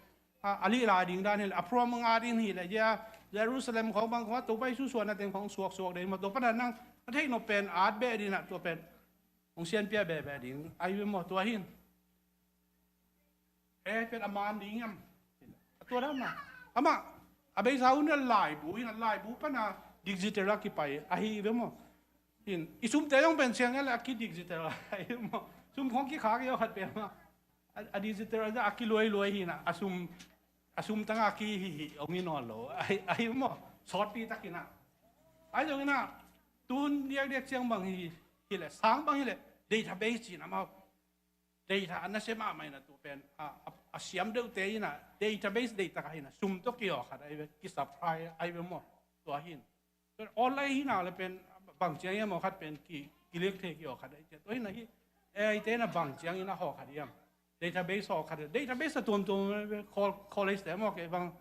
A, a lih lai ding dan hi leh, a phuam nga ding hi leh, zia, Jerusalem khawng bang khawng, a Topa Jesu suahna teng khawng suaksuak ding maw, tua pan a nang, a theih nop pen, at beh ding ah, tua pen. Hong sianpih behbeh ding, ahi ve maw, tua hin. Eh, pen a man ding hiam. Tua dan mah. Amah, a beisa hun a laibu, hin a laibu pan a digital a kipai, ahi ve maw. Hin, i sumte zong pen siang a leh a ki digital, ahi ve maw. Sum khawng kikhak i aw khat pen mah. A, a digital a, a kiluailuai hi na, a sum, a sum tang a ki hi hi, ong hi nawn lo. Ahi, ahi maw, sawtpi tak hi na. Ahi zong hi na, tun diakdiak ciang bang hi, hi leh, sang bang hi leh, database ci na maw. Data a nasia mahmah hi na tua pen, a, a, a siam deuhte hi na, database data ka hi na, sum tawh ki aw khat ahi ve, ki supply ahi ve maw, tua hin. Online hi nak leh pen bang ciang hiam aw khat pen ki, ki lek thei ki aw khat ahi ciang. Tua hi na hi, A I te na bang ciang hi na haw khat hiam. Database haw khat, database a tuamtuam, col-, college te maw kei bang,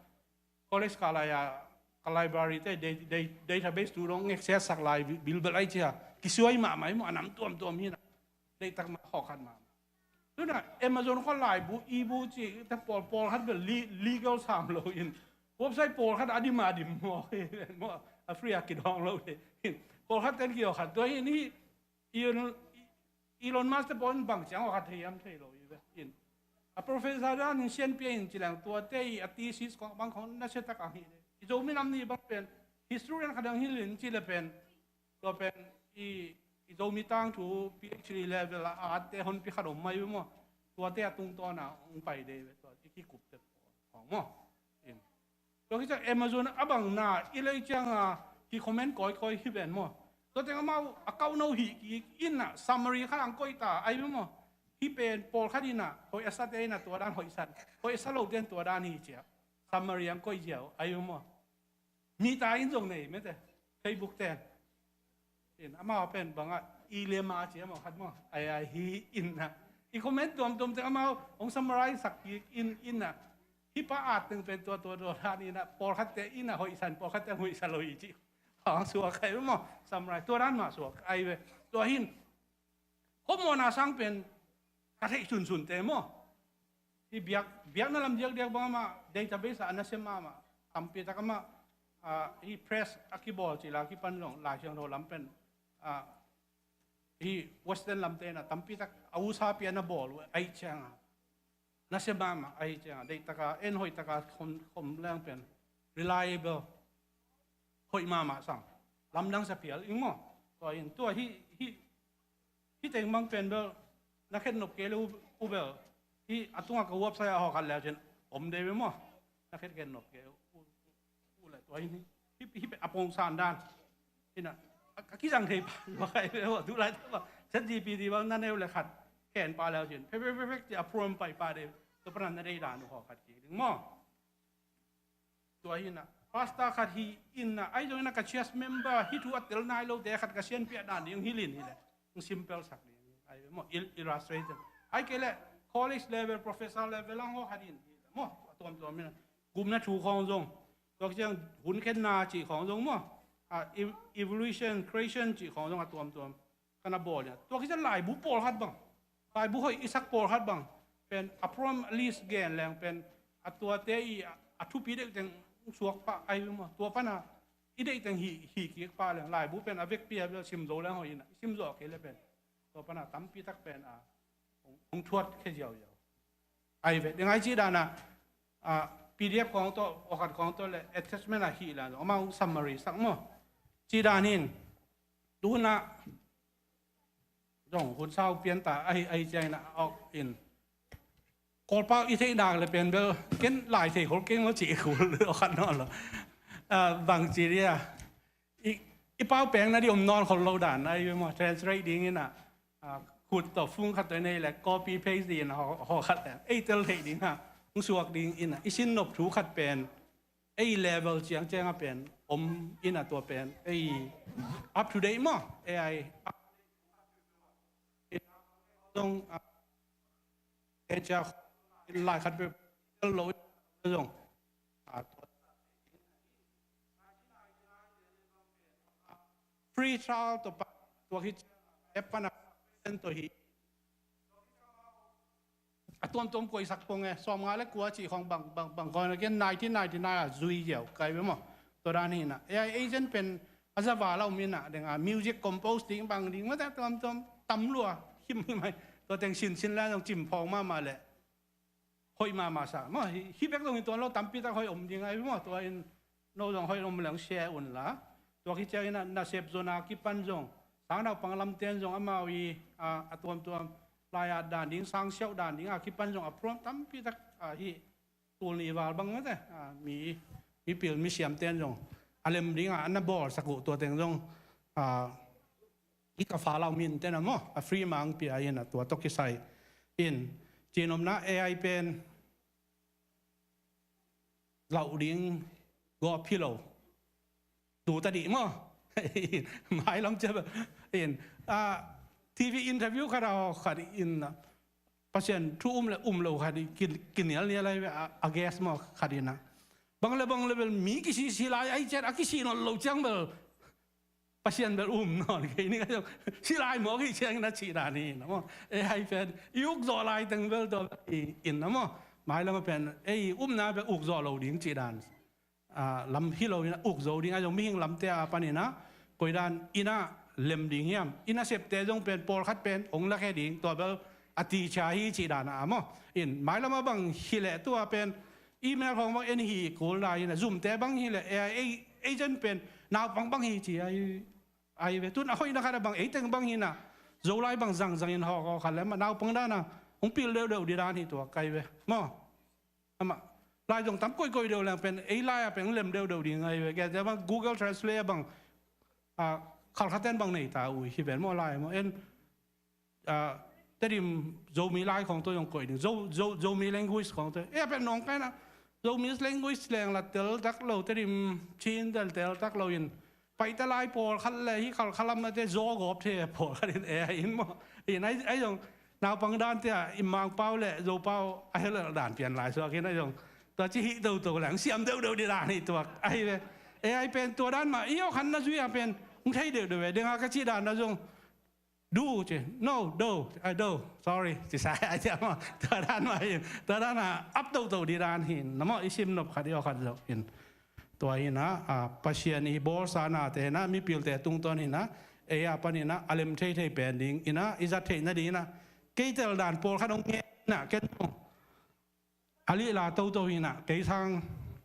college ka lai a, ka library te, da-, da-, database tu dong access sak lai bi-, bilbel ahi ciang. Kisuai mahmah hi maw, a nam tuamtuam hi na. Deitak mah haw khat mahmah. Tu na Amazon khawng laibu, e-book ci, te pawl, pawlkhat bel le-, legal sam lo in. Website pawlkhat a dim a dim maw, maw, a free a kidawng lo hi. Pawlkhat ten ki aw khat. Tua hi ni, Elon, Elon Musk te pawl in bang ciang aw khat thei hiam thei lo hi ve. In. A professor dan in sianpih in ci leng tuate i a thesis khawng bang khawng nasia tak ang hi. I Zomi nam ni bang pen, historian khat ang hi lin ci leh pen, tua pen i, i Zomi tangthu PhD level a, a atte honpi khat om mai ve maw. Tuate a tungtawn a hong pai dei ve tua, i kikup te khawng maw. In. Tua khit ciang Amazon a bang na, i lei ciang a, ki comment kawikawi hi ven maw. Tua teng amau a kauno hi kik in na, summary khat ang koih ta, ahi ve maw. Hi pen pawlkhat in na, hoih a sate in na tua dan hoih san, hoih a sa lote in tua dan hi ciang. Summary ang koih ziau, ahi ve maw. Mi ta in zong nei mete, Facebook ten. In, amau pen bang a, i le ma ci amau khat maw. Ai, ai, hi in na. I comment tuamtuam teng amau, hong summarize sak kik in, in na. Hi pa at teng pen tua, tua, tua, dan in na. Pawlkhat te in na hoih san, pawlkhat te hoih sa lo hi ci. Hong suak ahi ve maw, summarize. Tua dan mah suak ahi ve. Tua hin, hawh mawhna sang pen, ka theih sunsun te maw. Hi biak, biakna lam diakdiak bang amah, database a nasia mahmah, tampi tak amah, ah, hi press a kibawl ci la kipan zong, Lai Siangtho lam pen, ah, hi Western lamte na, tampi tak a usapi a na bawl uh, ahi ciang a. Nasia mahmah, ahi ciang a. Deihtaka, en hoihtaka khom, khom leng pen. Reliable. Hoih mahmah sang. Lamdang sa phial, ing maw. Tua in, tua hi, hi, Hi teng bang pen bel, na khen nop kei le u, u bel. Hi a tunga ka website a hawh khat le cin, om dei ve maw. Na khen khen nop kei u, u, u le tua hi ni. Hi, hi pen a pawng san dan. Hi na, a, a kizang thei pa, lua kai ve maw, tu lai ta ba. ChatGPT bang na neu le khat, khen pa le cin. Pek, pek, pek, pek, ci a prompt pai pa dei. Tua pan na dei dan u hawh khat kik ding maw. Tua hi na, pastor khat hi in na, ahi zong in na ka church member, hi thu a tel nai lote khat ka sianpih dan ding hi lin hi le. Hong simple sak ding, ahi maw, il-, illustrated. Ahi kei le, college level, professor level, ang haw khat in hi le. Maw, a tuamtuam in na. Gupna thu khawng zong. Tua ciang hun khenna ci khawng zong maw. A, ev-, evolution, creation ci khawng zong a tuamtuam. Ka na bawl nia. Tua khit ciang laibu pawlkhat bang. Laibu hoih i sak pawlkhat bang. Pen a prompt list gen leng pen a tuate i a, a thupi deuh teng suak pah ahi maw. Tua pan a i deih teng hi, hi kik pah leng. Laibu pen a vekpi a bel sim zo leng hoih in a. I sim zo kei le pen. Tua pan a tampi tak pen a. Hong, hong thuat khe ziauziau. Ahi ve. Ding ahi ci dan a, a, PDF khawng tawh, aw khat khawng tawh le attachment a hi la. Amau summary sak maw. Ci dan in. Tu na. Zong hun sau pian ta, ahi, ahi ciang in a, awk in. Kawlpau i theih nak le pian bel, ken lai thei khol keng lo ci khol, aw khat nawn lo. Ah, bang ci dia. I, i pau peng na di om nawn khol lo dan, ahi maw, translate ding in a. Ah, khut tawh phone khat tawh i nei le copy paste ding in haw, haw khat le ei tel theih ding a hong suak ding in a i sin nop thu khat pen ei level ciangciang a pen om in a tua pen ei up to date maw? A i zong a en cia lai khat pe tel lo zong a tua free trial tawh pa tua hi app pan a present tawh hi a tuamtuam koihsak pong e sawmnga le kua cih khawng bang bang bang khawng a kian nineteen ninety nine a zui ziau kai ve maw? Tua dan hi na A I agent pen a za val a um in a deng a music compose ding bang ding mate tuamtuam tam lua him him hai tua teng sinsin la zong cim phawng mahmah le hoih mahmah sa maw? Hi bek zong hi tuan lo tampi tak hoih om ding ai maw? Tua in no zong hoih om leng share un la tua hi ciangin a nasep zon a kipan zong sang naupang lamten zong amau i a tuamtuam lai-at dan ding sang siauh dan ding a kipan zong a program tampi tak a hi tul ni val bang mate a mi mi pil mi siamten zong a lem ding a an na bawlsak uh tua teng zong a i ka fa lau min ten a maw a free mang pia in a tua tawh kisai in cinomna A I pen lauh ding gawp hi lo. Tu ta dih maw? Mailam cia in a T V interview khat a khat in a Pasian thu um le um lo khat i kinial nial ai ve a guest maw khat in a bang le bang le bel mi kisisi lai ai ciat a kisi nawn lo ciang bel Pasian bel um nawn kei ning a zong silai mawk hi ciangin a cih dan hi na maw? A I pen i uk zawh lai teng bel tua bel in na maw? Mailam a pen ei upna bel uk zawh lo ding cih dan lam hi lo in a uk zo ding a zong mihing lamte a panin a koi dan in a lem ding hiam? In a septe zong pen pawlkhat pen ong lakhe ding tua bel a ticha hi cih dan a maw? In mailam a bang hi leh tua pen email khawng bang en hi kul lai in a zumte bang hi leh A I agent pen naupang bang hi ci a hi ve tun a hoihna khat a bang eiteng bang hi na Zolai bang zangzang in hawk hawk khat le mah naupang dan a hong pil deuhdeuh di dan hi tua kai ve maw? Amah lai zong tam koikoi deuh leng pen ei lai a pen hong lem deuhdeuh di ngai ve. Kei te bang Google Translate a bang khalkhaten bang nei ta ui hi pen maw lai maw en Tedim Zomi lai khawng tawh zong koih ding Zomi language khawng tawh e a pen nawng kaina Zomi language leng la tel tak lo Tedim Chin tel tel tak lo in paita lai pawlkhat le hi khalkhalam nate zaw gawp the pawlkhat in e a in maw in ai zong naupang dante a in Mangpau le Zopau a helel dan pian lai suak in ai zong tua ci hih toto leng siam deuhdeuh di dan hi tuak ahi ve. E ai pen tua dan mah i awkhan na zui a pen hong thei deuhdeuh e denga ka cih dan na zong Du ci no do ai do sorry ci sa ai ci a maw tua dan mah hin tua dan a ap toto di dan hin na maw i sim nop khat i aw khat zo hin tua hin a Pasian i bawlsa nate na mipilte tungtawn hin a ei a pan hin a a lem theithei pen ding in a i zat theih nading in a kei tel dan pawlkhat hong nge in a ken zong a lihla toto hi na kei sang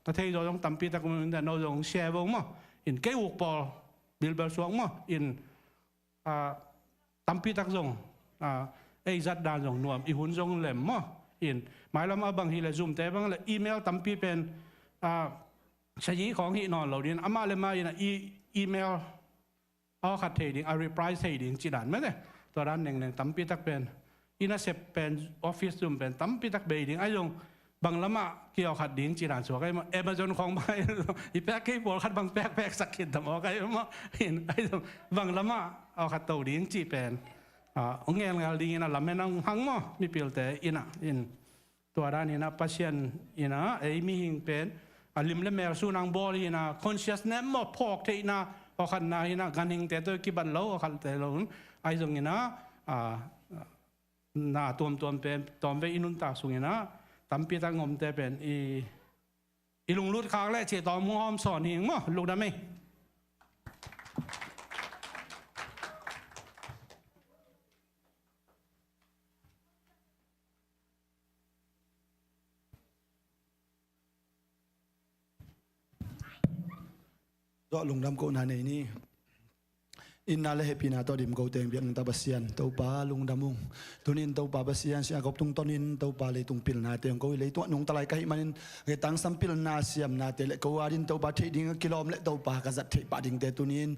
a thei zaw zong tampi tak um in no zong share vo maw in kei uk pawl bilbel suak maw in tampi tak zong ei zat dan zong nuam i hun zong lem maw in mailam a bang hi le zumte bang le email tampi pen sayi khawng hi nawn lo din amah le mah in a email aw khat thei ding a reply thei ding ci dan mete tua dan nengneng tampi tak pen i nasep pen office zum pen tampi tak bei ding ai zong bang lamah kiaw khat ding ci dan suak ai maw Amazon khawng bang i pek kei pawl khat bang pek pek sak khin tam aw kai maw in ai zong bang lamah aw khat to ding ci pen ong ngelngel ding in a lam hen ang hang maw mipilte in a in Tua dan hi na Pasian hi na ei mihing pen a lim le mel sun ang bawl hi na consciousness maw phawk theihna awkhatna hi na ganhingte tawh kibat lo awkhatte lo ai zong hi na na tuamtuam pen tawmvei i nuntak sung hi na tampi tak ngomte pen i i lunglut khak le cih tawm hong hawm sawn hi maw lungdam ei. Zawh lungdam kohna nei ni. Inna le hehpihna tawh dim ko teng biak nungta Pasian Topa lungdam ung. Tunin Topa Pasian siakop tungtawnin Topa leitung pilna teng ko hi leituah nungta lai ka hih manin ngetang sam pilna siamnate le ko adin Topa theih ding a kilawm le Topa ka zat theih pah dingte tunin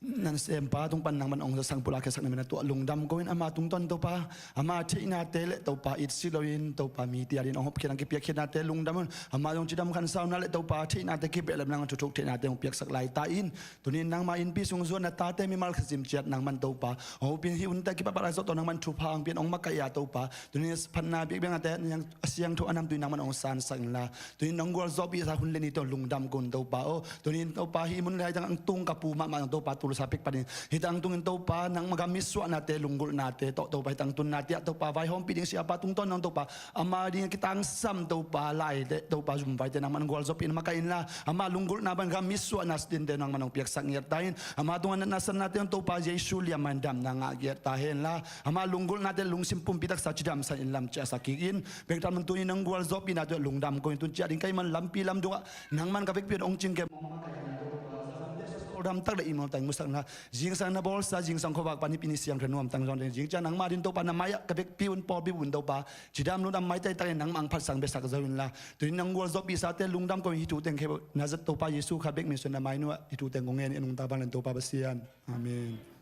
Nan sempa tung pan nangman hong zasak, pulak khiasak na min a tuah lungdam ko in, ama tungtawn Topa, ama theihnate le Topa itsi loin Topa mite adingin hong hopkhiat, hong kipiakkhiatnate lungdam un. Ama zong cidam khansauna le Topa theihnate kibehlap nang thuthuk theihnate hong piaksak lai ta in. Tuni in nangma innpi sung zuan na tate mimal khazim ciat nangman Topa hong hopin, hih hunte kipatpat a zawh tawh nangman thupha hong pian, hong makaih a Topa, tuni in phatna biakbiaknate a siangtho a namtui nangman hong sansak inla. Tuni in nong gualzawhpihsa hun le nite hong lungdam ko in Topa aw. Tuni in Topa hih mun le hai tang ang tung ka pu mahmah Topa tulsa pek panin hih tang tungin Topa nangma gam mitsuahnate, lunggulhnate tawh Topa hih tang tunna tiah Topa vaihawmpih ding siapa tungtawn nang Topa ama ding kitangsam Topa lai le Topa zumvaite nangman gualzawhpih in makaih inla, ama lunggulhna pan gam mitsuahna sitinte nangman hong piaksak ngiat ta in. Ama tungah natna sannate hong Topa Jesu liamma in damna ngah ngiat ta henla, ama lunggulhnate lungsim pumpi taksa cidamsa in lam ciahsak kik in. Bek tham man tuni nong gualzawhpihna tuah lungdam ko in, tun ciah ding kei man lampi lamdungah nangman ka vekpi un hong cingkem, damtak le imawltak in musakna, zingsang na bawlsa zingsang khuavak pan hih pini siangtho nuamtang zong ding zing ciang nangma din Topa na mai-ah ka vekpi un pawlpi un Topa cidam lungdam maitaitakin nangmah ang phatsang biasak zo inla. Tuni nong gualzawhpihsate lungdam ko in, hih thu teng khep Nazareth Topa Jesu kha bek min suan na mai nuah hih thu teng kong ngen in, nungta vanglian Topa Pasian. Amen.